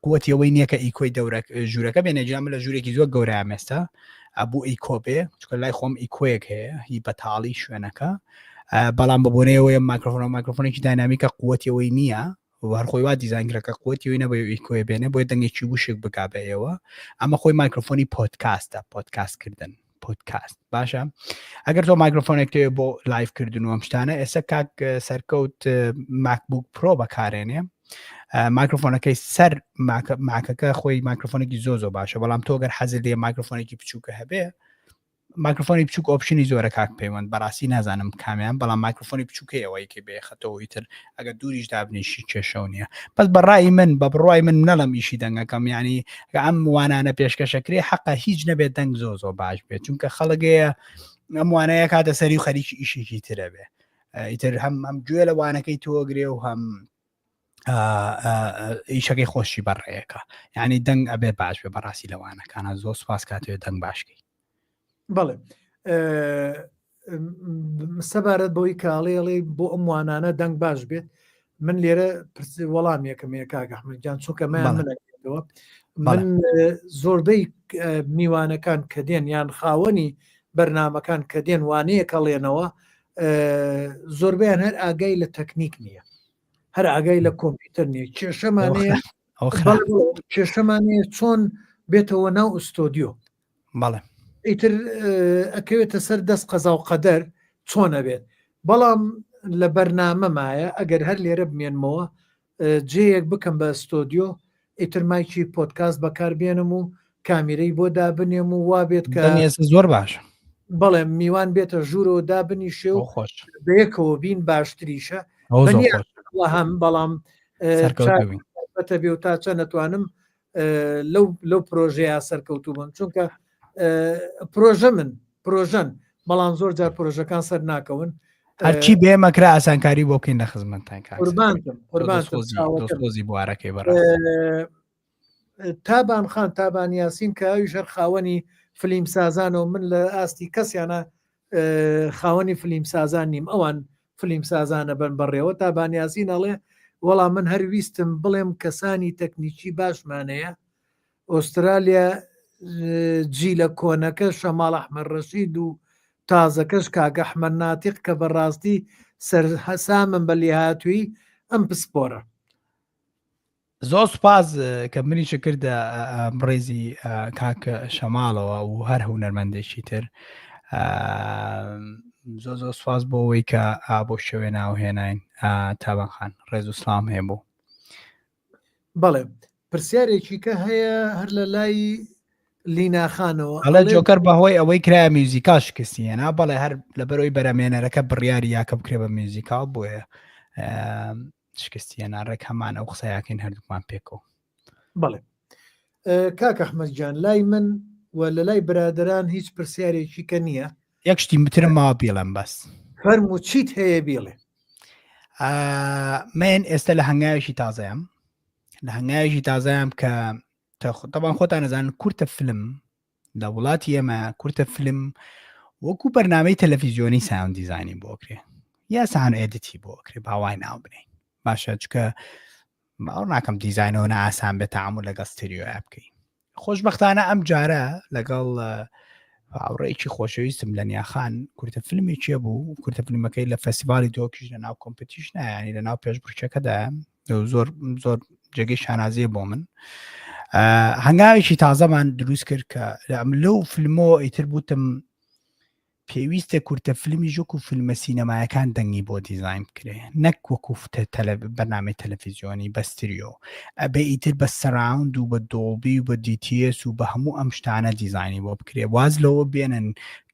قوتی ئەوەی نییە کە ئیکۆی دەورە ژوورەکە بێنێ جام لە ژوورێکی زۆر گەورە مێستا ئەبوو ئیکۆ بێ چکە لای خۆم ئیکۆیەک هەیە هی بەتاڵی شوێنەکە بەڵام بە بۆنەیەوەی مایکرۆفۆن مایکرۆفۆنێکی dynamic ە قوتی ئەوەی نییە و هەر خۆی وا دیزاین کرا کە قوتی وی نەبێ ئیکۆی بێنێ بۆیە دەنگێکی وشک بکا بە ئێوە ئەمە خۆی مایکرۆفۆنی پۆدکاستە پۆدکاست کردن پۆدکاست باشە ئەگەر تۆ مایکرۆفۆنێک تێ بۆ live کردن و ئەم شتانە ئێستا کاک سەرکەوت MacBook Pro بەکارێنێ مایکرۆفۆنەکەی سەر ماکەکە خۆی مایکرۆفۆنێکی زۆ زۆ باشە بەڵام تۆ گەر حەزت لێ مایکرۆفۆنێکی بچووکە هەبێ مایکرۆفۆنی بچوک option ی زۆرە کاک پەیوەند بەڕاستی نازانم کامیان بەڵام مایکرۆفۆنی بچووکەی ئەوەی کە بێخەتەوە ئیتر ئەگەر دووریش دابنیشی کێشەو نییە بەس بەڕای من بە بڕای من نەڵم ئیشی دەنگەکەم ینی ئەم وانانە پێشکەشەکرێ حەقە هیچ نەبێت دەنگ زۆ زۆ باش بێت چونکە خەڵگەیە ئەم وانەیە کاتە سەری و خەریکی ئیشێکی ترە بێ ئیتر هەم ئەم گوێ لە وانەکەی تۆگرێ و هەم ئیشەکەی خۆشی بەڕێیەکە یعنی دەنگ ئەبێ باش بێ بەڕاستی لەوانەکانە زۆر سپاس کاتێ دەنگ باشکەی بەڵێ سەبارەت بۆی کاڵێڵێ بۆ ئەم وانانە دەنگ باش بێت من لێرە پرسی وەڵام یەکەم یە کاک ئەحمەد گیان چونکە من منەکەەوە من زۆربەی میوانەکان کە دێن یان خاوەنی بەرنمەکان کە دێن وانەیە کەڵێنەوە زۆربیان هەر ئاگای لە تەکنیک نییە هەر ئاگای لە کۆمپیوتەر نییە کێشەمانەیە کێشەمانەیە چۆن بێتەوە ناو ئوستۆدیۆ بەڵێ ئیتر ئەکەوێتە سەر دەست قەزا و قەدەر چۆن ئەبێت بەڵام. لە بەرنامەمایە ئەگەر هەر لێرە بمێنمەوە جێیەک بکەم بە ستۆدیۆ ئیتر مایکی پۆدکاست بەکار بێنم و کامیرەی بۆ دابنێم و وا بێت کە زۆر باش بەڵێ میوان بێتە ژوورەوە دابنیشێ و خۆش بەیەکەوە بین باشتریشە هەم بەڵام بەتە بێ و تا چەند نەتوانم لەو لەو پرۆژەیە سەرکەوتوو بم چونکە پرۆژە من پرۆژەن بەڵام زۆر جار پرۆژەکان سەر ناکەون هەرچی بێ مەکرا ئاسانکاری بۆ بکەین لە خزمەتتان قوربانتم بوارەکەی بەڕ تابان خان تابان یاسین کە ئەویش هەر خاوەنی فلیم سازانەوە من لە ئاستی کەسیانە خاوەنی فلیم سازان نیم ئەوان فلیم سازانە بن بەڕێوە تابان یاسین ئەڵێ وەڵا من هەر ویستم بڵێم کەسانی تەکنیکی باشمانەیە ئۆسترالیا جیلە کۆنەکە شەماڵ ئەحمەد ڕەشید و تازەکەش کاک ئەحمەد ناتیق کە بەڕاستی سەرسامم بە لێهاتوویی ئەم پسپۆرە. زۆر سوپاس کە منیشە کردە ڕێزی کاک شەماڵەوە و هەر هونەرمەندێکی تر زۆر زۆر سوپاس بۆ ئەوەی کە بۆ شێوێ ناو هێناین تابان خان ڕێز و سلام هەیە بۆ بەڵێ پرسیارێکی کە هەیە هەر لە لای لیناخانەوە ئەڵێ جۆکەر بەهۆی ئەوەی کرا میوزیکال شکستی هێنا بەڵێ هەر لەبەرەوەی بەرەمێنەرەکە بڕیاری یاکە بکرێ بە میوزیکال بۆیە شکستی هێنا ڕێک هەمان ئەو قسەیاکەین هەردووکمان پێکەوە بەڵێ کاک ئەحمەد گیان لای من و لە لای برادران هیچ پرسیارێکی کە نییە یەک شتی مترم ماوە بیڵێم بەس فەرموو چیت هەیە بیڵێ من ئێستا لە هەنگاوێکی تازەیەم لە هەنگاوێکی تازەیەم کە تەبان خۆتان نەزان کورتە فلم لە وڵاتی ئێمە کورتە فلم وەکو بەرنمەی تەلەفیزیۆنی sound design ی بۆکرێ یا sound edit ی بۆکرێ باوای ناو بنین باشە چکە باوەڕ ناکەم دیزاینەوە نە ئاسان بێت تەعامول لەگەڵ ستریۆ بکەی خۆشببختانە ئەم جارە لەگەڵ هاوڕێکی خۆشەویستم لە نیاخان کورتە فیلمێکیە بوو کورتە فیلمەکەی لە فەستیڤالی دۆکیش لە ناو competition ینی لە ناو پێشبڕکێکەدا زۆر زۆر جێگەی شانازیە بۆ من هەنگاوێکی تازەمان دروست کرد کە لەو فیلمۆ ئیتر بوتم پێویستە کورتە فیلمیش وەکو فیلمە سینەمایەکان دەنگی بۆ دیزاین بکرێ نەک وەکو بەرنامەی تەلەفیزیۆنی بە ستریۆ ئەبێ ئیتر بە surround و بە Dolby و بە DTS و بە هەموو ئەم شتانە دیزاینی بۆ بکرێ واز لەوە بێنن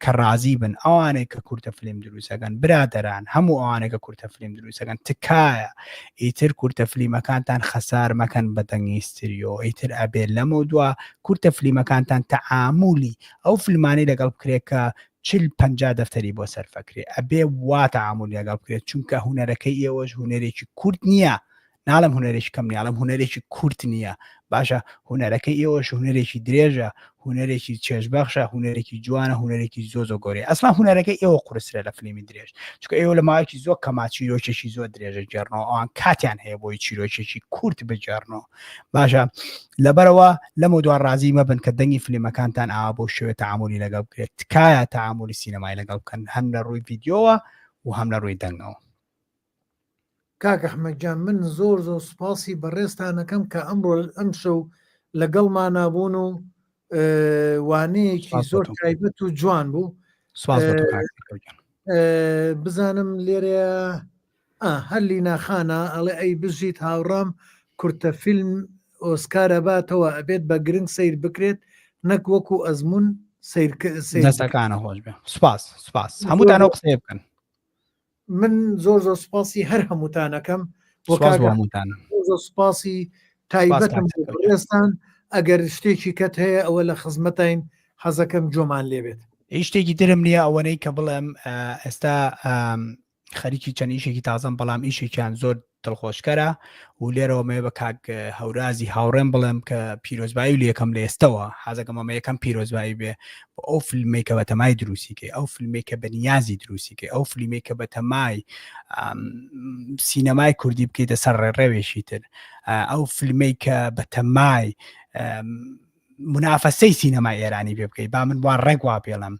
کە ڕازی بن ئەوانەی کە کورتە فیلم دروستەکەن برادەران هەموو ئەوانەی کە کورتە فیلم دروستەکەن تکایە ئیتر کورتە فلیمەکانتان خەسار مەکەن بە دەنگی ستریۆ ئیتر ئەبێ لەمە دوا کورتە فلیمەکانتان تەعامولی ئەو فیلمانەی لەگەڵ بکرێت کە چل 50 دەفتەری بۆ سەرفەکرێ ئەبێ وا تەعامولی لەگەڵ بکرێت چونکە هونەرەکەی ئێوەش هونەرێکی کورت نییە ناڵم هونەرێکی کەم نیاڵم هونەرێکی کورت نییە باشە هونەرەکەی ئێوەش هونەرێکی درێژە هونەرێکی چێژبەخشە هونەرێکی جوانە هونەرێکی زۆ زۆ گەورەیە ئەسلا هونەرەکەی ئێوە قورسرە لە فیلمی درێژ چونکە ئێوە لە ماوەیەکی زۆر کەما چیرۆکێکی زۆر درێژە گێڕنەوە ئەوان کاتیان هەیە بۆی چیرۆکێکی کورت بگێڕنەوە باشە لەبەرەوە لەمە دوا ڕازی مەبن کە دەنگی فیلمەکانتان ئاوا بۆ شێوێ تەعامولی لەگەڵ بکرێت تکایە تەعامولی سینەمای لەگەڵ بکەن هەم لە ڕووی ڤیدیۆوە و هەم لە ڕووی دەنگەوە کاک ئەحمەد گیان من زۆر زۆر سوپاسی بەڕێزتانەکەم کە ئەمڕۆ ئەمشەو لەگەڵمانا بوون و وانەیەکی زۆر تایبەت و جوان بوو بزانم لێرە هەر لیناخانە ئەڵێ ئەی بژیت هاوڕام کورتە فیلم ئۆسکارە باتەوە ئەبێت بە گرنگ سیر بکرێت نەک وەکو ئەزمون سیر دەستەکانە خۆش بێ سپاس سپاس هەمووتانەوە قسەیە بکەن من زۆر زۆر سپاسی هەر هەمووتانەکەم هەمووتان زۆر سپاسی تایبەتم بەڕێزتان ئەگەر شتێکی کەت هەیە ئەوە لە خزمەتین حەزەکەم جۆمان لێبێت هیچ شتێکی ترم نییە ئەوەنەی کە بڵێم ئێستا خەریکی چەند ئیشێکی تازەم بەڵام ئیشێکیان زۆر دڵخۆشکەرە و لێرەوە مێ بە کاک هەورازی هاوڕێم بڵێم کە پیرۆزبایی لە یەکەم لە ئێستەوە حەزەکەم ئەمە یەکەم پیرۆزبایی بێ بۆ ئەو فیلمەی کە بەتەمای دروستیکەی ئەو فیلمەی کە بەنیازی دروستیکەی ئەو فیلمەی کە بەتەمای سینەمای کوردی بکەیتە سەر ڕێڕەوێکی تر ئەو فیلمەی کە بەتەمای منافەسەی سینەمای ئێرانی پێ بکەیت با من وا ڕێک وا پێڵم.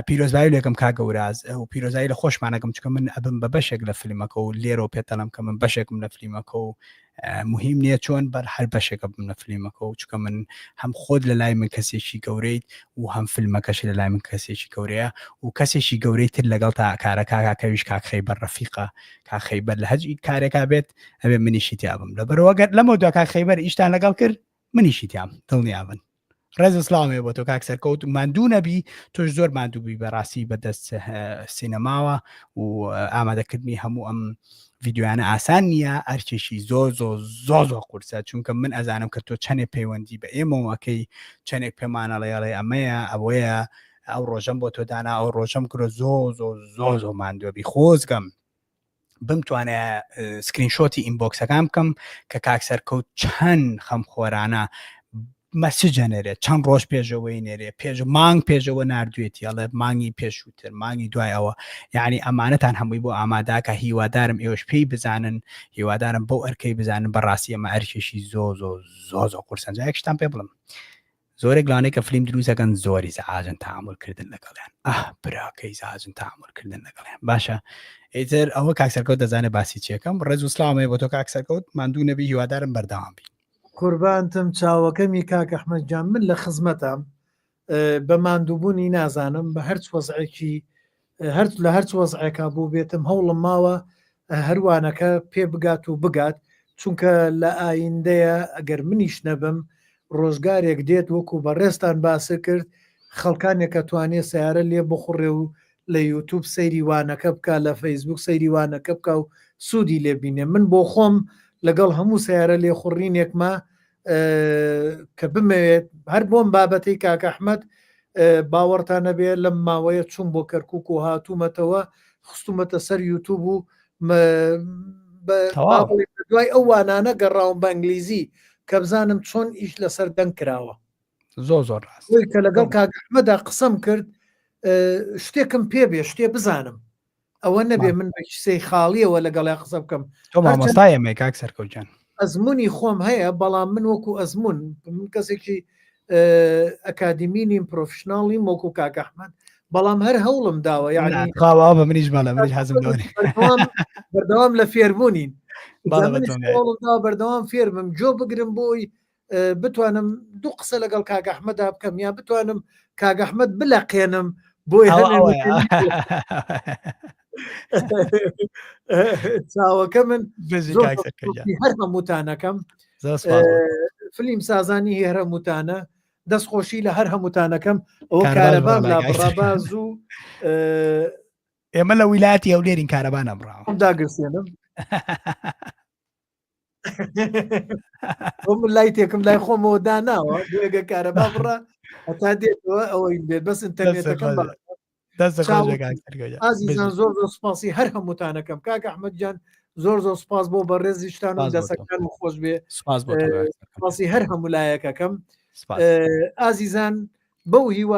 پیرۆزبایی لەکەم کا گەوراز و پیرۆزایی لە خۆشمانەکەم چکە من ئەبم بە بەشێک لە فیلمەکە و لێرەوە پێتەڵم کە من بەشێکم لە فیلمەکە و مهم نییە چۆن بەر هەر بەشێکە بم لە فلیمەکە و چکە من هەم خۆت لە لای من کەسێکی گەورەیت و هەم فیلمەکەش لە لای من کەسێکی گەورەیە و کەسێکی گەورەی تر لەگەڵ تا کارەکە کاکەویش کاک خەیبەر ڕەفیقە کاک خەیبەر لە هەج کارێکا بێت ئەبێ منیشی تیابم لەبەرەوە گەر لەمە دوا کاک خەیبەر ئیشتان لەگەڵ کرد منیشی تیام دڵنیابن ڕێز و سڵاوم هەیە بۆ تۆ کاک سەرکەوت ماندوو نەبی تۆش زۆر ماندوو بی بەڕاستی بەدەست سینەماوە و ئامادەکردنی هەموو ئەم ڤیددیویانە ئاسان نییە ئەرکێکی زۆر زۆر زۆر زۆر قورسە چونکە من ئەزانم کە تۆ چەندێک پەیوەندی بە ئێمەوەکەی چەندێک پێمانەڵێڵێ ئەمەیە ئەوەیە ئەو ڕۆژەم بۆ تۆ دانا ئەو ڕۆژەم کرۆ زۆ زۆ زۆ زۆ ماندووە بی خۆزگەم بمتوانێ screenshot ی inbox ەکان بکەم کە کاک سەرکەوت چەند خەمخۆرانە message ە نێرێت چەند ڕۆژ پێشەوەی نێرێ پێش مانگ پێشەوە نردوێتی ئەڵێ مانگی پێشووتر مانگی دوای ئەوە یعنی ئەمانەتان هەمووی بۆ ئاماداکە هیوادارم ئێوەش پێی بزانن هیوادارم بەو ئەرکەی بزانن بەڕاستی ئەمە ئەرکێکی زۆ زۆ زۆ زۆ قورسە جایەکشتان پێ بڵم زۆرێک لەوانەی کە فلیم دروست ئەکەن زۆری زعاجن تعامل کردن لەگەڵیان ئاه براکەی زعاجن تعامل کردن لەگەڵیان باشە ئیتر ئەوە کاک سەرکەوت دەزانێت باسی چیەکەم ڕێز و سڵاوم هەیە بۆ تۆ کاک سەرکەوت ماندوو نەبی هیوادارم بەردەوام بی قوربانتم چاوەکەمی کاک ئەحمەد گیان من لە خزمەتام بە ماندووبوونی نازانم بە هەرچ وەزعێکی هەر لە هەرچ وەزعێکا بووبێتم هەوڵم ماوە هەروانەکە پێ بگات و بگات چونکە لە ئایندەیە ئەگەر منیش نەبم ڕۆژگارێک دێت وەکو بەڕێزتان باست کرد خەڵکانێک کە توانێ سیارە لێ بخوڕێ و لە یوتوب سەیری وانەکە بکە لە فەیسبوک سەیری وانەکە بکە و سوودی لێ بینێ من بۆ خۆم لەگەڵ هەموو سیارە لێخوڕینێکمە کە بمەوێت هەر بۆم بابەتەی کاک ئەحمەد باوەڕتان نەبێ لەم ماوەیە چوون بۆ کەرکک و هاتوومەتەوە خستومەتە سەر یوتوب و دوای ئەو وانانە گەڕاوم بە ئینگلیزی کە بزانم چۆن ئیش لەسەر دەنگ کراوە زۆر زۆر ڕاست کە لەگەڵ کاک ئەحمەدا قسەم کرد شتێکم پێ بێ شتێ بزانم ئەوە نەبێ من بە کیسەی خاڵیەوە لەگەڵیا قسە بکەم تۆ مامۆستای ئێمەی کاک سەرکەوت گیان ئەزمموی خۆم هەیە بەڵام من وەکو ئەزمون من کەسێکی ئەکادیمی نیم professional یم وەکو کاک ئەحمەد بەڵام هەر هەوڵم داوە یعنی خاوا بە منیش بەڵێ منیش حەزم لەوە نییە. بەردەوام لە فێربوونین بەردەوام فێربم جۆ بگرم بۆی بتوانم دوو قسە لەگەڵ کاک ئەحمەدا بکەم یا بتوانم کاک ئەحمەد بلەقێنم بۆی چاوەکە من هەر هەمووتانەکەم فلیم سازانی هەر هەمووتانە دەستخۆشی لە هەر هەمووتانەکەم ئەوە کارەبام لا بڕاباز و ئێمە لە ویلاتی هەولێرین کارەبا نەبڕاوە داگرسێنم من لای تێکم لای خۆمەوە داناوە بۆیەگە کارەبا بڕە هەتا دێتەوە ئەوەی بێت بەس ئینتەرنێتەکەم ئازیزان زۆر زۆر سپاسی هەر هەمووتانەکەم کاک ئەحمەد گیان زۆر زۆر سپاس بۆ بەڕێزیشتان و دەسەکان و خۆش بێ سپاسی هەر هەموو لایەکەکەم ئازیزان بەو هیوای.